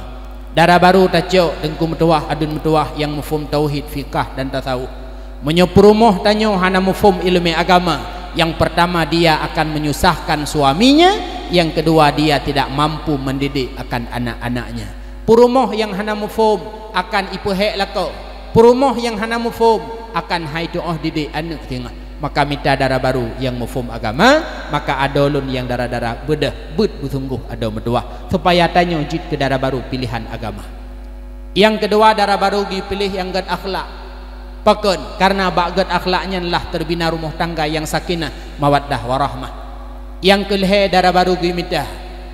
Dara barô tacok, teungku meutuwah, aduen meutuwah, nyang muphom tauhid, fiqah dan tasawuf. Meunyoe peurumoh tanyoe hana muphom ileumé agama, yang pertama dia akan menyusahkan suaminya, yang kedua dia tidak mampu mendidik akan anak-anaknya. Peurumoh nyang hana muphom akan ipeuhék lakoe. Peurumoh nyang hana muphom akan han itu'oh didik aneuk singoh. Maka mita dara barô nyang muphom agama, maka adoe lôn nyang dara-dara beudôh beuet beusunggoh adoe meutuwah, supaya tanyoe jeuet keu dara barô piléhan agama. Nyang keudua, dara barô geupiléh nyang gét akhlak. Pakon? Karena bak gét akhlak nyan lah teubina rumoh tangga nyang sakinah, mawaddah, warahmah. Nyang keulhée dara barô geumita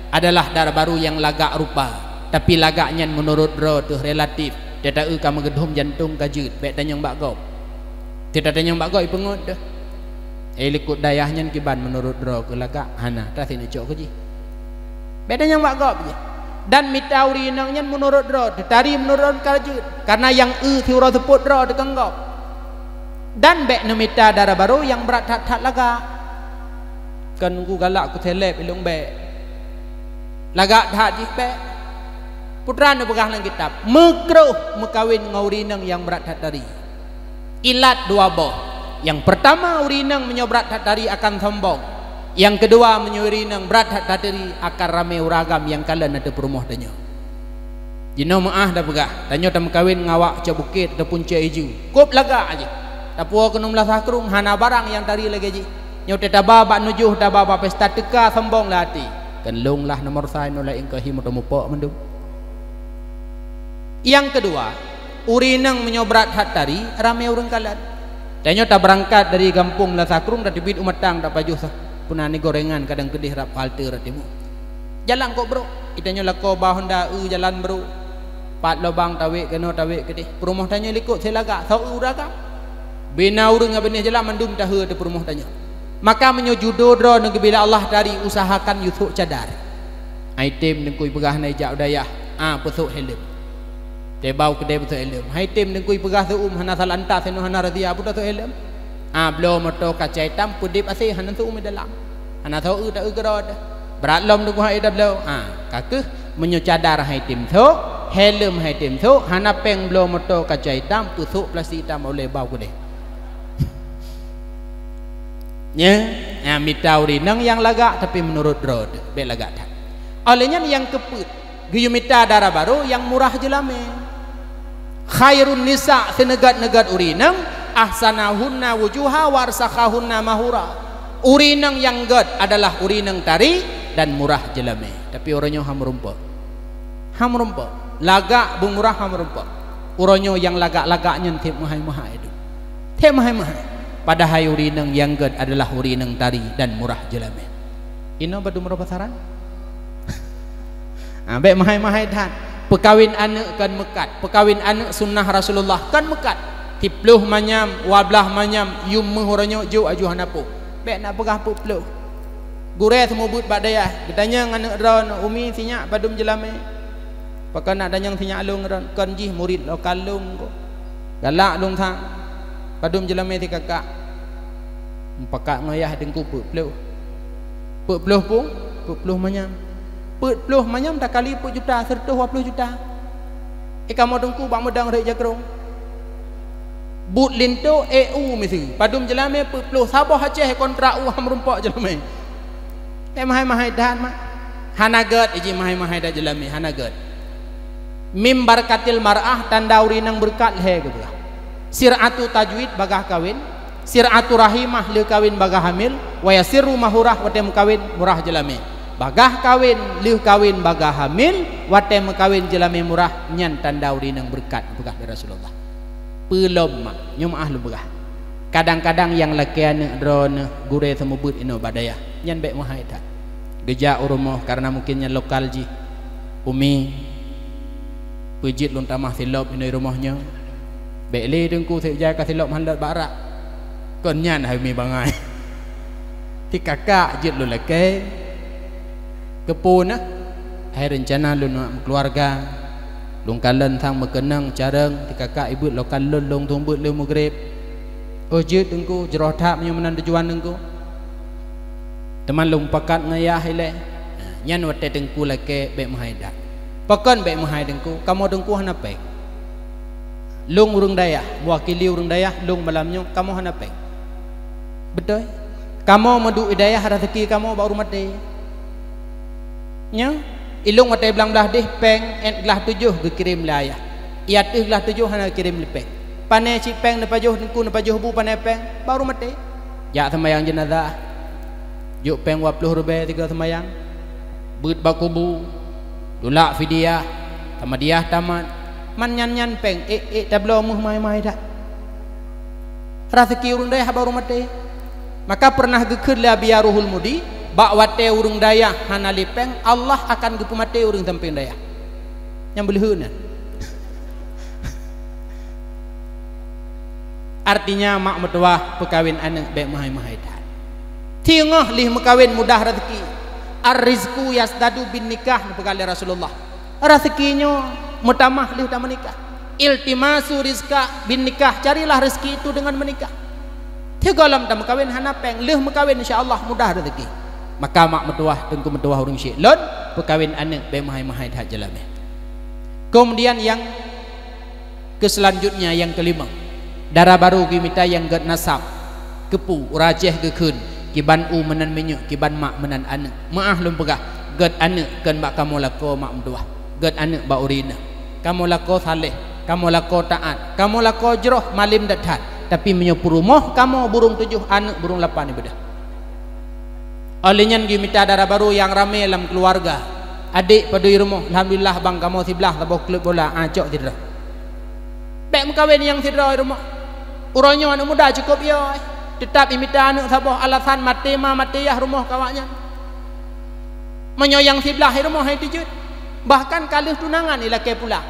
adalah dara barô nyang lagak rupa, tapi lagak nyan meunurot droe teuh, relatif. Teuta eu ka meugeudhom jantong ka jeuet, bék tanyong bak gob. Teuta tanyong bak gob ipeungeut teuh. Eh, likot dayah nyan kiban meunurot droe keu lagak? Hana, ta sineuk cok keu jih. Bék tanyong bak gob jih. Dan mita ureuëng inong nyan meunurot droe, teutari meunurot droe ka jeuet. Karena nyang eu siuroe seupôt droe teuh kon gob. Dan bék neumita dara barô nyang brat that-that lagak. Kon ku galak ku seleb ilong bék. Lagak that jih bék. Putra neupeugah lam kitab, meukroh meukawen ngon ureuëng inong nyang brat that tari. Ilat dua boh. Nyang peurtama, ureuëng inong meunyoe brat that tari akan sombong. Nyang keudua, meunyoe ureuëng inong brat that tari akan ramé ureuëng agam nyang kalon ateueh peurumoh tanyoe. Jinoe meuáh tapeugah, tanyoe tameukawen ngon awak cok bukét ataupun cok iju. Kôb lagak jih. Tapuwoe keunoe meulasah krueng, hana barang nyang tari lagée jih. Nyoe teuh taba bak nujoh, taba bak pesta, teuka sombong lam até. Kon lôn lah nomor sa, nyoe laén keuh hi meuteumupok mandum. Nyang keudua, ureuëng inong meunyoe brat that tari, ramé ureuëng kalon. Tanyoe tabeurangkat dari gampông lam sakrueng, tateubiet u matang, tapajoh sa-, peuna ni gorengan, kadang keudeh rab halte rot timu. Jalan kok brok, itanyoe lakoe ba honda eu jalan brok. Pat lobang tawék keunoe tawék keudeh. Peurumoh tanyoe likot silagak, soe eu ragam. Bina ureuëng ngon binéh jalan mandum tahe ateueh peurumoh tanyoe. Maka meunyoe judo droeneuh geubila Allah tari, usahakan yue sôk cadar. Hai tem teungku peugah na ijak u dayah, ah, peusôk helm. Teuba u keudè peusôk helm. Hai tem teungku peugah seu-uem hana salah enta sinoe hana razia, peue tasôk helm. Ah, bloe moto kaca itam, peudeb asé hana seu-uem di dalam. Hana soe eu ta eu keudroe teuh. Brat lom teungku hai tabloe. Ah, ka keuh meunyoe cadar hai tem sôk, helm hai tem sôk, hana péng bloe moto kaca itam, peusôk plastik itam oleh ba u keudè. Nyan, nyan mita ureuëng inong nyang lagak, tapi meunurot droe teuh, bék lagak that. Óh lheueh nyan nyang keupeuet, geuyue mita dara barô nyang murah jeulamé. Khairun nisa, seuneugét-neugét ureuëng inong, ahsanahunna wujuha wa arsakhahunna mahura. Ureuëng inong nyang gét adalah ureuëng inong tari dan murah jeulamé. Tapi uroe nyoe han meurumpok. Han meurumpok. Lagak beumurah han meurumpok. Uroe nyoe nyang lagak-lagak nyan tieb meuhai-meuhai dum. Tieb meuhai-meuhai. Padahai ureuëng inong nyang gét adalah ureuëng inong tari dan murah jeulamé. Inoe badu meureupasaran? Ah, bék meuhai-meuhai that. Peukawen aneuëk kon meukat. Peukawen aneuëk sunnah Rasulullah kon meukat. Siploh manyam, dua blaih manyam, yum méuh uroe nyoe jok aju hana peue. Bék na peugah peuet ploh. Gurée seumeubeuet bak dayah, geutanyong aneuëk droeneuh, "Umi, sinyak padum jeulamé?" Pakon na tanyong sinyak lôn droen, kon jih murit lokal lôn ko. Galak lôn sang, padum jeulamé si kakak. Mupakat ngon yah teungku peuet ploh. Peuet ploh pun, peuet ploh manyam. Peuet ploh manyam takali peuet juta, seureutôh dua ploh juta. Eh, kamoe teungku bak meudong rhek jakrong. Buet linto, eh, u miseue. Padum jeulamé peuet ploh, saboh Aceh kontrak u han meurumpok jeulamé. Eh, meuhai-meuhai that mak. Hana gét, iji meuhai-meuhai that jeulamé, hana gét. Mim barakatil mar'ah, tanda ureuëng inong beureukat lhée geupeugah. Sir'atu tajwid bagaih kawen, sir'atu rahimah lheueh kawen bagaih hamil, wa yasirru mahurah watée meukawen murah jeulamé. Bagaih kawen lheueh kawen bagaih hamil, watée meukawen jeulamé murah, nyan tanda ureuëng inong beureukat, geupeugah lé Rasulullah. Peulom mak, nyoe meuáh lôn peugah. Kadang-kadang nyang lakée aneuëk droeneuh gurée seumeubeuet inoe bak dayah, nyan bék meuhai that. Geujak u rumoh kareuna mungken nyan lokal jih. "Umi, peue jeuet lôn tamah silop inoe rumoh nyoe?" "Bék lé teungku, sép jai ka silop han lôt bak rak." "Kon nyan hai umi bangai." "Ti kakak jeuet lôn lakée." "Keupeue na?" "Hai reuncana lôn nak meukeuluwarga. Lôn kalon sang meukeunong carông, ti kakak ibeuet lokal lôn, lôn tueng beuet lheueh meugreb." "Oh jeuet teungku, jroh that meunyoe meunan tujuan teungku." "Teuma lôn pakat ngon yah ilée." Nyan watée teungku lakée bék meuhai that. Pakon bék meuhai teungku? Kamoe teungku hana péng. Lôn ureuëng dayah, meuwakili ureuëng dayah, lôn malam nyoe, kamoe hana péng. Beutôi? Kamoe meuduek i dayah, raseuki kamoe bak ureuëng maté. Nyoe, ilôn watée blang blaih deh péng, ét glah tujoh geukirém lé ayah. Ié ateueh glah tujoh hana geukirém lé péng. Pané cit péng neupajoh teungku, neupajoh bu pané péng, bak ureuëng maté. Jak seumayang jeunazah. Jok péng dua ploh ribée tiga seumayang. Beuet bak kubu. Tulak fidyah. Tamadiah tamat. Man nyan-nyan péng, ék-ék tabloe méuh mai-mai that. Raseuki ureuëng dayah bak ureuëng maté. Maka peureunah geukheun lé Abi Ruhul Mudi, bak watée ureuëng dayah hana lé péng, Allah akan geupeumaté ureuëng sampéng dayah. Nyang beuleuheun nyan. Artinya, mak meutuwah peukawen aneuëk bék meuhai-meuhai that. Teungoh lheueh meukawen mudah raseuki. "Ar-rizqu yasdadu bin nikah," neupeugah lé Rasulullah. Raseuki nyoe meutamah lheueh tameunikah. "Iltimasu rizqa bin nikah," carilah rezeki itu dengan menikah. Teungoh lom tameukawen hana péng, lheueh meukawen insya Allah mudah rezeki. Maka mak meutuwah, teungku meutuwah ureuëng syik lôn, peukawen aneuëk bék meuhai-meuhai that jeulamé. Keumudian nyang Keu seulanjutnya nyang keulimong, dara barô geumita nyang gét nasab. Keupeue ureuëng Aceh geukheun, kiban u meunan minyeuk, kiban mak meunan aneuëk. Meuáh lôn peugah, gét aneuëk kon bak kamoe lakoe mak meutuwah. Gét aneuëk bak ureuëng inong. Kamoe lakoe saleh, kamoe lakoe taát, kamoe lakoe jroh malem that-that. Tapi meunyoe peurumoh kamoe burông tujoh, aneuk burông lapan ibadah. Óh lheueh nyan geumita dara barô nyang ramé lam keuluwarga. Adék padum rumoh, alhamdulillah, bang kamoe siblah saboh klub bola, ah, cok sidroe. Bèk meukawen nyang sidroe rumoh. Uroe nyoe aneuk muda cukôp yo, eh. Teutap imita aneuk saboh alasan maté ma, maté yah rumoh keu awaknyan. Meunyoe nyang siblah rumoh hai tijeuet, bahkan ka lheueh tunangan ilakèe pulang.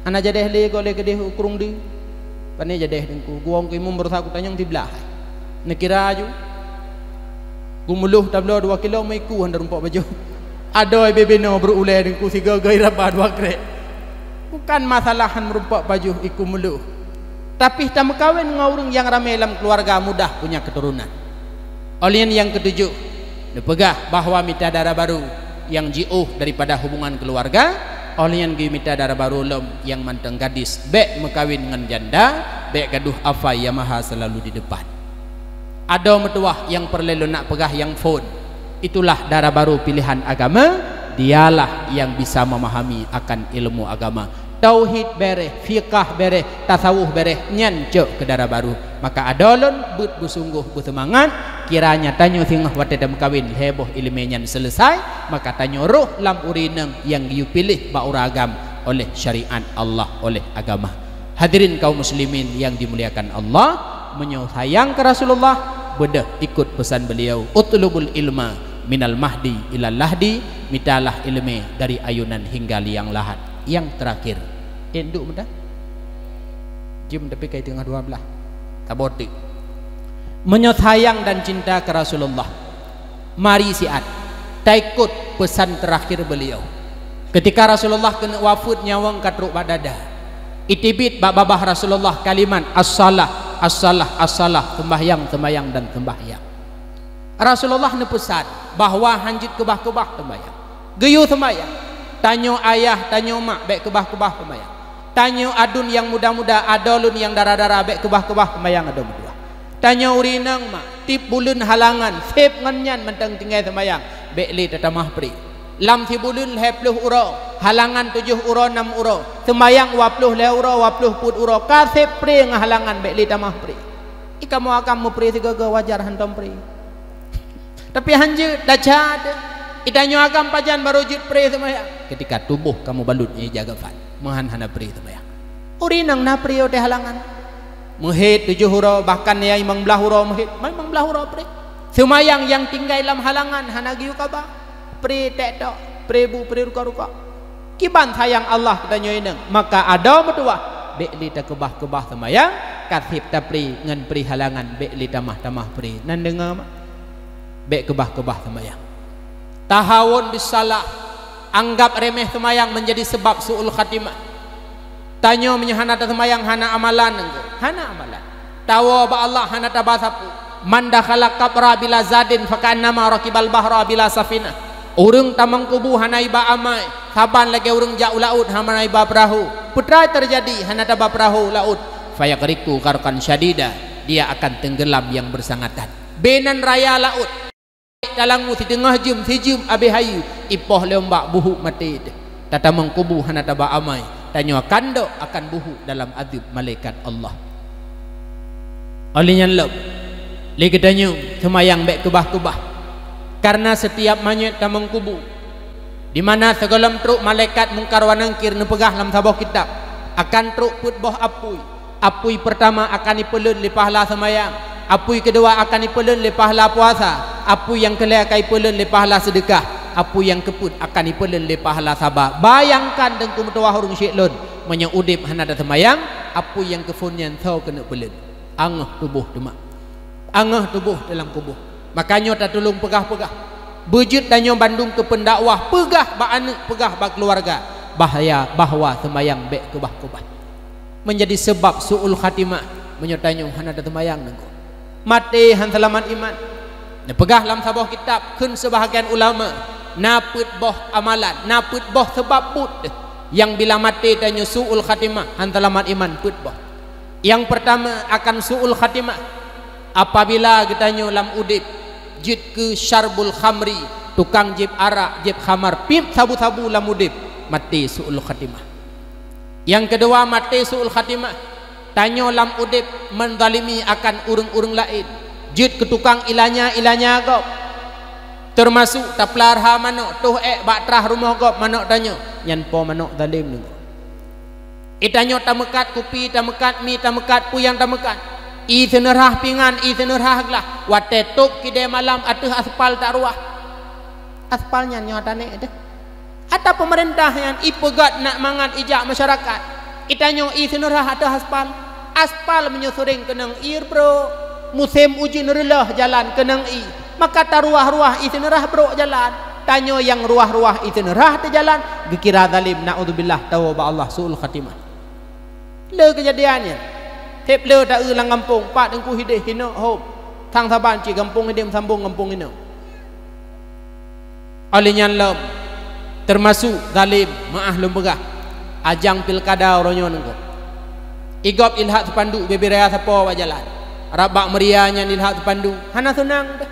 Hana jadeh lé goe lé keudeh u krueng deuh. Pane jadeh teungku, guwong keu imum baroesa kutanyong siblah. Neukira aju. Geumeulôh tabloe dua kilo meuiku hana rumpok pajoh. Adoe bibinoe beureuulèe teungku sigoe-goe raba dua krek. Bukan masalah han meurumpok pajoh iku meulôh. Tapi tameukawen ngon ureueng nyang ramé lam keuluwarga mudah punya keuturonan. Óh lheueh nyan nyang keutujoh, neupeugah bahwa mita dara barô nyang jiôh daripada hubungan keuluwarga, óh lheueh nyan geumita dara barô lom nyang mantong gadis, bèk meukawen ngon janda, bèk gadôh afai Yamaha seulalu di depan. Adoe meutuwah nyang peureulèe lôn nak peugah nyang phôn, itulah dara barô piléhan agama, dialah nyang bisa memahami akan ilmu agama. Tauhid bèrèh, fiqah bèrèh, tasawuf bèrèh, nyan cok keu dara barô. Maka adoe lôn beuet beusunggoh beuseumangat, kiranya tanyoe singoh watèe tameukawen lhèe boh ileumèe nyan seuleusai, maka tanyoe rôh lam ureueng inong nyang geuyue piléh bak ureueng agam oleh syariat Allah, oleh agama. Hadirin kaum muslimin yang dimuliakan Allah, meunyoe sayang keu Rasulullah, beudôh ikot peusan beliau, "Utlubul ilma minal mahdi ilal lahdi," mitalah ileumèe dari ayunan hingga liang lahat. Nyang teurakhir, eh, duek meudah. Jeuem tapi kai teungoh dua blah. Saboh teuk. Meunyoe sayang dan cinta keu Rasulullah, mari siat taikot peusan teurakhir beliau. Ketika Rasulullah keuneuk wafeuet, nyawöng ka trok bak dada, iteubiet bak babah Rasulullah kalimat, "As-salah, as-salah, as-salah," seumbahyang, seumbahyang, dan seumbahyang. Rasulullah neupeusan bahwa han jeuet keubah-keubah seumbahyang. Geuyue seumbahyang. Tanyoe ayah, tanyoe mak, bèk keubah-keubah seumbahyang. Tanyoe aduen nyang muda-muda, adoe lôn nyang dara-dara, bèk keubah-keubah seumbahyang adoe meutuwah. Tanyoe ureueng inong mak, tiep buleuen halangan, sép ngon nyan mantong tinggai seumbahyang, bèk lé tatamah pré. Lam sibuleuen lhèe ploh uroe, halangan tujoh uroe, nam uroe, seumbahyang dua ploh lhèe uroe, dua ploh peuet uroe, ka sép pré ngon halangan, bèk lé tamah pré. Ih, kamoe agam meupré sigoe-goe wajar hantom pré. Tapi han jeuet, desya deh. Ih, tanyoe agam pajan barô jeuet pré seumbahyang? Ketika tuboh ka meubalut ngon ija gafan, meuhan hana pré seumbahyang. Ureueng inong na pré watèe halangan. Meuhét tujoh uroe, bahkan ya limong blah uroe meuhét, limong blah uroe pré. Seumbahyang nyang tinggai lam halangan hana geuyue kaba. Pré tèk tok, pré bu, pré ruka-ruka. Kiban sayang Allah keu tanyoe inong, maka adoe meutuwah, bèk lé takeubah-keubah seumbahyang, ka sép tapré ngon pré halangan, bèk lé tamah-tamah pré. Nan deungoe mak? Bèk keubah-keubah seumbahyang. Tahawun bis salah, anggap remeh seumbahyang menjadi sebab su'ul khatimah. Tanyoe meunyoe hana taseumbahyang, hana amalan, hana amalan. Tawoe bak Allah hana taba sapeue. "Man dakhala qabra bila zadin faka'annama rakibal bahra bila safinah." Ureueng tamong kubu hana iba amai, saban lagèe ureueng jak u laôt hana iba peurahô. Peue teujadi hana taba peurahô u laôt? "Fayaghriqu gharqan syadida," dia akan tenggelam yang bersangatan. Beunan raya laôt. Talangu siteungoh jeuem, sijeuem abéh hayeue, ipoh lé umbak, buhuk maté teuh. Tatamong kubu hana taba amai, tanyoe kandok akan buhuk dalam azeueb malaikat Allah. Óh lheueh nyan lom, lé geutanyoe seumayang bèk keubah-keubah, kareuna sitiap manyét tamong kubu, di mana sigohlom trok malaikat Mungkar wa Nangkir neupeugah lam saboh kitab, akan trok peuet boh apui. Apui peurtama akan ipeuleuet lé pahala seumayang, apui keudua akan ipeuleuet lé pahala puasa, apui nyang keulhèe akan ipeuleuet lé pahala seudeukah, apui nyang keupeuet akan ipeuleuet lé pahala saba. Bayangkan, Teungku meutuwah, ureueng syik lôn, meunyoe udép hana taseumayang, apui nyang keuphon nyan soe keuneuk peuleuet? Angöh tuboh teuma. Angöh tuboh dalam kubu. Makanyoe tatulông peugah-peugah. Beujeuet tanyoe bandum keu peundakwah, peugah bak aneuk, peugah bak keuluwarga, bahaya bahwa seumayang bèk keubah-keubah. Meunjadi seubab su'ul khatimah meunyoe tanyoe hana taseumayang, Teungku. Maté han seulamat iman. Neupeugah lam saboh kitab, kheun seubahagian ulama, na peuet boh amalan, na peuet boh seubab buet nyang bila maté tanyoe su'ul khatimah, han seulamat iman, peuet boh. Nyang peurtama akan su'ul khatimah, apabila geutanyoe lam udép jeuet keu syarbul khamri, tukang jieb arak, jieb khamar, piep sabu-sabu lam udép, maté su'ul khatimah. Nyang keudua maté su'ul khatimah, Tanyoe lam udeb menzalimi akan ureuëng-ureuëng laén, jeuet keu tukang ilanya-ilanya gob. Teumasuk tapeulara manök, toh ék bak trah rumoh gob manök tanyoe, nyan po manök zalem deungoe. Itanyoe tameukat kupi, tameukat mi, tameukat peue nyang tameukat. Ié seuneurhah pingan, ié seuneurhah glah. Watée tôb kidée malam ateueh aspal taruwah. Aspal nyan nyoe tanék deh. Ata peumeurintah nyan ipeugét nak mangat ijak masyarakat. Itanyoe ié seuneurhah ateueh aspal. Aspal meunyoe seuréng keunong ié brok, musém ujeuen reuloh jalan keunong ié, maka taruwah-ruwah ié seuneurhah brok jalan. Tanyoe nyang ruwah-ruwah ié seuneurhah teuh jalan, geukira zalem, naudzubillah, tawoe bak Allah, su'ul khatimah. Le keujadian nyan. Seb le taeu lam gampông, pat teungku hideh hinok hom. Sang saban cit gampông hideh meusambong gampông inong. Óh lheueh nyan lom, teumasuk zalem, meuáh lôn peugah, ajang pilkada uroe nyoe nangkok. Igob ilhat spanduk bibiraya sapo bak jalan. Rab bak meuria nyan ilhat spanduk, hana seunang deh.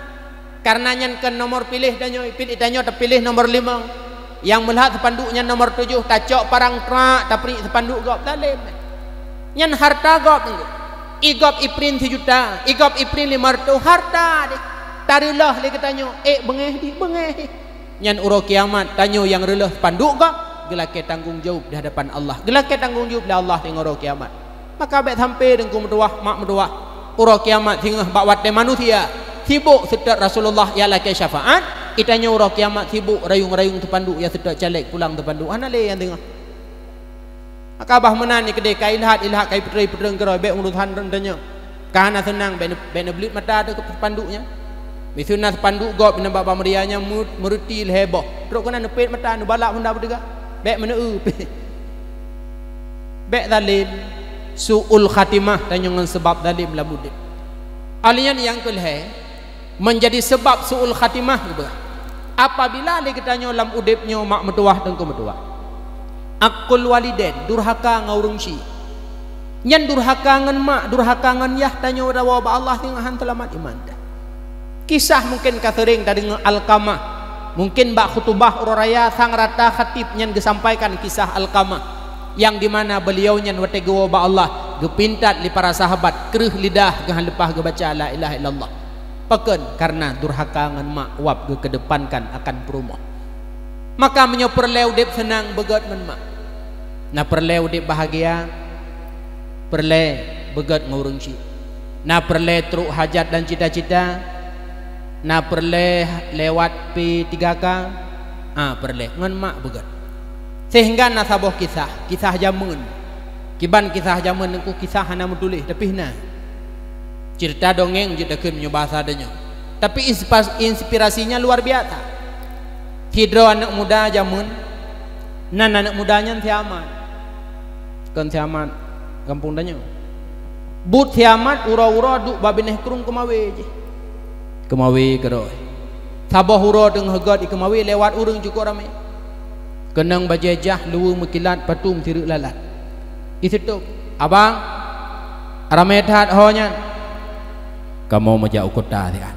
Kareuna nyan kon nomor piléh tanyoe, pil-, tanyoe tapiléh nomor limong. Nyang meulhat spanduk nyan nomor tujoh, tacok parang trak, tapriek spanduk gob, zalem. Nyan harta gob nangkok. Igob iprint sijuta, igob iprint limong reutôh, harta deh. Tareuloh lé geutanyoe, ék beungéh di beungéh. Nyan uroe kiamat, tanyoe nyang reuloh spanduk gob, geulakée tanggong jaweueb di hadapan Allah. Geulakée tanggong jaweueb lé Allah teungoh uroe kiamat. Maka bék sampoe teungku meutuwah, mak meutuwah. Uroe kiamat singoh bak watée manusia sibok seutôt Rasulullah jak lakée syafaat, itanyoe uroe kiamat sibok rayong-rayong spanduk jak seutôt caleg pulang spanduk. Hana lé nyang singoh. Maka bah meunan nyan keudeh ka ilhat-ilhat, ka ipeutreun-peutreun keudroe, bék urusan droe tanyoe. Ka hana seunang, bék ne-, bék neubleuet mata teuh keu spanduk nyan. Miseue na spanduk gob inan bak-bak meuria nyan meu-, meuruti lhée boh. Trok keunan neupet mata, neubalak honda beuteuga. Bék meuneu-eu. Bék zalem, su'ul khatimah tanyoe ngon sabab zalem lam udeb. Ahli nyan nyang keu lhée, menjadi sabab su'ul khatimah geupeugah. Apabila lé geutanyoe lam udeb nyoe mak meutuwah teungku meutuwah, aqqul walidain, durhaka ngon ureuëng syik. Nyan durhaka ngon mak, durhaka ngon yah, tanyoe tawoe bak Allah singoh han seulamat iman teuh. Kisah mungken ka seuréng tadeungoe Alqamah. Mungken bak khutubah uroe raya sang rata khatib nyan geusampaikan kisah Alqamah, nyang di mana beuliau nyan watée geuwoe bak Allah, geupintat lé para sahabat kreueh lidah geuh leupah geubaca la ilaha illallah. Pakon? Kareuna durhaka ngon mak wab geukedepankan akan peurumoh. Maka meunyoe peureulée udeb seunang, beugét ngon mak. Na peureulée udeb bahagia, peureulée beugét ngon ureuëng syik. Na peureulée trok hajat dan cita-cita, na peureulée lewat P tiga K, ah, peureulée ngon mak beugét. Sehingga na saboh kisah, kisah jameun. Kiban kisah jameun nangkok, kisah hana meutuléh, tapi na. Ceurita dongeng jeuet takheun meunyoe basa tanyoe. Tapi inspa-, inspirasinya luar biasa. Sidroe aneuëk muda jameun, nan aneuëk muda nyan si Amat. Kon si Amat gampông tanyoe. Buet si Amat uroe-uroe duek bak binéh krueng keumawé jih. Keumawé keudroe. Saboh uroe teungoh gét ikeumawé lewat ureuëng cukôp ramé. Keunong bajée jah luweue meukilat, patum sireuek lalat. Iseutôb, "Abang, ramé that ho nyan." "Kamoe meujak u kota siat."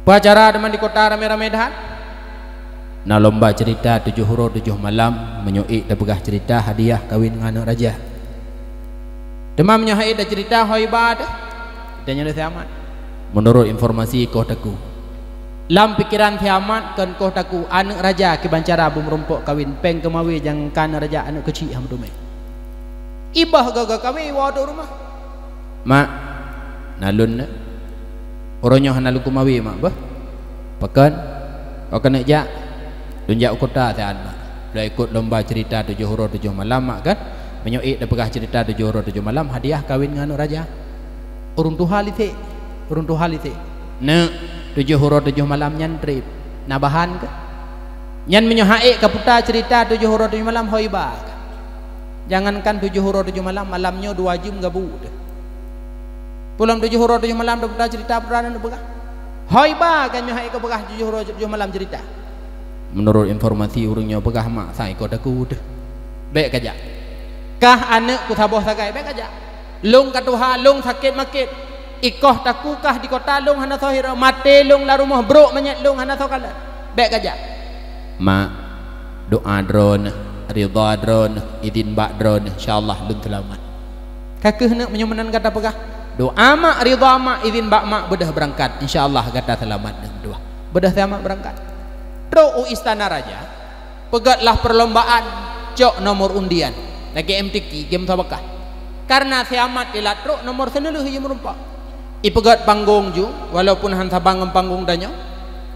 "Peue acara teuma di kota ramé-ramé that?" "Na lomba ceurita tujoh uroe tujoh malam, meunyoe ék tapeugah ceurita hadiah kawén ngon aneuëk raja." "Teuma meunyoe han ék taceurita, ho iba teuh?" Tanyoe lé si Amat. "Meunurot informasi koh takue." Lam pikeran si Amat kon koh takue, aneuëk raja kiban cara beumeurumpok kawén, péng keumawé nyang ka aneuëk raja, aneuëk keuchik hana meuteumé. Iba goe-goe kawé iwoe u rumoh. "Mak, na lôn na. Uroe nyoe hana lôn keumawé, Mak, beuh." "Pakon?" "Pakon neuk jak?" "Lôn jak u kota siat, Mak. Lôn ikot lomba ceurita tujoh uroe tujoh malam, Mak, kan? Meunyoe ék tapeugah ceurita tujoh uroe tujoh malam, hadiah kawén ngon aneuëk raja." Ureuëng tuha lisék, ureuëng tuha lisék. "Neuk, tujoh uroe tujoh malam nyan treb. Na bahan keuh?" "Nyan meunyoe han ék kaputa ceurita tujoh uroe tujoh malam, ho iba kah." Jangankan tujoh uroe tujoh malam, malam nyoe dua jeuem gabu teuh. Pulang tujoh uroe tujoh malam taputa ceurita, putra nan peugah, "Ho iba kah nyoe han ék kapeugah tujoh uroe tujoh malam ceurita." "Meunurot informasi ureuëng nyoe peugah, Mak, sang ikoh takue teuh." "Bék kajak. Kah aneuëk ku saboh sagai, bék kajak. Lôn ka tuha, lôn sakét makét. Ikoh takue kah di kota lôn hana soe hireuen, maté lôn lam rumoh brok manyét lôn hana soe kalon. Bék kajak." "Mak, doa droeneuh, ridha droeneuh, idin bak droeneuh, insya Allah lôn seulamat." Ka keuh neuk meunyoe meunan gata peugah, doa mak, ridha mak, izin bak mak, beudôh beurangkat. Insya Allah gata seulamat deungon doa. Beudôh si Amat beurangkat. Trok u istana raja, peugét lah peulombaan cok nomor undian. Lagée M T Q, game sabakah. Kareuna si Amat ilat trok nomor seuneulheueh jimeurumpok. Ipeugét panggong ju, walaupun han saban ngon panggong tanyoe.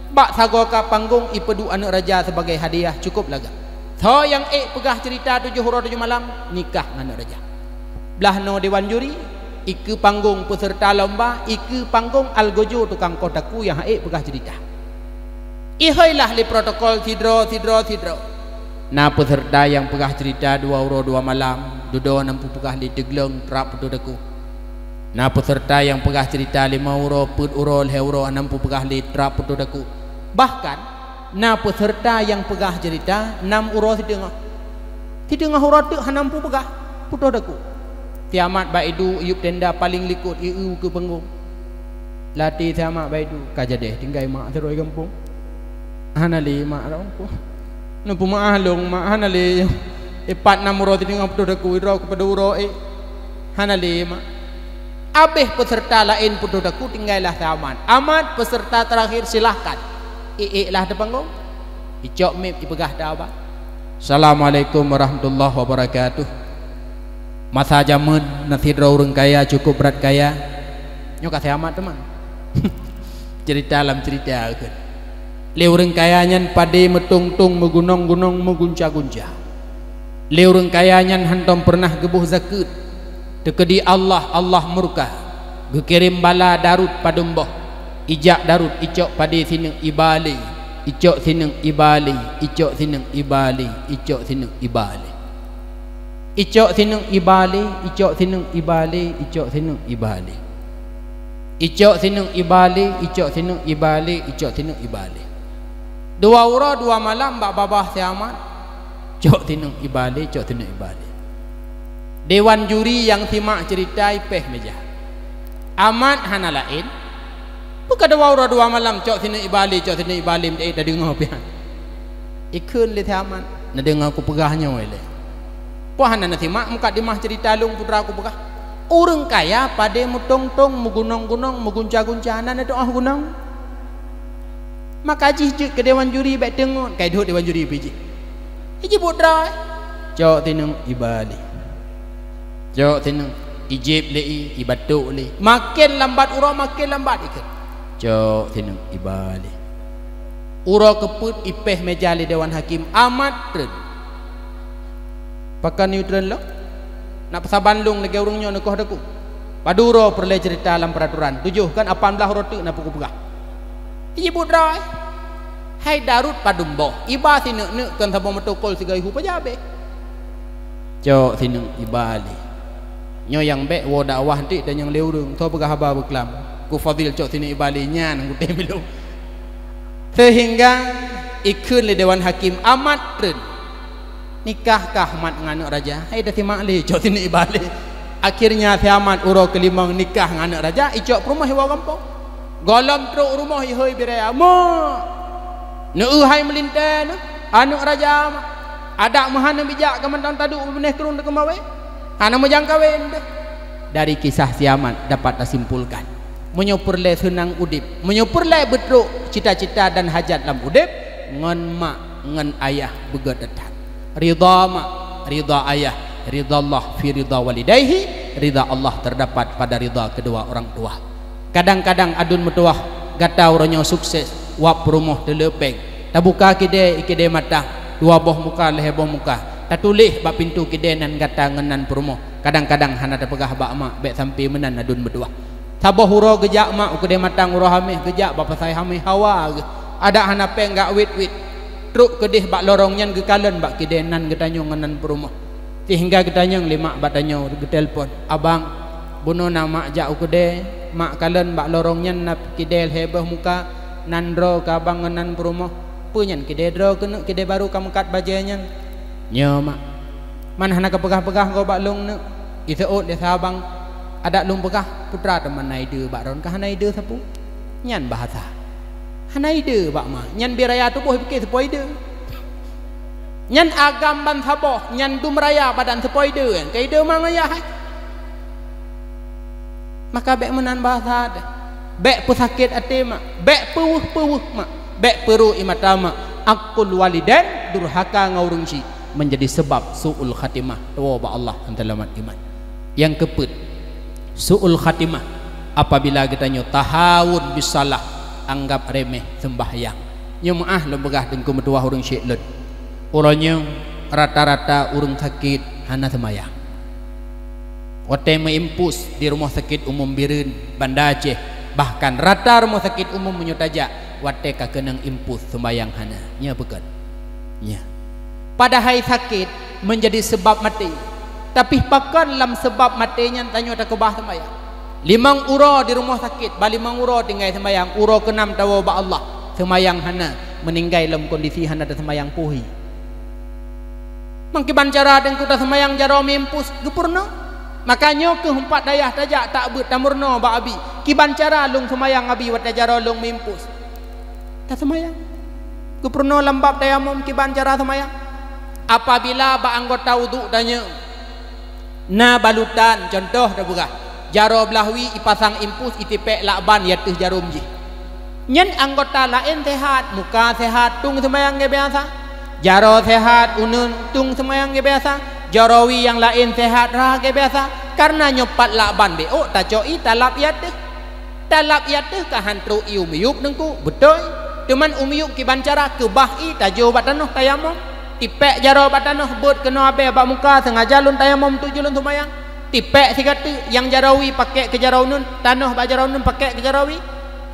Bak sagoe ka panggong ipeuduek aneuëk raja sibagai hadiah, cukup lagak. Soe nyang ék peugah ceurita tujoh uroe tujoh malam, nikah ngon aneuëk raja. Blaih noe dewan juri, ikeue panggong peuseureuta lomba, ikeue panggong algojo tukang koh taku nyang han ék peugah ceurita. Ihôi lah lé protokol sidroe, sidroe, sidroe. Na peuseureuta nyang peugah ceurita dua uroe dua malam, dudoe hana peue peugah lé, teugleng trap putôh taku. Na peuseureuta nyang peugah ceurita limong uroe, peuet uroe, lhée uroe, hana peue peugah lé, trap putôh taku. Bahkan, na peuseureuta nyang peugah ceurita nam uroe siteungoh. Siteungoh uroe teuk hana peue peugah, putôh taku. Si Amat bak iduek, iyueb tenda paleng likot, ieu keu panggong. Latée si Amat bak iduek, ka jadeh tinggai mak sidroe gampông. Hana lé mak sidroe gampông. Neupeumaáh lôn mak, hana lé. Ipat nam uroe siteungoh putôh taku, droe keu padum uroe ék. Hana lé mak. Abéh peuseureuta laén putôh taku, tinggailah si Amat. Amat peuseureuta teurakhir, silahkan. Iék lah di panggong. Icok mic, ipeugah daba. Assalamualaikum warahmatullahi wabarakatuh. Masa jameun na sidroe ureuëng kaya cukup brat kaya. Nyoe ka si Amat teuma. Ceurita lam ceurita kheun. Lé ureuëng kaya nyan padé meutong-tong, meugunong-gunong, meugunca-gunca. Lé ureuëng kaya nyan hántom peureunah geuboh zakeuet. Teukeudi Allah, Allah murka. Geukirém bala Darut padum boh. Ijak Darut icok padé sineuk iba lé, icok sineuk iba lé, icok sineuk iba lé, icok sineuk iba lé. Icok sineuk iba lé, icok sineuk iba lé, icok sineuk iba lé. Icok sineuk iba lé, icok sineuk iba lé, icok sineuk iba lé. Dua uroe dua malam bak babah si Amat. Cok sineuk iba lé, cok sineuk iba lé. Dewan juri nyang simak ceurita ipéh meja. Amat hana laén. Peu ka dua uroe dua malam cok sineuk iba lé, cok sineuk iba lé, meudaék tadeungoe pian. Ikheun lé si Amat, neudeungoe kupeugah nyoe lé. Peu hana neusimak mukadimah ceurita lôn putra kupeugah? Ureuëng kaya padé meutong-tong, meugunong-gunong, meugunca-gunca, hana neutu'oh gunong. Maka jih jeuet keu dewan juri bék teungeut, ka idhôt dewan juri pih jih. Ijibeuet droe, cok sineuk iba lé. Cok sineuk, ijieb lé i, ibatok lé. Maken lambat uroe, maken lambat ikheun. Cok sineuk iba lé. Uroe keupeuet ipéh meja lé dewan hakim, Amat treun. Pakon yue treun lom? Nak peusaban lôn lagée ureuëng nyoe neukoh teungku. Padum uroe peureulée ceurita lam peuraturan. Tujoh kan, lapan blaih uroe teuk na peue kupeugah. Ijibeuet droe. Hai Darut padum boh, iba sineuk-neuk kon saboh meutokol sigoe hu paja abéh. Cok sineuk iba lé. Nyoe nyang bék woe dakwah nteuk dan nyang lé ureuëng, soe peugah haba beuklam. Ku Fadil cok sineuk iba lé nyan, kutem ilong. Seuhingga ikheun lé dewan hakim, Amat treun. Nikah kah Mat ngon aneuëk raja? Hai, tasimak lé, cok sineuk iba lé. Akhirnya si Amat uroe keulimong nikah ngon aneuëk raja, icok peurumoh iwoe gampông. Gohlom trok u rumoh ihôi biraya, "Mak! Neueu hai meulintée neuh, aneuëk raja, mak! Adak meuhan neubijak keu mantong taduek beunéh krueng teukeumawé, hana meujangkawen deuh." Dari kisah si Amat dapat tasimpulkan, meunyoe peureulée seunang udeb, meunyoe peureulée beutrok cita-cita dan hajat lam udeb, ngon mak ngon ayah beugét that-that. Ridha mak, ridha ayah, ridha Allah fi ridha walidaihi, ridha Allah terdapat pada ridha kedua orang tua. Kadang-kadang aduen meutuwah, gata uroe nyoe sukses, wab peurumoh teuleupeng, tabuka kidée, kidée matang, dua boh muka, lhée boh muka, tatuléh bak pintoe kidée nan gata ngon nan peurumoh. Kadang-kadang hana tapeugah bak mak, bék sampoe meunan aduen meutuwah. Saboh uroe geujak mak u keudée matang, uroe Hameh geujak bak pasai Hameh hawa geuh. Adak hana péng gak wit-wit. Trok keudeh bak lorong nyan geukalon bak kidée nan geutanyoe ngon nan peurumoh. Seuhingga geutanyong lé mak bak tanyoe geutelepon, "Abang, bunoe na mak jak u keudée, mak kalon bak lorong nyan na kidée lhée boh muka, nan droe keu abang ngon nan peurumoh. Peue nyan kidée droe keuneuk kidée barô ka meukat bajée nyan?" "Nyoe mak." "Man hana kapeugah-peugah gob bak lôn neuk, iseuôt lé sabang adak lôn peugah, putra teuma na idée bak droen ka hana idée sapeue." Nyan bahasa. Hana idée bak ma, nyan bie raya tuboh pike seupôt idée. Nyan agam ban saboh, nyan dum raya badan seupôt idée, ka idée ma ngon yah hai. Maka bék meunan bahasa deh. Bék peusakét até mak, bék peuweuh-peuweuh mak, bék peurô ie mata mak. Aqul walidain, durhaka ngon ureuëng syik, menjadi sebab su'ul khatimah, tuwoe bak Allah, hana seulamat iman. Nyang keupeuet, su'ul khatimah apabila geutanyoe tahawun bisalah, anggab remeh seumbahyang. Nyoe meuáh lôn peugah Teungku meutuwah ureuëng syik lôn. Uroe nyoe rata-rata ureuëng sakét hana seumayang. Watée meuimpus di Rumoh Sakét Umum Bireuen, Banda Aceh, bahkan rata rumoh sakét umum meunyoe tajak, watée ka keunong impus seumayang hana. Nyoe peugah. Nyoe. Padahai sakét menjadi sebab maté. Tapi pakon lam sebab maté nyan tanyoe takeubah seumayang? Limong uroe di rumoh sakét, bah limong uroe tinggai seumayang, uroe keunam tawoe bak Allah, seumayang hana, meuninggai lom kondisi hana taseumayang puhi. Meukiban cara Teungku taseumayang jaroe meuimpus geupeurunoe? Maka nyoe keuh umpat dayah tajak tabeuet tameurunoe bak Abi. Kiban cara lôn seumayang Abi watée jaroe lôn meuimpus? Taseumayang. Geupeurunoe lam bab tayamum kiban cara seumayang. Apabila bak anggota udhu tanyoe na balutan, contoh tapeugah, jaroe blaih wie ipasang impus, itipék lakban di ateueh jarom jih. Nyan anggota laén sehat, muka sehat, tueng seumayang lagée biasa. Jaroe sehat, uneuen, tueng seumayang lagée biasa. Jaroe wie nyang laén sehat, rhah lagée biasa. Kareuna nyoe pat lakban bék, oh, tacok ie talab ie ateueh. Talab ie ateueh ka han trok ie u miyueb Teungku, beutôi. Teuma u miyueb kiban cara keubah ie tajôh bak tanoh tayamum. Tipék jaroe bak tanoh, beuet keunoe abée bak muka, seungaja lôn tayamum tuju lôn seumayang. Tipék sigateuk, nyang jaroe wie pakék keu jaroe uneuen, tanoh bak jaroe uneuen pakék keu jaroe wie.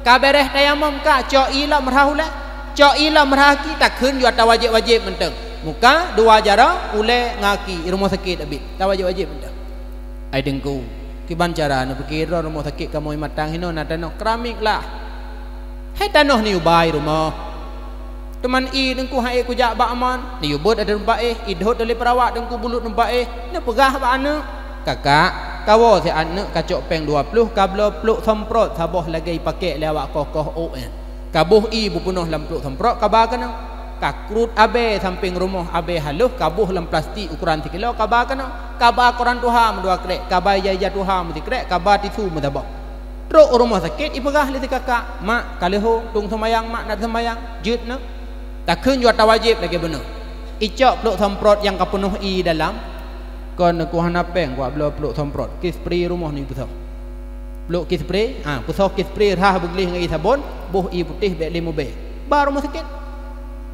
Ka béréh tayamum ka, cok ie lom rhah ulée. Cok ie lom rhah aki, takheun jua tawajéb-wajéb mantong. Muka, dua jaroe, ulée ngon aki, rumoh sakét abit. Tawajéb-wajéb mantong. Ai Teungku, kiban cara neupike droe rumoh sakét kamoe matang hinoe na tanoh keramik lah. Hai tanoh neuyue ba ie rumoh. Teuma ie Teungku han ék kujak bak amon, neuyue beuet ateueh teumpat éh, idhôt lé peurawat Teungku bulut teumpat éh, neupeugah bak aneuëk, "Kakak, kawoe siat neuk kacok péng dua ploh kabloe plôk semprot saboh lagée pakék lé awak koh-koh ôk nyan." Kaboh ie bupeunoh lam plôk semprot kaba keunoe. Kakruet abée sampéng rumoh abée halôh kaboh lam plastik ukuran sikilo kaba keunoe. Kaba koran tuha meudua krék, kaba ija-ija tuha meusikrek, kaba tisu meusaboh. Trok u rumoh sakét ipeugah lé si kakak, "Mak, ka leuho, tueng seumayang mak na seumayang, jeuet neuk." Takheun jua tawajéb lagée bunoe. Icok plôk semprot nyang ka peunoh ie dalam, kon neuku hana péng kuat bloe plôk semprot, kis pri rumoh ni peusoh. Plôk kis pri, ha, peusoh kis pri rhah beugleh ngon ie sabon, boh ie putéh bék lé mubée. Ba rumoh sakét.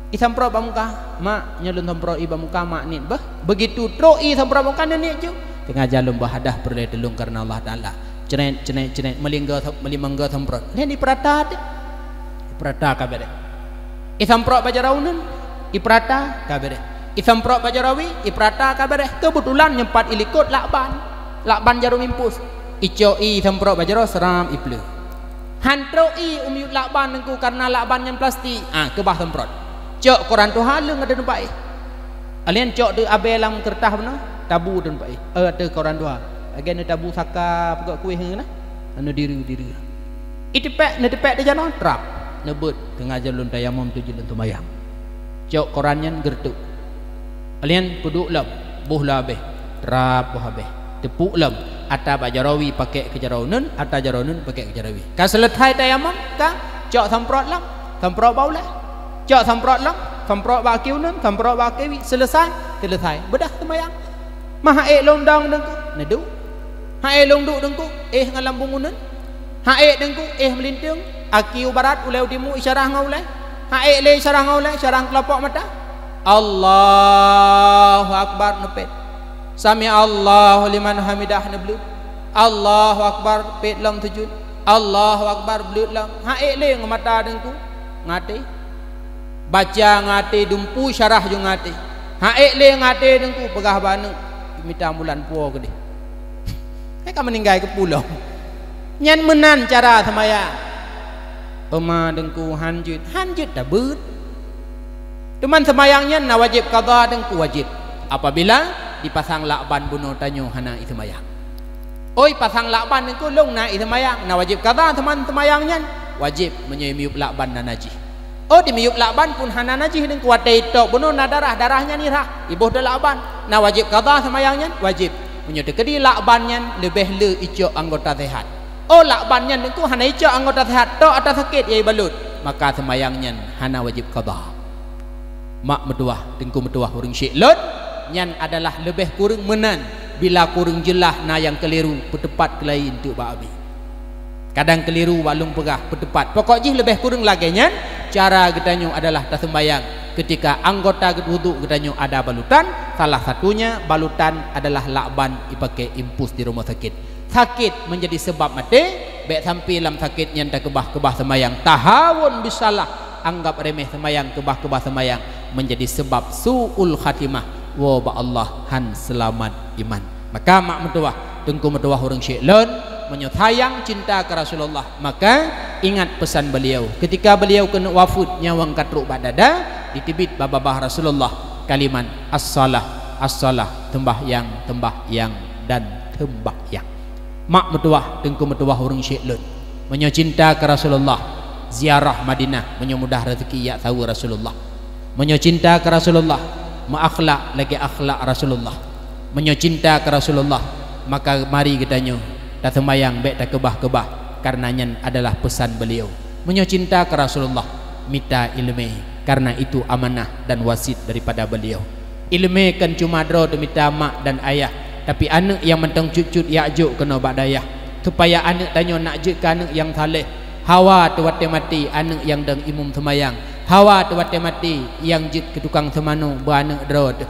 Isamprot bak muka, "Mak, nyoe lôn samprot ie bak muka, mak niet beuh." Beugitu trok ie samprot bak muka, neuh niet ju. Teungaja lôn beuhadah peureulée tulông kareuna Allah Taala. Cret, cret, cret, meulingga, meulimangga samprot. Lén ipeurata teuh. Ipeurata ka béréh. Isamprot bak jaroe uneuen, ipeurata ka béréh. Isamprot bak jaroe wie, ipeurata ka béréh. Keubeutulan nyoe pat ilikot lakban. Lakban jaroe mimpus. Icok ie isamprot bak jaroe seram ipleue. Han trok ie u miyueb lakban Teungku kareuna lakban nyan plastik. Ah, keubah semprot. Cok koran tuha leueng ateueh teumpat éh. Alien cok teuk abée lam keureutah bunoe, tabu ateueh teumpat éh. Eh, ateueh koran tuha. Lagée neutabu saka peugét kuéh ngon na. Anu diru-diru. Itipék, neutipék di janoe, trap. Neubeuet, teungaja lôn tayamum tuju lôn seumayang. Cok koran nyan geureutôk. Alien peuduek lom, boh lom abéh, trap boh abéh. Teupuk lom, ata bak jaroe wie pakék keu jaroe uneuen, ata jaroe uneuen pakék keu jaroe wie. Ka seuleusai tayamum, ka cok samprot lom, samprot bak ulée. Cok samprot lom, samprot bak kaki uneuen, samprot bak kaki wie, seuleusai, seuleusai. Beudah seumayang. Mah han ék lôn dong Teungku, neuduek. Han ék lôn duek Teungku, éh ngon lambông uneuen. Han ék Teungku, éh meulinteung, aki u barat, ulée u timu, isyarah ngon ulée. Han ék lé isyarah ngon ulée, isyarah ngon keulapok mata. Allahu Akbar, neupét. Sami Allahu liman hamidah, neubleuet. Allahu Akbar, pét lom sujud. Allahu Akbar, bleuet lom. Han ék lé ngon mata Teungku, ngon até. Baca ngon até, dumpu syarah ju ngon até. Han ék lé ngon até Teungku, peugah bak aneuëk, mita bulan puwoe keudeh. Hai ka meuninggai keu pulo. Nyan meunan cara seumayang. Peuma Teungku han jeuet, han jeuet tabeuet. Teuma seumayang nyan na wajéb qadha Teungku, wajéb. Apabila dipasang lakban bunoe tanyoe hana iseumayang. Oi, pasang lakban Teungku lôn na iseumayang, na wajéb qadha teuma seumayang nyan. Wajéb meunyoe miyueb lakban na najih. Oh, di miyueb lakban pun hana najih Teungku, watée itôb bunoe na darah, darah nyan irhah, iboh teuh lakban. Na wajéb qadha seumayang nyan, wajéb. Meunyoe teukeudi lakban nyan leubeh le icok anggota sehat. Oh, lakban nyan teungku hana icok anggota sehat, tok ata sakét nyang ibalot, maka seumayang nyan hana wajéb qadha. Mak meutuwah, teungku meutuwah ureuëng syik lôn, nyan adalah leubeh kureueng meunan bila kureueng jeulaih na nyang keuliru, peuteupat keulayi eunteuk bak Abi. Kadang keuliru bak lôn peugah peuteupat. Pokok jih leubeh kureueng lagée nyan, cara geutanyoe adalah taseumayang keutika anggota wudhu geutanyoe ada balotan, salah satunya balotan adalah lakban ipaké impus di rumoh sakét. Sakét meunjadi seubab maté, bék sampai lam sakét nyan takeubah-keubah seumayang, tahawun bisalah, anggab remeh seumayang, keubah-keubah seumayang, meunjadi seubab su'ul khatimah, woe bak Allah han seulamat iman. Maka mak meutuwah, teungku meutuwah ureuëng syik lôn, meunyoe sayang cinta keu Rasulullah, maka ingat peusan beliau. Keutika beliau keuneuk wafeuet, nyawöng ka trok bak dada, diteubiet bak babah Rasulullah kalimat, "As-shalah, as-shalah, seumbahyang, seumbahyang, dan seumbahyang." Mak meutuwah, teungku meutuwah ureuëng syik lôn, meunyoe cinta keu Rasulullah, ziarah Madinah, meunyoe mudah rezeki jak saweue Rasulullah. Meunyoe cinta keu Rasulullah, meuakhlak lagée akhlak Rasulullah. Meunyoe cinta keu Rasulullah, maka mari geutanyoe taseumayang bék takeubah-keubah, kareuna nyan adalah peusan beliau. Meunyoe cinta keu Rasulullah, mita iéleumé, kareuna itu amanah dan wasiet daripada beliau. Iéleumé kon cuma droe teumita mak dan ayah, tapi aneuëk nyang mantong cut-cut jak jok keunoe bak dayah, supaya aneuëk tanyoe nak jeuet keu aneuëk nyang saleh. Hawa teuh watée maté aneuëk nyang dong imum seumayang, hawa teuh watée maté nyang jeuet keu tukang seumanoe beu aneuëk droe teuh.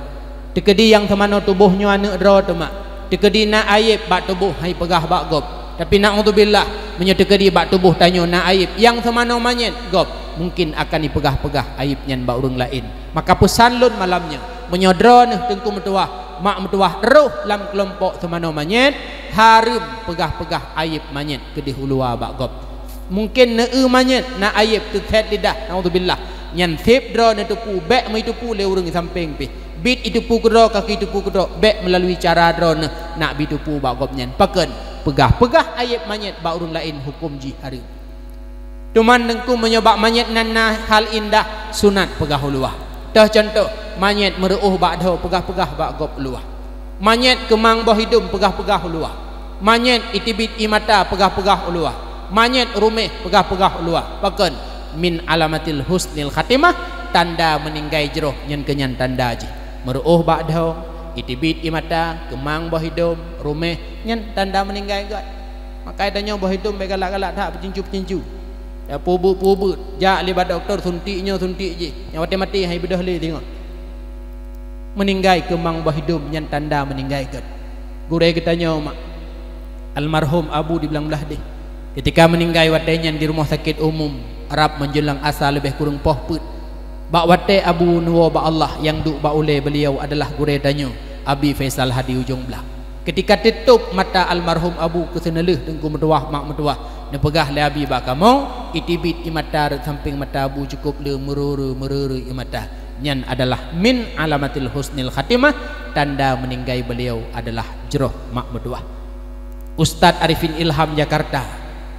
Teukeudi nyang seumanoe tuboh nyoe aneuëk droe teuh mak, teukeudi na ayeb bak tuboh hai peugah bak gob. Tapi naudzubillah, meunyoe teukeudi bak tuboh tanyoe na ayeb nyang seumanoe manyét gob, mungkin akan ipeugah-peugah ayeb nyan bak ureuëng laén. Maka peusan lôn malam nyoe, meunyoe droeneuh teungku meutuwah, mak meutuwah rôh lam keulompok seumanoe manyét, hareuem peugah-peugah ayeb manyét keudeh u luwa bak gob. Mungkin neu-eu manyét na ayeb teusét lidah, naudzubillah. Nyan seb droe neuteupu, bék meuiteupu lé ureuëng sampéng pih. Biet iteupu keudroe, kaki iteupu keudroe, bék meulalui cara droeneuh nak bi teupu bak gobnyan. Pakon? Peugah-peugah ayeb manyét bak ureuëng laén huköm jih hareuem. Teuma teungku meunyoe bak manyét nan na hal indah, sunat peugah u luwa. Toh cuntoh, manyét meureuôh bak dhoe, peugah-peugah bak gob u luwa. Manyét keumang boh idum, peugah-peugah u luwa. Manyét iteubiet ié mata, peugah-peugah u luwa. Manyét ruméh, peugah-peugah u luwa. Pakon? Min alamatil husnil khatimah, tanda meuninggai jroh, nyan keuh nyan tanda jih. Meureuôh bak dhoe, iteubiet ié mata, keumang boh idum, ruméh, nyan tanda meuninggai gét. Maka tanyoe boh idum bék galak-galak that, peucincu-peucincu. Ya, peubuet-peubuet, jak lé bak dokto, suntik nyoe, suntik jih. Nyang watée maté hai beudôh lé teungoh. Meuninggai keumang boh idum, nyan tanda meuninggai gét. Gurée geutanyoe mak, almarhum Abu di Blang Blahdeh, keutika meuninggai watée nyan di rumoh sakét umum, rab meunjeulong asa leubeh kureueng poh peuet. Bak watée Abu neuwoe bak Allah, nyang duek bak ulée beuliau adalah gurée tanyoe, Abi Faisal Hadi Ujong Blang. Keutika teutôb mata almarhum Abu keu seuneulheueh teungku meutuwah mak meutuwah, neupeugah lé Abi bak kamoe, iteubiet ié mata rot sampéng mata Abu cukôp le meureureue-meureureue ié mata. Nyan adalah min alamatil husnil khatimah, tanda meuninggai beuliau adalah jroh mak meutuwah. Ustaz Arifin Ilham Jakarta,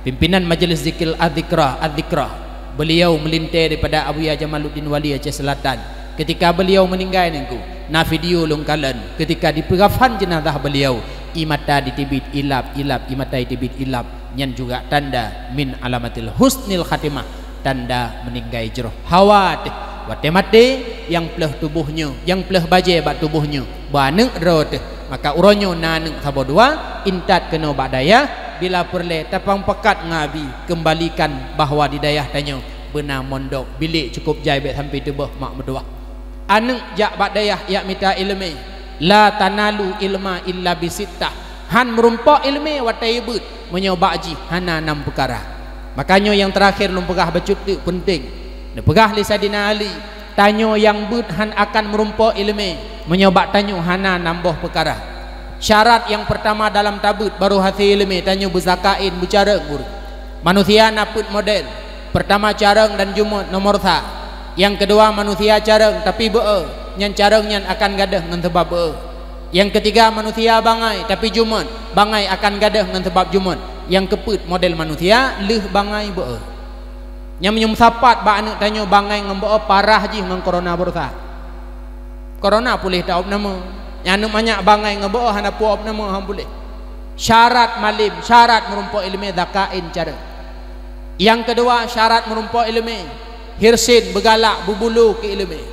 pimpinan Majelis Zikir Adzikra, Adzikra, beuliau meulintée daripada Abuya Jamaluddin Wali Aceh Selatan. Keutika beuliau meuninggai teungku, na video lôn kalon, keutika dipeukafan jeunazah beuliau, ié mata diteubiet ilab-ilab, ié mata iteubiet ilab, nyan juga tanda min alamatil husnil khatimah, tanda meuninggai jroh. Hawa teuh, watée maté, nyang plôh tuboh nyoe, nyang plôh bajée bak tuboh nyoe, beu aneuëk droe teuh. Maka uroe nyoe na aneuëk saboh dua, intat keunoe bak dayah, bila peureulée tapang pakat ngon Abi, keumbalikan bahwa di dayah tanyoe beuna mondok, bilék cukôp jai bék sampai teuboh mak meutuwah. Aneuëk jak bak dayah jak mita iéleumé, la tanalu ilma illa bisittah. Han meurumpok iéleumé watée beuet meunyoe bak jih hana nam peukara. Maka nyoe nyang teurakhé lôn peugah bacut teuk peunteng. Neupeugah lé Saidina Ali, tanyoe nyang beuet han akan meurumpok iéleumé meunyoe bak tanyoe hana nam boh peukara. Syarat nyang peurtama dalam tabeuet barô hase iéleumé, tanyoe beuzakat beucarông ureuëng. Manusia na peuet model. Peurtama carông dan jumôt nomor sa. Nyang keudua manusia carông tapi beu-e, nyan carông nyan akan gadôh ngon sabab beu-e. Nyang keutiga manusia bangai tapi jumôt, bangai akan gadôh ngon sabab jumôt. Nyang keupeuet model manusia lheueh bangai beu-e. Nyang meunyoe meusapat bak aneuëk tanyoe bangai ngon beu-e parah jih ngon korona baroesa. Korona puléh ta opname. Nyang aneuëk manyak bangai ngon beu-e hana po opname han puléh. Syarat malem, syarat meurumpok ileumèe, dzakain cara. Nyang keudua, syarat meurumpok ileumèe, hirsin, beugalak, beubulu keu ileumèe.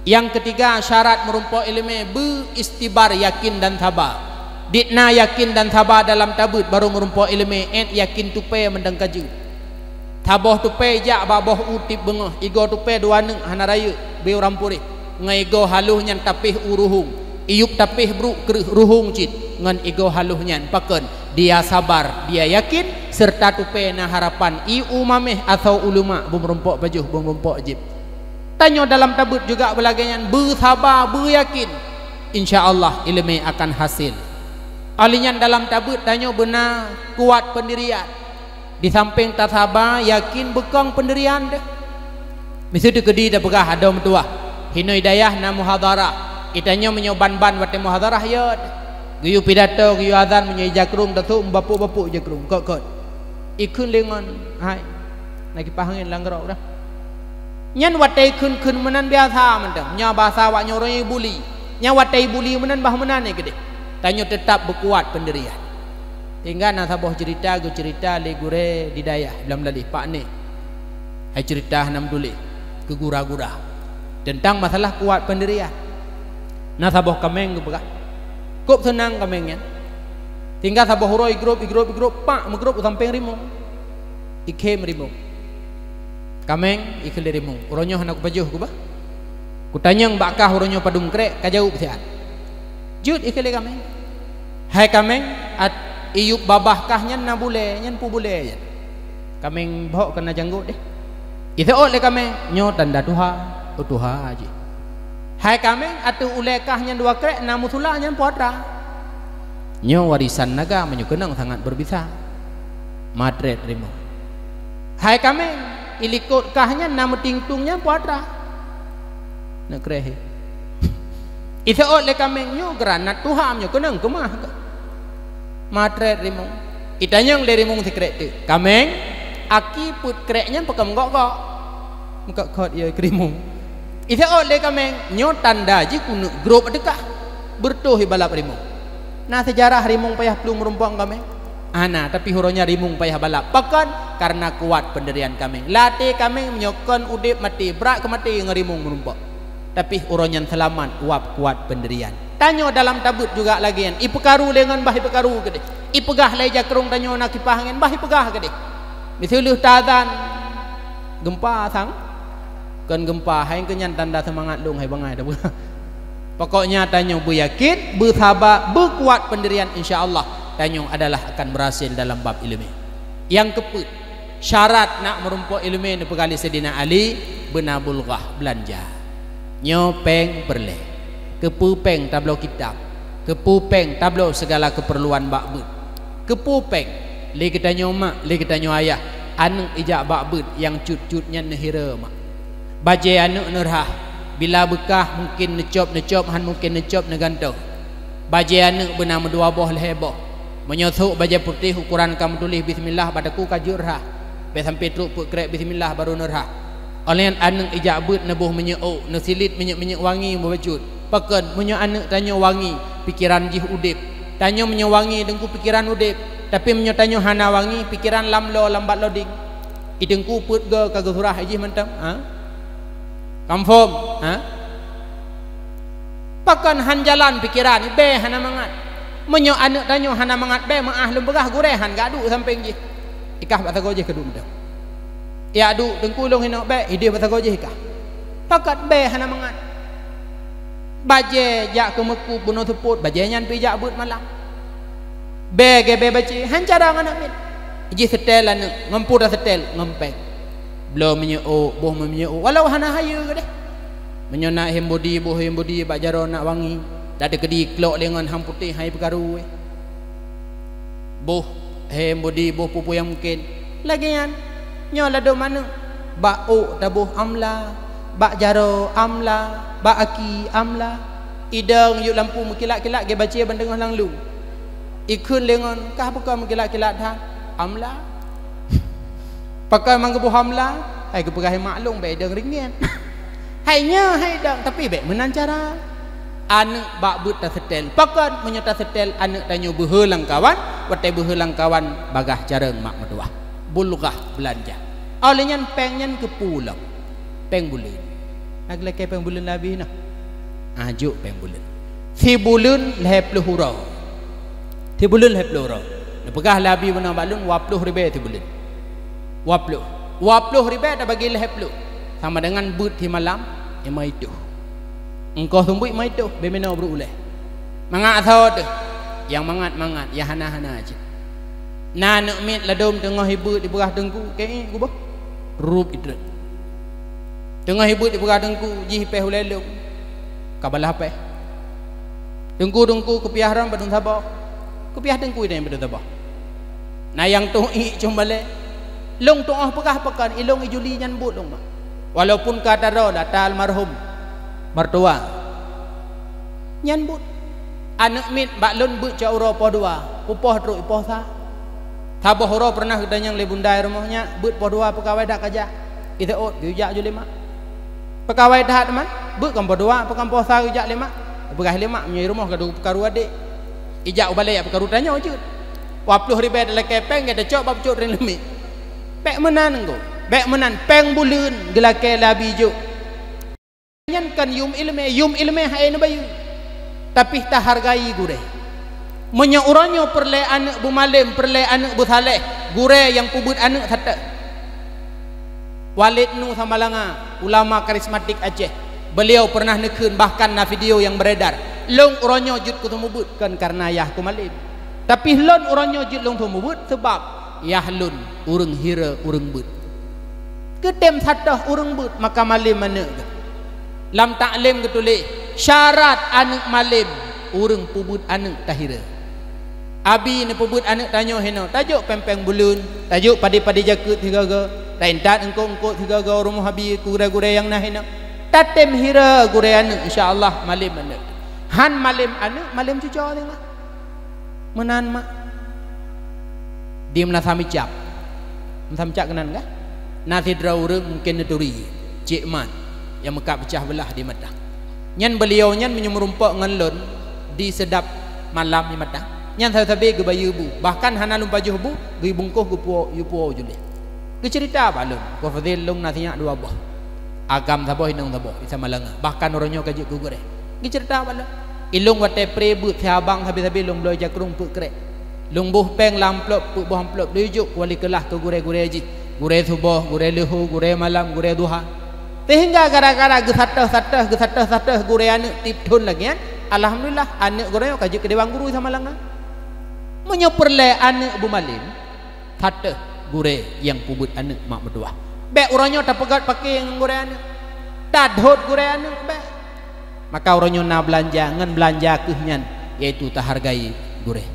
Nyang keutiga, syarat meurumpok ileumèe, beu istibar, yakin dan saba. Dit na yakin dan saba dalam tabeuet, baru meurumpok ileumèe, 'et yakin tupèe meudang ka jeuet. Saboh tupèe jak bak boh u tiep beungoh, igoe tupèe dua neuk hana rayeuk, beu urang puréh. Ngon igoe haloh nyan tapéh u ruhueng, iyup tapéh brôk kreueh ruhueng cit. Ngon igoe haloh nyan pakon? Dia sabar, dia yakin, seureuta tupèe na harapan, ie u mamèh asoe u lumak, beumeurumpok pajoh, beumeurumpok jieb. Tanyoe dalam tabeuet juga beulagèe nyan, beusaba, beuyakin, insya Allah ileumèe akan hasé. Óh lheueh nyan dalam tabeuet tanyoe beuna kuat peundirian. Di sampéng tasaba, yakin, beukong peundirian deuh. Miseue teukeudi tapeugah adoe meutuwah, hinoe dayah na muhadharah. Geutanyoe meunyoe ban-ban watèe muhadharah, yot. Geuyue pidato, geuyue azan, meunyoe ija krông, tasôk meubapôk-bapôk ija krông, kot-kot. Ikheun lé ngon, hai, na kipah angén lam keurok dah. Nyan watèe ikheun-kheun meunan biasa mantong. Nyoe basa awak nyoe ureueng ibuli. Nyan watèe ibuli meunan bah meunan nyan keudéh. Tanyoe teutap beukuat peundirian. Tinggai na saboh ceurita geuceurita lé gurèe di dayah Blang Meulaléh, Pak Nek. Hai ceurita hana meutuléh, keu gura-gura. Teuntang masalah kuat peundirian. Na saboh kaméng geupeugah, kôb seunang kaméng nyan. Tinggai saboh uroe igrôb, igrôb, igrôb, pak meugrôb u sampéng rimueng. Ikhém rimueng. Kaméng ikheun lé rimueng, "Uroe nyoe hana kupajoh ku bah. Kutanyong bak kah uroe nyoe padum krèk, ka jaweueb siat." Jeuet ikheun lé kaméng. "Hai kaméng, at-, iyup babah kah nyan na bulèe, nyan peue bulèe nyan?" Kaméng bhok kana janggot deh. Iseuôt lé kaméng, "Nyoe tanda tuha, oh tuha jih." "Hai kaméng, ateueh ulèe kah nyan dua krèk na musula, nyan peue atra?" "Nyoe warisan naga meunyoe keunong sangat beubisa." Matrét rimueng. "Hai kaméng, i likôt kah nyan na meutingtung, nyan peue atra?" Neuk kreh. Iseuôt lé kaméng, "Nyoe geuranat tuha meunyoe keunong keumah." Matrét rimueng. Itanyong lé rimueng sikrek teuk, "Kaméng, aki peuet krek nyan pakon meugok-gok?" Meukot-kot ie keu rimueng. Iseuôt lé kaméng, "Nyoe tanda jih keuneuk grôb ateueh kah." Beureutoh ibalap rimueng. Na seujarah rimueng payah plueng meurumpok ngon kaméng? Hana, tapi uroe nyan rimueng payah balap. Pakon? Kareuna kuat peundirian kaméng. Lam até kaméng meunyoe kon udeb maté, brat keu maté ngon rimueng meurumpok. Tapi uroe nyan seulamat, wab kuat peundirian. Tanyoe dalam tabeuet juga lagèe nyan. Ipeukaru lé ngon bah ipeukaru keudéh. Ipeugah lé jakrong tanyoe na kipah angén, bah ipeugah keudéh. Miseue lheueh taazan, geumpa sang, kon geumpa, hai keu nyan tanda seumangat lôn hai bangai tapeugah. Pokoknya tanyoe beuyakin, beusaba, beukuat peundirian, insya Allah tanyoe adalah akan berhasil dalam bab ileumèe. Nyang keupeuet, syarat nak meurumpok ileumèe neupeugah lé Saidina Ali, beuna bulghah, beulanja. Nyoe péng peureulèe. Keupeue péng tabloe kitab? Keupeue péng tabloe sigala keupeurluan bak beuet? Keupeue péng? Lé geutanyoe mak, lé geutanyoe ayah, aneuk ijak bak beuet nyang cut-cut nyan neuhira mak. Bajèe aneuk neurhah, bila beukah mungken neucop-neucop, han mungken neucop neugantoe. Bajèe aneuk beuna meudua boh lhèe boh. Meunyoe sôk bajèe putéh ukoran ka meutuléh bismillah bak takue ka jeuet rhah. Bèk sampoe trok peuet krek bismillah barô neurhah. Óh lheueh nyan aneuk ijak beuet neuboh minyeuk ôk, neusilet minyeuk-minyeuk wangi meubacut. Pakon? Meunyoe aneuk tanyoe wangi, pikeran jih udeb. Tanyoe meunyoe wangi, teungku pikeran udeb. Tapi meunyoe tanyoe hana wangi, pikeran lam lo, lam bat loding. I teungku peuet goe ka geusurah jih mantong, ha? Confirm, ha? Pakon han jalan pikeran, bèe hana mangat. Meunyoe aneuk tanyoe hana mangat bèe, meu'ah lôn peugah, gurèe han geuduek sampéng jih. Ikah bak sagoe jih keuduek mantong. Ijak duek teungku lôn hinoe bèe, idéh bak sagoe jih ikah. Pakon bèe hana mangat. Bajèe jak keu meukup bunoe seupôt, bajèe nyan pih jak beuet malam. Bèe gèbèe bacé, han cara ngon aneuk miet. Jih seutèl aneuk, ngon peue taseutèl, ngon péng. Bloe minyeuk ôk, boh minyeuk ôk, walau hana hayeue keudéh. Meunyoe na hand body, boh hand body bak jaroe nak wangi, tateukeudi klok lé ngon han putéh hai peukaru. Boh hand body, boh peue-peue nyang mungken. Lagèe nyan, nyoe ladôm aneuk. Bak ôk taboh amla, bak jaroe amla, bak aki amla. Idong yôh lampu meukilat-kilat gèbèe bacé ban teungoh lam lueng. Ikheun lé ngon, kah bukon meukilat-kilat that? Amla. Pakon mang geuboh amla? Hai geupeugah hai mak lôn bèk idong ringèn. Hai nyoe hai idong, tapi bèk meunan cara. Aneuk bak beuet taseutèl. Pakon meunyoe taseutèl aneuk tanyoe beuhe lam kawan, Watée beuhe lam kawan, bagaih careueng mak meutuwah. Bulghah, beulanja. Óh lheueh nyan péng nyan keupeue lom? Péng buleuen. Na geulakée péng buleuen lom Abi nyoe? Ah, jok péng buleuen. Sibuleuen lhée ploh uroe. Sibuleuen lhée ploh uroe. Neupeugah lé Abi bunoe bak lôn, dua ploh ribée sibuleuen. Dua ploh. Dua ploh ribée tabagi lhée ploh, sama dengan beuet simalam, limong reutôh. Ongkoh sumbuet limong reutôh, beu meunoe brôk ulée. Mangat asoe teuh. Nyang mangat-mangat, nyang hana-hana cit. Na aneuk miet ladôm teungoh jibeuet jipeugah teungku, keu ié geuboh. Rup idrot. Teungoh jibeuet jipeugah teungku, jih péh ulée lôn. Ka balaih péh. Teungku, teungku, kupiah droen padum saboh. Kupiah teungku ideh padum saboh. Na nyang tueng ié cong balée. Lôn tueng óh peugah pakon, ilôn ijuli nyan buet lôn mak. Walaupun ka taro ata almarhum mertua. Nyan buet. Aneuk miet bak lôn beuet cok uroe poh dua, pupoh trok ipoh sa. Saboh uroe peureunah geutanyong lé bunda i rumoh nyak, beuet poh dua peukawai dak kajak. Iseuôt geujak ju lé mak. Peukawai that man, beuet kon poh dua, peue kon poh sa geujak lé mak. Peugah lé mak, meunyoe i rumoh ka dua peukaru adék. Ijak u balée jak peukaru tanyoe jeuet. Dua ploh ribée talakée péng, gata cok bak peucok teurimong leumiek. Bék meunan engko. Bék meunan, péng buleuen geulakée lé Abi jok. Nyan kon yum ileumé, yum ileumé hai neubayeue. Tapi tahargai gurée. Meunyoe uroe nyoe peureulée aneuk beumalém, peureulée aneuk beusaléh, gurée nyang peubeuet aneuk sateue. Walid Nu Samalanga, ulama karismatik Aceh, beuliau peureunah neukheun, bahkan na video nyang beuredar, "Lôn uroe nyoe jeuet keu seumeubeuet kon kareuna yah ku malém. Tapi lôn uroe nyoe jeuet lôn seumeubeuet seubab yah lôn ureuëng hira ureuëng beuet." Geutem sateue ureuëng beuet maka malém aneuk geuh. Lam taklém geutuléh, syarat aneuk malém, ureuëng peubeuet aneuk tahira. Abi neupeubeuet aneuk tanyoe hinoe, tajok péng-péng buleuen, tajok padé-padé jakeuet sigoe-goe, taintat eungkôt-eungkôt sigoe-goe u rumoh Abi keu gurée-gurée nyang na hinoe. Tatem hira gurée aneuk, insya Allah malém aneuk. Han malém aneuk, malém cucoe singoh. Meunan mak. Di meunasah micab. Meunasah micab keunan kah? Na sidroe ureuëng mungken neuturi, Cék Mat, nyang meukat peucah beulah di Matang. Nyan beuliau nyan meunyoe meurumpok ngon lôn di Seudap Malam di Matang, nyan sabe-sabe geubayeue bu, bahkan hana lôn pajoh bu, geubungkôh geupuwoe, geupuwoe u juléh. Geuceurita bak lôn, "Ko Fadil, lôn na sinyak dua boh. Agam saboh, inong saboh, di Samalanga. Bahkan uroe nyoe ka jeuet keu gurée." Geuceurita bak lôn. Ilôn watée pre beuet si abang sabe-sabe lôn bloe jakrong peuet krek. Lôn boh péng lam amplop, peuet boh amplop, lôn jok keu wali keulah keu gurée-gurée jih. Gurée suboh, gurée leuhô, gurée malam, gurée duha. Seuhingga gara-gara geusateue-sateue, geusateue-sateue gurée aneuk tieb thon lagée nyan, alhamdulillah, aneuk gurée nyoe ka jeuet keu dewan guru Samalanga. Meunyoe peureulée aneuk beumalém, sateue gurée nyang peubeuet aneuk mak meutuwah. Bék uroe nyoe tapeugét paké ngon gurée aneuk. Tadhôt gurée aneuk bék. Maka uroe nyoe na beulanja, ngon beulanja kheueh nyan, yaitu tahargai gurée.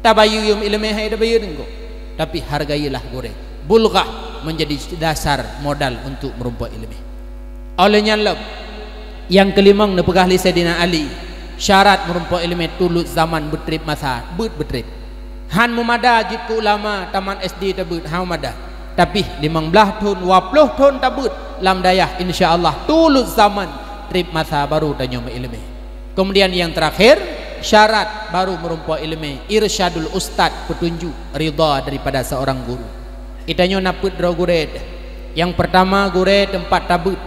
Tabayeue yum ileumé hai tabayeue deunggok, tapi hargailah gurée. Bulghah menjadi dasar modal untuk meurumpok ileumé. Óh lheueh nyan lom, nyang keulimong neupeugah lé Saidina Ali, syarat meurumpok ileumé tulôt zaman beutreb masa, beuet beutreb. Han meumada jeuet keu ulama tamat S D tabeuet, han meumada. Tapi limong blaih thon, dua ploh thon tabeuet lam dayah, insya Allah tulôt zaman treb masa baru tanyoe meuileumé. Kemudian yang terakhir, syarat baru meurumpok ileumé, irsyadul ustad, petunjuk, ridha daripada seorang guru. Geutanyoe na peuet droe gurée. Nyang peurtama gurée teumpat tabeuet.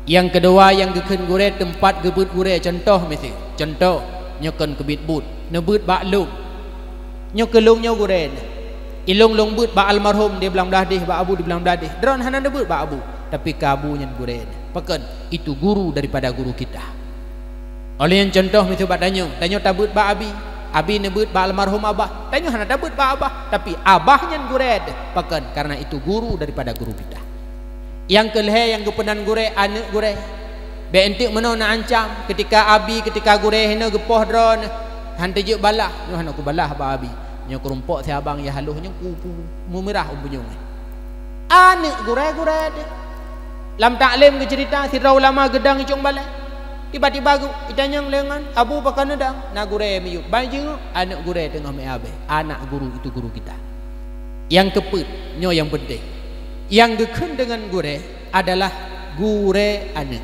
Nyang keudua nyang geukheun gurée teumpat geubeuet gurée. Contoh miseue, contoh, nyoe kon keubiet buet, neubeuet bak lôn. Nyoe keu lôn nyoe gurée. Ilôn lôn beuet bak almarhum di Blang Bladeh, bak Abu di Blang Bladeh. Droen hana neubeuet bak Abu, tapi keu Abu nyan gurée. Pakon? Itu guru daripada guru kita. Óh lheueh nyan contoh miseue bak tanyoe, tanyoe tabeuet bak Abi, Abi neubeuet bak almarhum Abah, tanyoe hana tabeuet bak Abah, tapi Abah nyan gurée teuh. Pakon? Karena itu guru daripada guru kita. Nyang keu lhée nyang geupeunan gurée, aneuk gurée. Bék eunteuk meunoe na ancam, keutika Abi, keutika gurée hinoe geupoh droeneuh, han teujeuet balaih, nyoe hana kubalah bak Abi. Nyoe keurumpok si abang nyang haloh nyoe ku, ku meumirah u bunyong. Aneuk gurée-gurée teuh. Lam taklém geuceurita, sidroe ulama geudong i cong balée. Tiba-tiba geu-, itanyong lé ngon, "Abu, pakon neudong?" "Na gurée miyueb." Ban jingok, aneuk gurée teungoh meuabée. Anak guru itu guru kita. Nyang keupeuet, nyoe nyang peunteng. Nyang geukheun deungon gurée adalah gurée aneuk.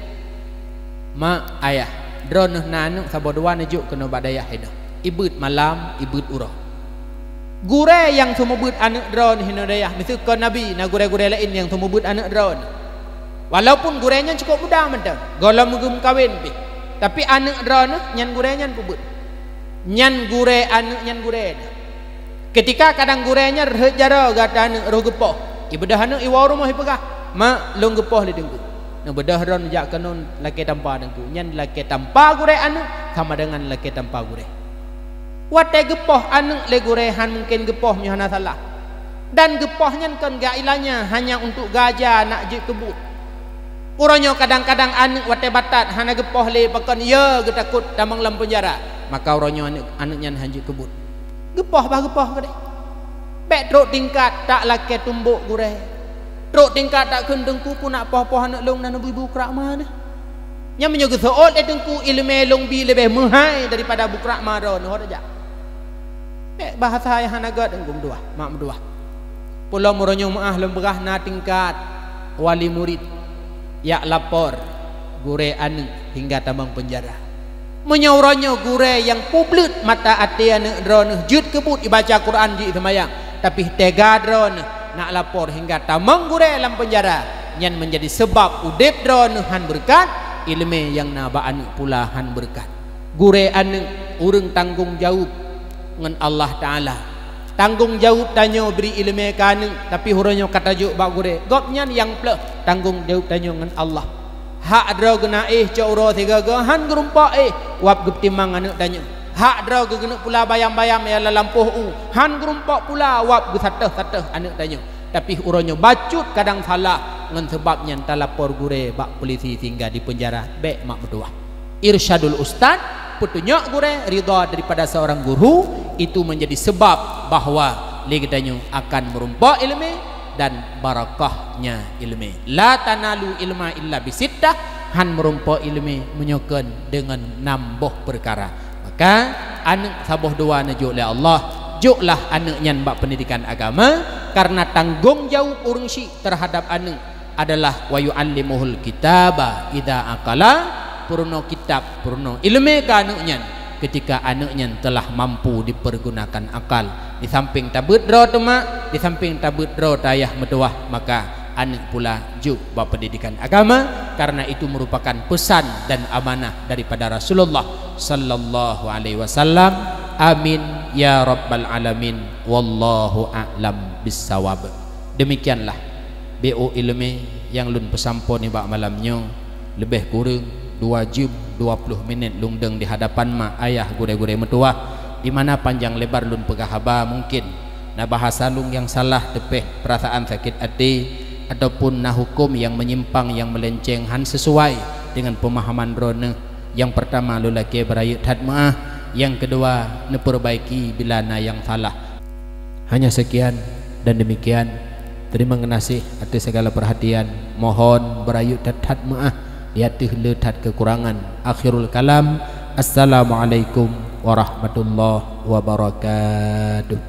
Mak, ayah, droeneuh na aneuk saboh dua neujok keunoe bak dayah hinoe. Ibeuet malam, ibeuet uroe. Gurée nyang seumeubeuet aneuëk droeneuh hinoe dayah, miseue kon Nabi, na gurée-gurée laén nyang seumeubeuet aneuëk droeneuh. Walaupun gurée nyan cukôp muda mantong, gohlom geumeukawen pih, tapi aneuëk droeneuh nyan gurée nyan peubeuet. Nyan gurée aneuëk nyan gurée nyan. Keutika kadang gurée nyan rhot jaroe gata aneuëk roh geupoh, ibeudôh aneuëk iwoe rumoh ipeugah, "Mak, lôn geupoh lé Teungku." Neubeudôh droeneuh jak keunoe lakée tampa Teungku. Nyan lakée tampa gurée aneuëk sama dengan lakée tampa gurée. Watée geupoh aneuëk lé gurée han mungken geupoh meunyoe hana salah. Dan geupoh nyan kon geuilanya hanya untuk geuaja nak jeuet keu buet. Uroe nyoe kadang-kadang aneuëk watée batat hana geupoh lé pakon ya geutakot tamong lam peunjara, maka uroe nyoe aneuëk, aneuëk nyan han jeuet keu buet. Geupoh bah geupoh keudeh. Bék trok tingkat tak lakée tumbok gurée. Trok tingkat tak kheun Teungku, peue nak poh-poh aneuëk lôn na neubi bukrak ma neh. Nyan meunyoe geuseuôt lé Teungku, iéleumé lôn bi leubeh meuhai daripada bukrak ma droeneuh ho tajak. Bék bahasa nyang hana gét Teungku meutuwah, mak meutuwah. Peulom uroe nyoe meuáh lôn peugah na tingkat wali murid jak lapor gurée aneuëk hingga tamong peunjara. Meunyoe uroe nyoe gurée nyang peubleut mata até aneuëk droeneuh jeuet keu buet ibaca Quran jih seumayang, tapi teuga droeneuh nak lapor hingga tamong gurée lam peunjara, nyan meunjadi seubab udeb droeneuh han beureukat, iéleumé nyang na bak aneuëk pula han beureukat. Gurée aneuëk ureuëng tanggong jaweueb ngon Allah Taala. Tanggong jaweueb tanyoe bri iéleumé keu aneuëk, tapi uroe nyoe ka tajok bak gurée, gobnyan nyang pleueh tanggong jaweueb tanyoe ngon Allah. Hak droe geunaéh cok uroe sigoe-goe han geurumpok éh wab geupeutimang aneuëk tanyoe. Hak droe geuneuk pula bayam-bayam nyang lam lampôh u han geurumpok pula wab geusateuh-sateuh aneuëk tanyoe. Tapi uroe nyoe bacut kadang salah ngon seubab nyan talapor gurée bak peulisi sehingga dipeunjara, bék mak meutuwah. Irsyadul ustaz, peutunyok gurée, ridha daripada seorang guru, itu menjadi sebab bahwa lé geutanyoe akan meurumpok iéleumé dan barakahnya iéleumé. La tanalu ilma illa bisittah, han meurumpok iéleumé meunyoe kon deungon nam boh peukara. Maka aneuëk saboh dua neujok lé Allah, joklah aneuëk nyan bak peundidikan agama, karena tanggong jaweueb ureuëng syik terhadap aneuëk adalah wa yu'allimuhul kitaba idza aqala, peurunoe kitab, peurunoe iéleumé keu aneuëk nyan keutika aneuëk nyan telah mampu dipergunakan akal. Di samping tabeuet droe teuma, di samping tabeuet droe tayah meutuwah, maka aneuëk pula jok bak pendidikan agama, karena itu merupakan pesan dan amanah daripada Rasulullah sallallahu alaihi wasallam. Amin ya rabbal alamin. Wallahu a'lam bissawab. Demikianlah B O iéleumé nyang lôn peusampoe nibak malam nyoe, leubeh kureueng dua jeuem dua ploh minét lôn dong di hadapan mak ayah gurée-gurée meutuwah, di mana panjang lebar lôn peugah haba mungken na bahasa lôn nyang salah, teupeh peurasaan sakét até, ataupun na huköm nyang meunyimpang nyang meulenceng han sisuai deungon peumahaman droeneuh. Nyang peurtama lôn lakée beurayeuk that meuáh, nyang keudua neupeubaiki bila na nyang salah. Hanya sekian dan demikian. Terima kasih atas segala perhatian. Mohon beurayeuk that-that meuáh di ateueh le that kekurangan. Akhirul kalam. Assalamualaikum warahmatullahi wabarakatuh.